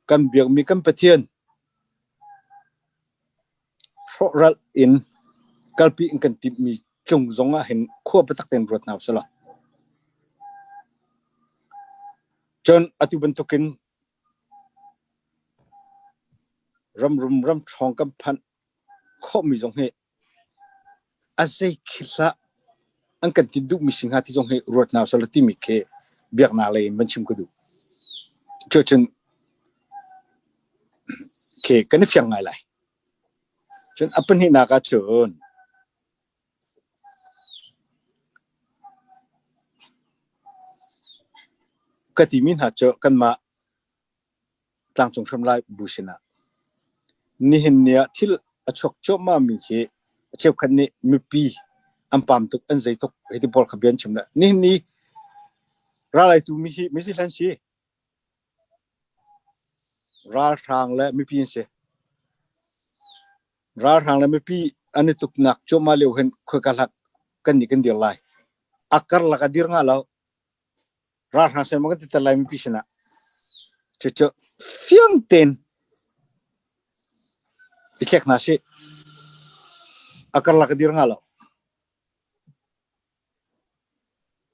kan biakmi kan Pathian hrawhral in kalpi in kan timhmi cung zong ah hin khua biatak tein ruat hna usih law cun atu bantukin Ramrum ramṭhawng kan phanh khawhmi zong hi a zei khi hlah an kan ti duhmi si hnga ti zong hi ruat hna usih law timi khi biaknak lei in van chim ka duh. Cucun khi kan i fiang ngai lai. Cun a pahnihnak ah cun Ka timi hna cu kanmah tlangcung hriamtlai bu sinah nihin ni ah thil a chuak cuahmahmi hi a cheukhat nih mipi an pam tuk an zei tuk hei ti pawl kha bia an chim le nihin ni ralaitu mi hi misi hlan si. Ralhrang le mipi an si. Ralhrang le mipi an i tuknak cuahmah lio hin khoika hlak kan nih kan dir lai. A karlak a dir nga lo. Ralhrang sin maw kan ti ter lai mipi sinah. Cucu fiang tein i thlek hna sih. A karlak a dir nga lo.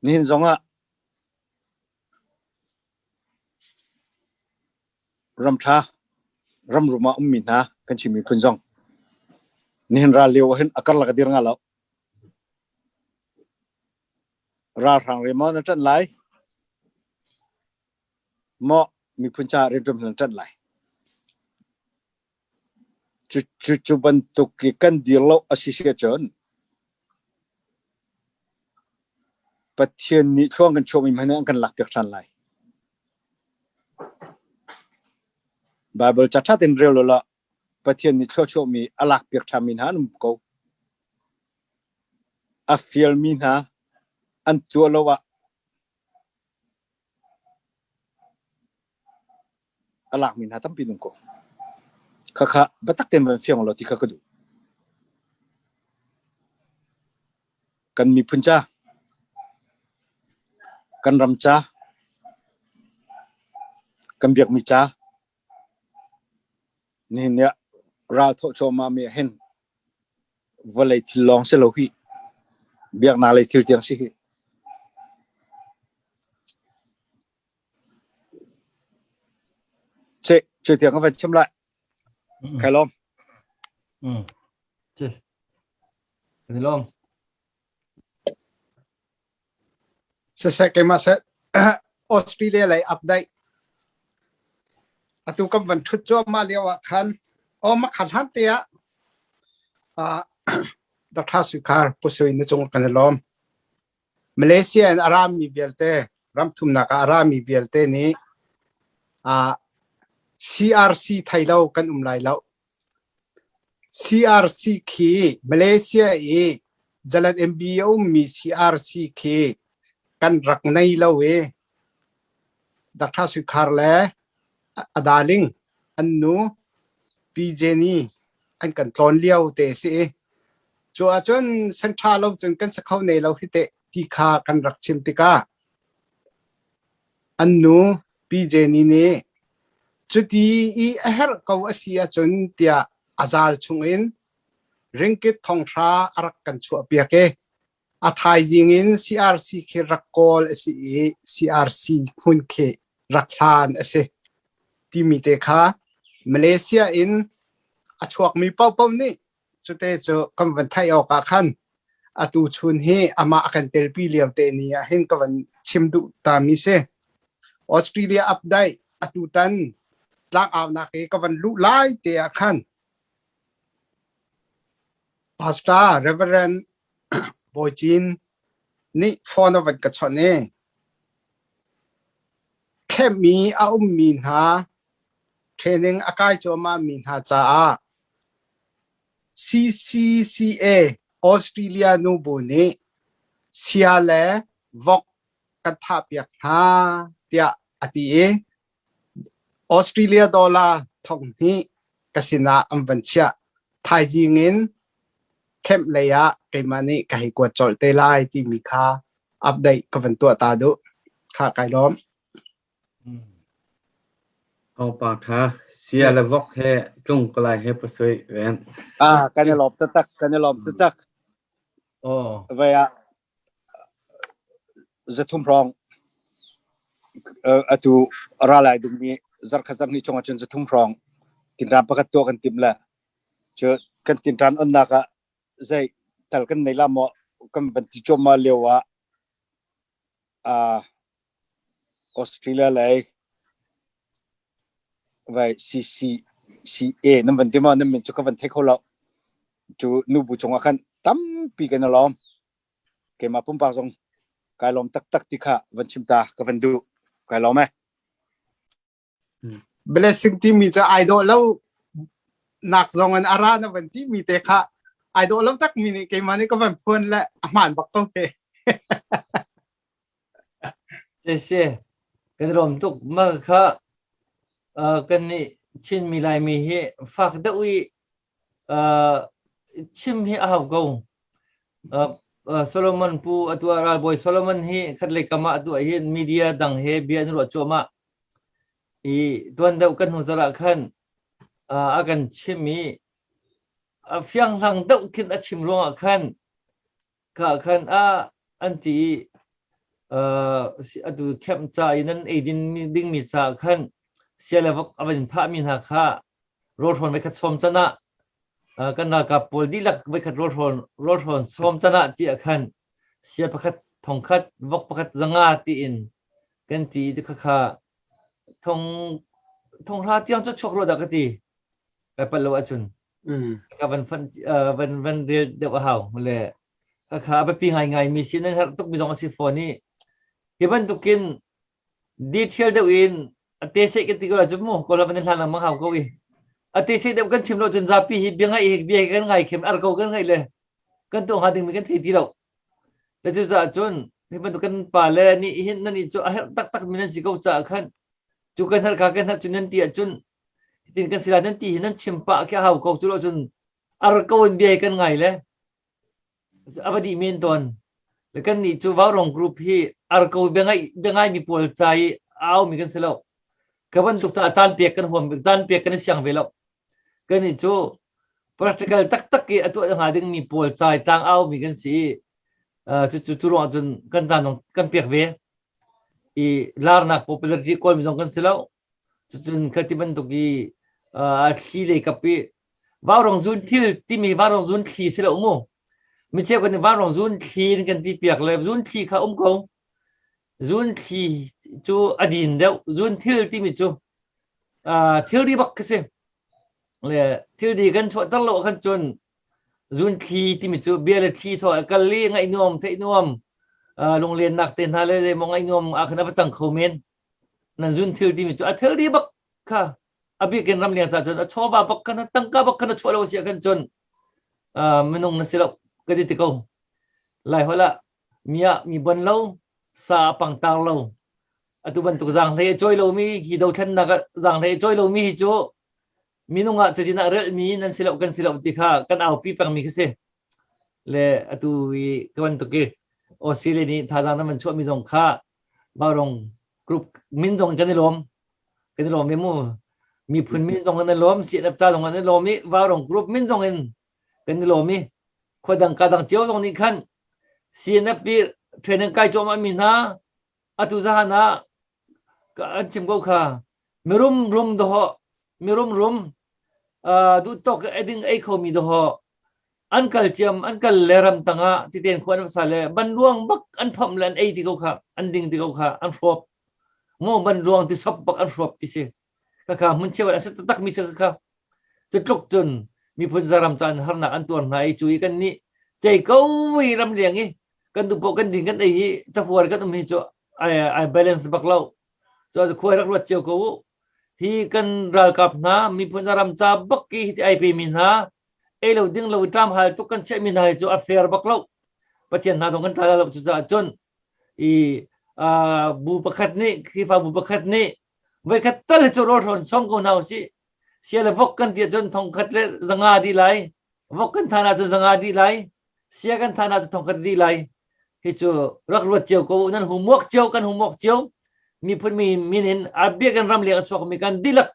Nihin zongah Ramṭha, ramrum ah ummi hna kan Chin miphun zong nihin ral lio ahhin a karlak a dir nga lo. Ralhrang re maw na ṭanh lai? Maw miphun caah rianṭuan na ṭanh lai? Cu bantuk i kan dir lo a si si ahcun Pathian nih thluang kan chuahmi hmanh an kan lakpiak ṭhan lai. Baibal ca ṭha tein rel law Pathian nih thluachuahmi a lakpiak ṭhanmi hna an um ko. A fialmi hna an tuah lo ah A lakmi hna tampi nung ko. Khakha biatak tein van fiang law ti kha ka duh. Kan miphun ca, kan ram ca, kan biakmi ca, nihin ni ah ral thawh cuahmah mi ah hin vawlei thil lawng si lo hi biaknak lei thil tiang si hi. Che, cu tiang ka van chim lai. Kai lawm. Che. Kan i lawm. Siseh keimah seh Australia lei update atu kan van ṭhut cuahmah lio ah khan aw makhat hlan te ah uh, Dr. Sukhar Pusui na cung kan i lawm. Malaysia in a rami vialte ramthumnak ah a rami vialte nih uh, CRC thei lo kan um lai lo. CRC khi Malaysia i Jalan MB a ummi CRC khi kan rak nei lo i Dr. Sukhar le a darling an nu Pi Jenny an kan tlawn lio te si i cu ahcun senṭha lo cun kan si kho ne lo hi teh ti kha kan rak chim tikah an nu Pi Jenny nih cuti i a herh ko a si ahcun tiah a zal chungin ringkit thonghra a rak kan chuahpiak i a thaizing in CRC khi rak kawl a si i CRC hmun khi rak hlan a si timi te kha Malaysia in a chuakmi paohpaoh nih cute cu kan van theih awk ah khan atu chun hi amah a kan telpi lio te ni ah hin ka van chim duh ta mi si. Australia update atu tan tlangaunak i ka van luh lai te ah khan Pastor Reverend Bawi Cin nih phone a van ka chawnh i camp i a ummi hna training a kai cuahmahmi hna caah CCCA Australia nubu nih sia le vok kan thahpiak hna tiah a ti i Australia dollar 2000 ka sinah an van chiah. Thaizing in camp lei ah keimah nih ka hei kuat colh te lai timi kha update ka van tuah ta duh. Kha kai lawm. Thawngpang ṭha. Sia le vok he tlung ka lai he pasui ven. Ah, kan i lawm taktak, kan i lawm taktak. Oh. Vai ah 300 hrawng atu ra lai dingmi zarkhat zarhni chung ahcun 300 hrawng tinṭan pakhat tuah kan timh le cu kan tinṭan onnak ah zei tal kan nei la maw kan van ti cuahmah lio ah Australia lei vai CCCA nan van ti maw nan min cu ka van thei kho lo cu nubu cungah khan tampi kan i lawm keimah pumpak zong kai lawm taktak ti kha van chim ta ka van duh kai lawm e Blessing timi cu ai dawh lo nak zong in a ra na van timi te kha ai dawh lo tak mi nih keimah nih ka van phuan le a hmaan bak ko he. Se se kan rom tuk ma kha kan nih Chinmi Laimi hi fak deuh i chim hi a hau ko. Solomon pu atu ah ralbawi Solomon hi khatlei kam ah atu ah hin media dang he bia an ruah cuahmah. I tuan deuh kan hnu zarh ah khan a kan chim i a fianghlang deuh khin a chim ruangah khan kha khan a an ti i atu camp ca i nan ei dingmi ca khan sia le vok a van in phahmi hna kha rawlhrawn voikhat sawm can ah kan ralkap pawl dihlak voikhat rawlhrawn rawlhrawn sawm can ah tiah khan sia pakhat 1000 vok pakhat 500 tiin kan ti i khakha thong 1000 tiang cu chuak rua dah ka ti kai palh lo ahcun ka van fan van van rel deuh a hau le khakha a biapi ngaingai mi si nan herh tuk mi zong a si fawn i hi bantukin detail deuh in a te seh kan ti ko la cu mu ko la van hlan lengmang hau ko i a te seh deuh kan chim lo cun zapi hi bia ngai hi bia hi kan ngai khem ar ko kan ngai le kan tuah hnga ding mi kan thei ti lo le cu caah cun hi bantuk kan pa le nih hin nan i cu a herh taktak mi nan si ko caah khan cu kan herh kha kan herh cu nan ti ahcun hitin kan si lai nan ti hi nan chim pah khi a hau ko cu lo cun ar ko in bia hi kan ngai le a va dih men tawn le kan nih cu Vaurawng group hi ar ko bia ngai bia ngai mi pawl ca i au mi kan si lo ka bantuk caah caan pek kan huam caan pek kan i siang ve lo kan nih cu practical taktak i a tuah hnga ding mi pawl ca i tlang au mi kan si i cu cu cu ruang cun kan caan zong kan pek ve i larnak popularity kawl mi zong kan si lo cucun khati bantuk i a thli lei kap i Vaurawng zun thil timi vaurawng zun thli si lo mu. Mi cheu kan vaurawng zun thli in kan ti piak le zun thli kha um ko. Zun thli cu a din deuh. Zun thil timi cu thilri bak khi si. Le thilri kan chuahter lo khan cun zun thli timi cu bia le thli so a kal i ngaih nuam theih nuam lunglennak te hna le zeimaw ngaih nuam ah khan a va cang kho men. Nan zun thil timi cu a thilri bak kha a bik in ramleng ca cun a chawva bak khan tangka bak khan a chuah lo si ah khan cun minung na si lo ka ti ti ko. Lai holh ah mi ah mi bon lo sa a pangtar lo atu bantuk zaanghlei a cawi lomi hi dothlennak ah zaanghlei a cawi lomi hi cu minung ah cazin ah relmi nan si lo kan si lo ti kha kan aupi pengmi khi si le atu i ka bantuk i Australia nih thazaang nan van chuahmi zong kha Vaurawng group min zong kan i lawm kan i lawm ve mu miphun min zong kan i lawm CNF ca zong kan i lawm i Vaurawng group min zong in kan i lawm i khua dang ka dang cio zong nih khan CNF i training kai cuahmah mi hna atu zahan ah an chim ko kha mirum rum doho mirum rum duh tawk eding ei kho mi doho an kal ciam an kal le ram tangah titen khua an sa le ban luang bak an phomh le an ei ti ko kha an ding ti ko kha an hrawp ngo ban luang ti sop bak an hrawp ti si Khakha hmun cheu a si taktak mi si khakha. Cu tluk cun miphun zaram caan harnak an tuar hna i cu i kan nih cei ko i ramleng i kan duh poh kan din kan ei i cafuar kan um hi cu ai ai balance bak lo. Cu khuai rak ruat cio ko u. Hi kan ralkap hna miphun zaram ca bak ki hi ai pe mi hna ei lo ding lo i ṭam hal tuk kan chiah mi hna hi cu a fair bak lo. Pathian hna zong kan tla lo cucaah cun i bu pakhat nih Khrihfabu pakhat nih Voikhat tal hi cu rawl hrawn sawm ko hna usih. Sia le vok kan ti ahcun thongkhat le zanga dih lai. Vok kan than ahcun zanga dih lai. Sia kan than ahcun thongkhat dih lai. Hi cu rak ruat cio ko nan humuak cio kan humuak cio. Miphun mi min in a bia kan ram leng a chuakmi kan dihlak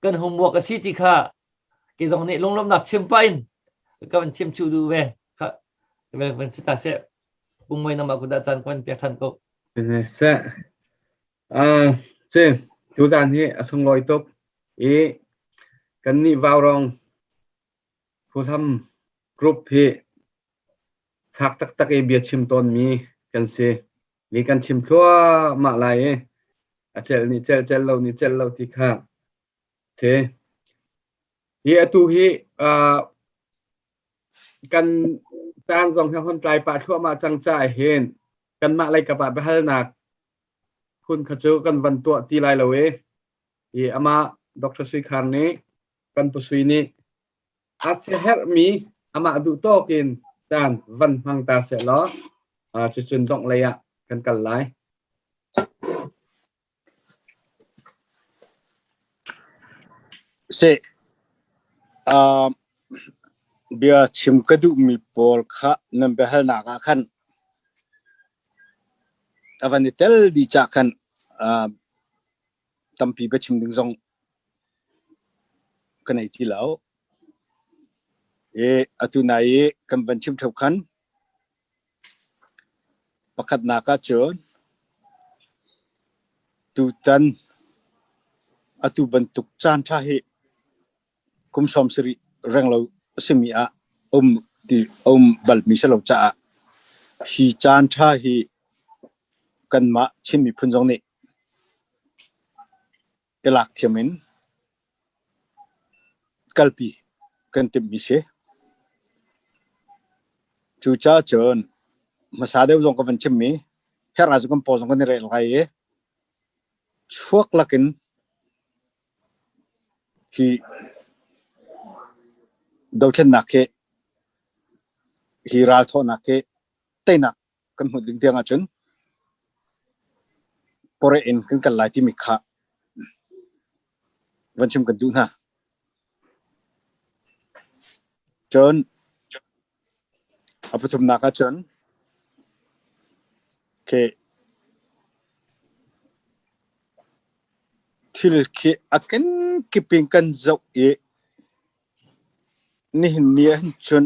kan humuak a si ti kha kei zong nih lunglawmhnak chim pah in ka van chim chu duh ve. Kha van si ta seh. Pungmoi nama kuda caan kan pek than ko. Seh. Si, tuzaan hi a sunglawi tuk i kannih Vaurawng Phuhlam group hi fak taktak i bia chim tawnmi kan si. Ni kan chim thluahmah lai i a celh nih celh, celh lo nih celh lo ti kha si. Hi atu hi kan caan zong hi hon tlai pah thluahmah cang caah hin kanmah leikap ah biahalnak phun kha cu kan van tuah ti lai lo i i amah Dr. Sui Khar nih kan pu Sui nih a siaherhmi amah duh tawk in caan van hmang ta seh law cucun dongh lei ah kan kal lai. Seh, bia chim ka duhmi pawl kha nan biahalnak ah khan a van i tel dih cah khan tampi biachim ding zong ka nei ti lo. I atu nai i kan van chim ṭheo khan Pakhatnak ahcun tutan atu bantuk caanṭha hi kum 70 renglo a simi ah um ti a um balmi si lo caah hi caanṭha hi kanmah Chin miphun zong nih i lak thiam in kalpi kan timhmi si. Cucaah cun hmasa deuh zong ka van chimmi herh ahcun kan paw zong kan i rel lai i chuak lakin hi dothlennak hi hi ralthawhnak hi teinak kan hmuh ding tiang ahcun pawreh in kan kal lai timi kha van chim kan duh hna. Cun a pathumnak ahcun khi thil khi a kenkip in kan zoh i nihin ni ahhin cun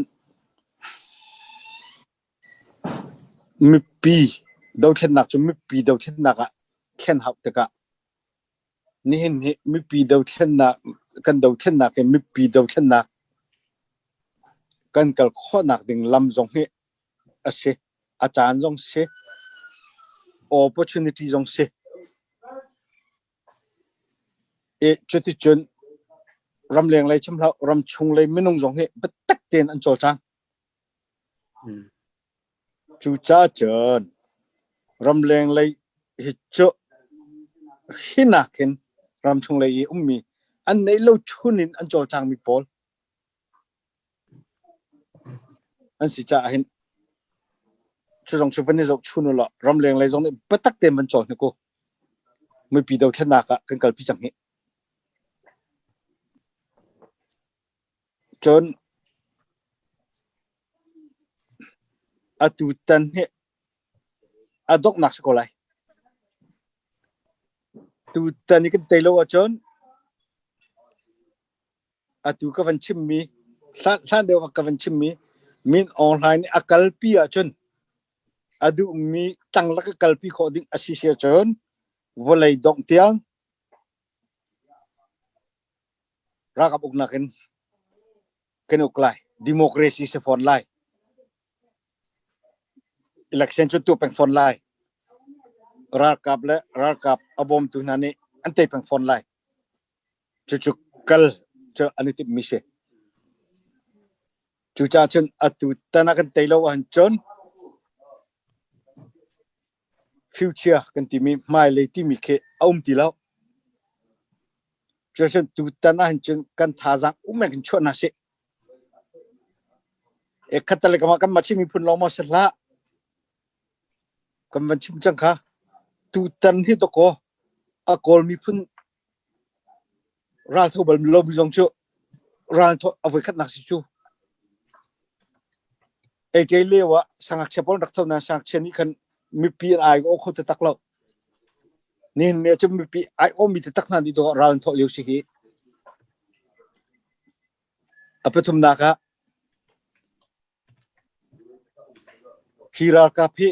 Mipi dothlennak cu mipi dothlennak ah thlen hauh tikah nihin hi mipi dothlennak kan dothlennak hi mipi dothlennak kan kal khawhnak ding lam zong hi a si. A caan zong si. Opportunity zong si. I cuticun ramleng lei chim hlah ramchung lei minung zong hi biatak tein an cawlcang. Cucaah cun ramleng lei hi cu hi nakin ramchung lei i ummi an neih lo chun in an cawlcangmi pawl an si caah hin cu zong cu van i zohchun u law ramleng lei zong nih biatak tein van cawl hnik u. Mipi dothlennak ah kan kalpi cang hih. Cun atutan hi a donghnak si ko lai. Tutan i kan tei lo ahcun atu ka van chimmi hlan hlan deuh ah ka van chimmi Min Aung Hlaing nih a kalpi ahcun a duhmi tlanglak a kalpi khawh ding a si si ahcun vawlei dongh tiang Ralkap uknak in kan uk lai. Democracy si fawn lai. Election cu tuah peng fawn lai. Ralkap le ralkap a bawmtu hna nih an tei peng fawn lai. Cucu kal cu an i timhmi si. Cucaah cun atu tan ah kan tei lo ahcun Future kan timi hmailei timi khi a um ti lo. Cucun tutan ahhin cun kan thazaang um in kan chuah hna sih. E khatal ka kan mah Chin miphun lawng maw si hlah. Kan van chim cang kha. Tutan hi dawkaw a Kawl miphun Ral tho bal lomi zong cu ral tho a voikhatnak si cu. AJ lio ah sangakchia pawl rak tho na sangakchia nih khan mipi an ai aw kho taktak lo. Nihin ni cu mipi ai aw mi taktak hna nih dawh ral an thawh lio si hi. A pathumnak ah hi ralkap hi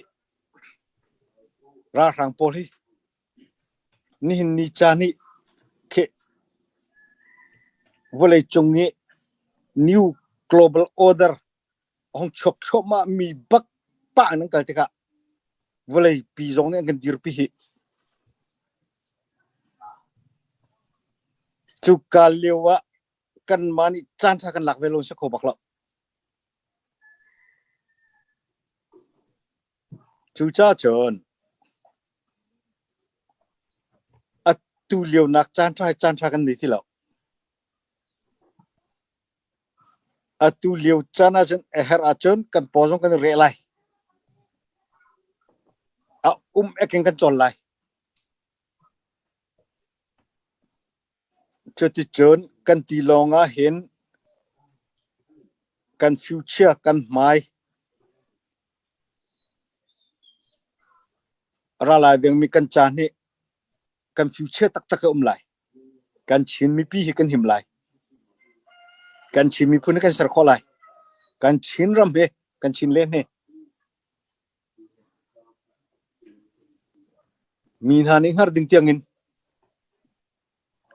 ralhrang pawl hi Nihin ni caan hi khi vawleicung i new global order a hung chuak thluahmah mi bak pah in an kal tikah vawleipi zong nih an kan dirpi hih. Cuka lio ah kanmah nih caan ṭha kan lak ve lo si kho bak lo. Cucaah cun atu lionak caanṭha hi caanṭha kan nei ti lo. Atu lio caan ahcun a herh ahcun kan paw zong kan i reh lai. A um ek in kan cawl lai. Cuticun kan tilawng ah hin kan future kan hmai a ra lai dingmi kan caan hi kan future taktak a um lai. Kan Chin mipi hi kan him lai. Kan Chin miphun hi kan ser khawh lai. Kan Chin ram hi kan Chin len hi Mi hna nih hngar ding tiangin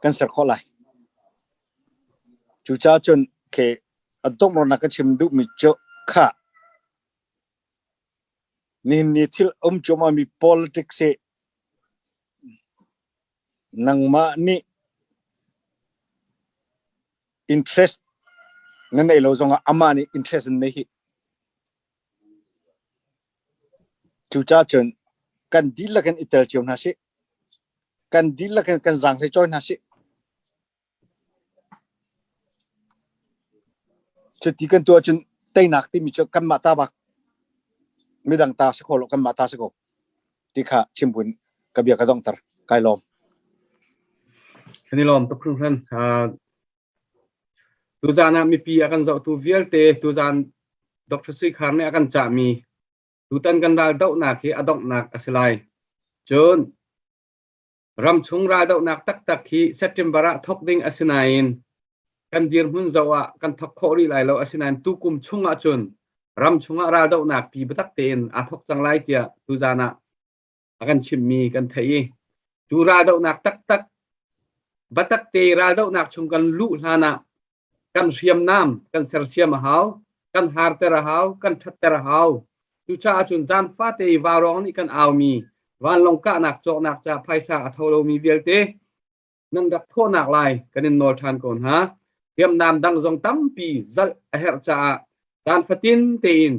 kan ser khawh lai. Cucaah cun khi a donghnak ka chim duhmi cu kha nihin ni thil um cuahmahmi politics hi nangmah nih interest na neih lo zongah amah nih interest an nei hi. Cucaah cun kan dihlak in i tel cio hna sih. Kan dihlak in kan zaanghlei cawi hna sih. Cuti kan tuah cun teinak timi cu kanmah ta bak midang ta si kho lo kanmah ta si ko ti kha chim buin ka bia ka donghter. Kai lawm. Kan i lawm tuk hringhran. Tuzaan ah mipi a kan zohtu vialte tuzaan Dr. Sui Khar nih a kan cahmi tutan kan raldohnak hi a donghnak a si lai. Cun ramchung raldohnak taktak hi September ah thawk ding a si nain kan dirhmun zoh ah kan thawk khawh rih lai lo. Asinain tukum chung ahcun ramchung ah raldohnak pi biatak tein aa thawk cang lai tiah tuzaan ah a kan chimmi kan theih i cu raldohnak taktak biatak te raldohnak chung kan luh hlan ah kan hriamnam kan sersiam a hau kan harter a hau kan ṭhatter a hau cucaah cun zan fate i vaurawng nih kan aumi Vanlawng kahnak cawknak ca phaisa a tho lomi vialte nan rak thawhnak lai kan in nawl ṭhan ko hna. Hriamnam dang zong tampi zalh a herh caah caan fatin tein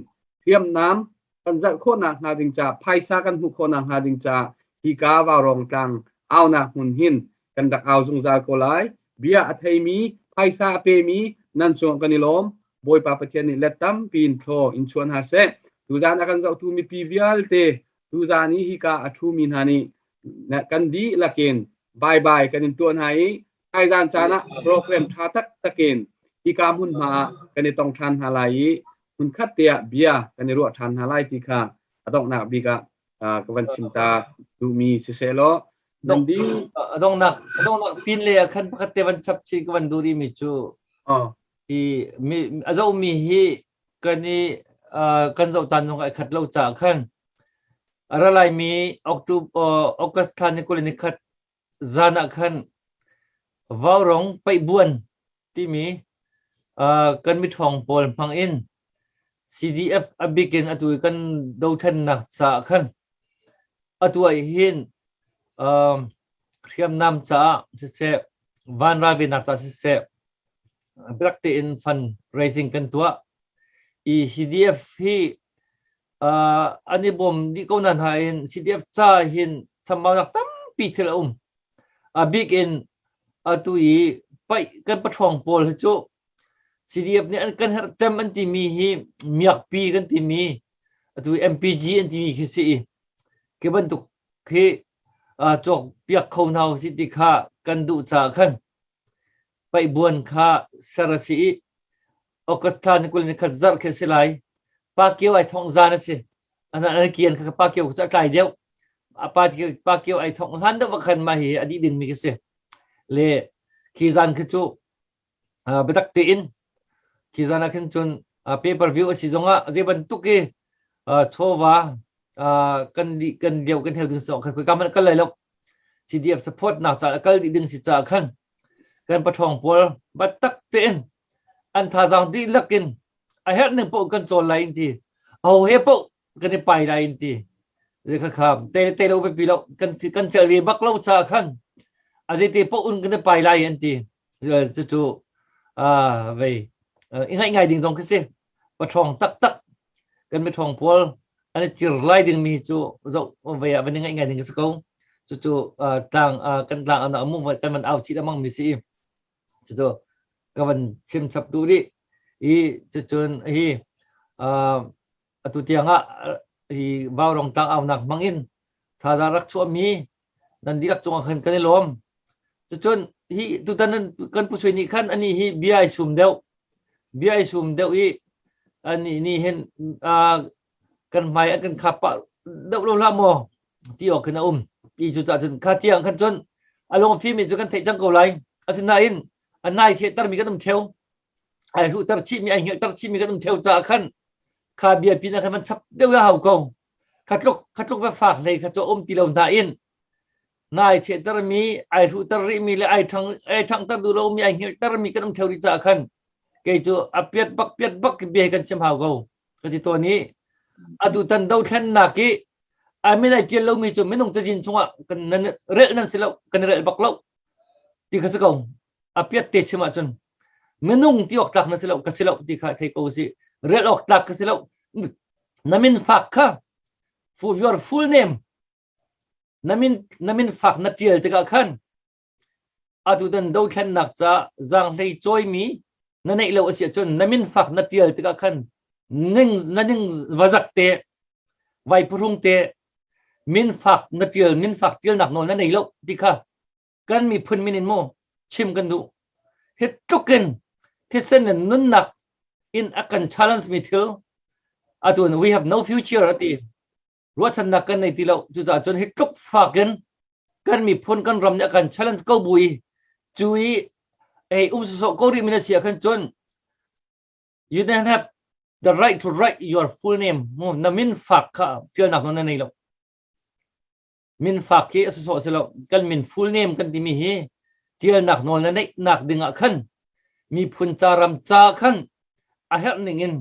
hriamnam kan zalh khawhnak hnga ding ca phaisa kan hmuh khawhnak hnga ding ca hika Vaurawng tlang aunak hmun hin kan rak au zungzal ko lai. Bia a theimi, phaisa a pemi nan cung kan i lawm. Bawipa Pathian nih let tampi in thlaw in chuah hna seh. Tuzaan a kan zohtu mipi vialte tuzaan i hika a ṭhumi hna nih kan dihlak in bye bye kan in tuah hna i thaizaan caan ah program ṭha taktak in hika hmunhma ah kan i tong ṭhan hna lai i hmunkhat te ah bia kan i ruah ṭhan hna lai ti kha a donghnak bik ah ka van chim ta duhmi siseh law nan di a donghnak a donghnak pin le ah khan pakhat te van chap chih ka van duh rih mi cu hi mi a zohmi hi kan i kan zoh caan zong ai khat lo caah khan a ra laimi October August thla ni 21 zan ah khan Vaurong paihbuan timi kan miṭhawng pawl hmang in CDF a bik in atu i kan dothlennak caah khan atu ah hin hriamnam caah siseh vanral venak caah siseh biatak tein fund raising kan tuah i CDF hi an i bawm dih ko na hna in CDF ca hin chambaunak tampi thil a um. A bik in atu i paih kan paṭhawng pawl hi cu CDF nih an kan herh cem an timi hi miakpi kan timi atu MPG an timi khi si i khi bantuk khi cawk piak kho hna usih ti kha kan duh caah khan paihbuan kha ser a si i August thla ni 21 zarh khi a si lai. Pakio ai thongh zan a si. An kian kha Pakio cu a tlai deuh. Pakio ai thongh hlan deuh khan mah hi a dih dingmi khi si. Le khi zan khi cu biatak tein khi zan ah khin cun pay per view a si zongah zei bantuk i chawva kan dih kan lio kan hel ding so khan ka man kal lai lo CDF support nak ca kal dih ding si ca khan kan pathawng pawl biatak tein an thazaang dihlak in a herh ning paoh kan cawl lai in ti aho he paoh kan i pai lai in ti kha kha te te lo pi lo kan kan cel ve bak lo cha khan a zei te paoh un kan i pai lai an ti cucu vei i ngaih ngai ding zong khi si paṭhawng taktak kan miṭhawng pawl an i tir lai dingmi cu zoh vei ah van i ngaih ngai ding si ko cucu tlang kan tlang an amu kan van au chih lamang mi si cucu ka van chim chap duh rih i cucun hi atu tiang ah hi vaurong tlang aunak hmang in thazaang rak chuahmi nan dihlak cungah khan kan i lawm. Cucun hi tutan kan Pu Sui nih khan ani hi bia ai sum deuh. Bia ai sum deuh i ani nih hin kan hmai an kan khap pah deuh lo hlah maw ti awk khin a um. Ti cu cah cun kha tiang khan cun a lung fim cu kan theih cang ko lai. Asinain a nai chehtermi kan um theo. Ai hluhter chihmi ai hngelhter chihmi kan um theo caah khan kha bia pin ah khan van chap deuh a hau ko. Khatluk khatluk va fak hlei kha cu um ti lo nain nai chehtermi ai hruhter rihmi le ai ṭhang ai ṭhanghter duh lomi ai hngilhtermi kan um ṭheo rih caah khan kei cu a piat bak piat bak bia hi kan chim hau ko ka ti tawn i atu tan dothlennak i a min ai ṭial lomi cu minung cazin chungah kan nan relh nan si lo kan i relh bak lo ti kha si ko a piat te chim ahcun minung ti awk tlak na si lo ka si lo ti kha thei ko si relh awk tlak ka si lo na min fak kha for your full name na min na min fak na tial tikah khan atutan dothlennak ca zaanghlei cawimi na neih lo a si ahcun na min fak na tial tikah khan ning na ning vazak te vai phuhrung te min fak na tial min fak tialnak nawl na nei lo ti kha kan miphun min in mu chim kan duh hi tluk in thisen in nunnak in a kan challenge mi thil atu we have no future ati ruahchannak kan nei ti lo cucaah cun hi tluk fak in kan miphun kan ram nih a kan challenge ko bu i cu i ei um sawsawh ko rih mi na si ah khan cun you don't have the right to write your full name mu na min fak kha tialnak nawl na nei lo Min fak hi a sawsawh si lo. Kan min full name kan timi hi ṭialnak nawl na neihnak ding ah khan miphun ca ram ca khan a herh ning in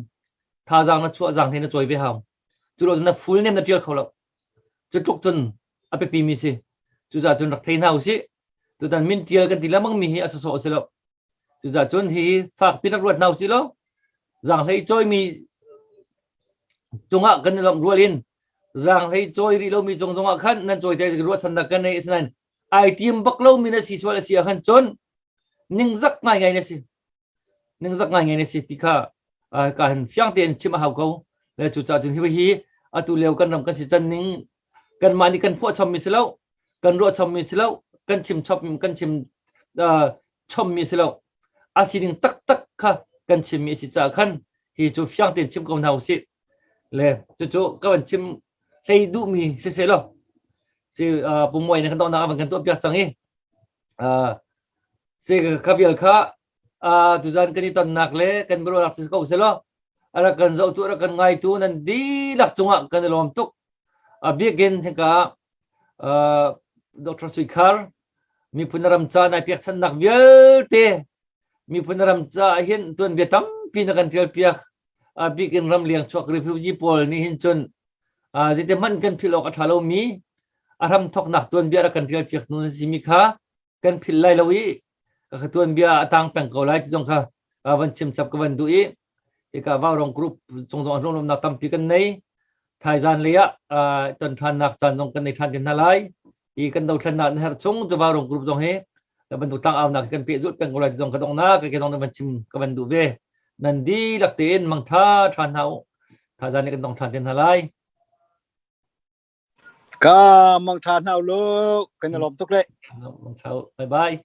thazaang na chuah zaang he na cawi ve hau. Cu lo cun na full name na ṭial kho lo. Cu tluk cun a biapi mi si. Cucaah cun rak thei hna usih. Tutan min tial kan ti lengmang mi hi a sawsawh a si lo. Cucaah cun hi fakpi rak ruat hna usih law zaanghlei cawimi cungah kan i lawmh rual in zaanghlei cawi rih lomi cung zongah khan nan cawi te ruahchannak kan nei asinain ai tim bak lomi na si sual a si ah khan cun ningzak ngaingai na si. Ningzak ngaingai na si ti kha ka hin fiang tein chim a hau ko. Le cucaah cun hi hi atu lio kan ram kan si can ning kanmah nih kan phuah chommi si lo, kan ruah chommi si lo, kan chim chop kan chim chommi si lo. A sining taktak kha kan chimmi a si caah khan hi cu fiang tein chim ko hna usih. Le cucu ka van chim hlei duhmi siseh law si pumuai na kan donghnak a van kan tuah piak cang i si ka vial kha tuzan kan i tonnak le kan biaruahnak cu si ko seh law a rak kan zohtu a rak kan ngaitu nan dihlak cungah kan i lawm tuk. A bikin hika Dr. Sui Khar miphun ram ca nai pekchannak vialte miphun ram ca hin tuanbia tampi na kan tial piak. A bikin ramleng chuak refugee pawl nih hin cun zeiti hmanh kan philh awk a ṭha lomi a hram thawknak tuanbia rak kan tial piak nu na simi kha kan philh lai lo i ka tuanbia a tang peng ko lai ti zong kha van chim chap ka van duh i hika Vaurong group cung zong hlawmnak tampi kan nei thaizan lei ah ton ṭhannak caan zong kan nei ṭhan te hna lai i kan dothlennak na herh chung cu Vaurong group zong hi bantuk tlang aunak kan pehzulh peng ko lai ti zong ka donghnak ka ke zong van chim ka van duh ve nan dihlak tein mangṭha ṭha hna u thaizan lei kan dong ṭhan te hna lai Ka mangṭha hna u lu kan i lawm tuk le. Mangṭha u. Bye bye.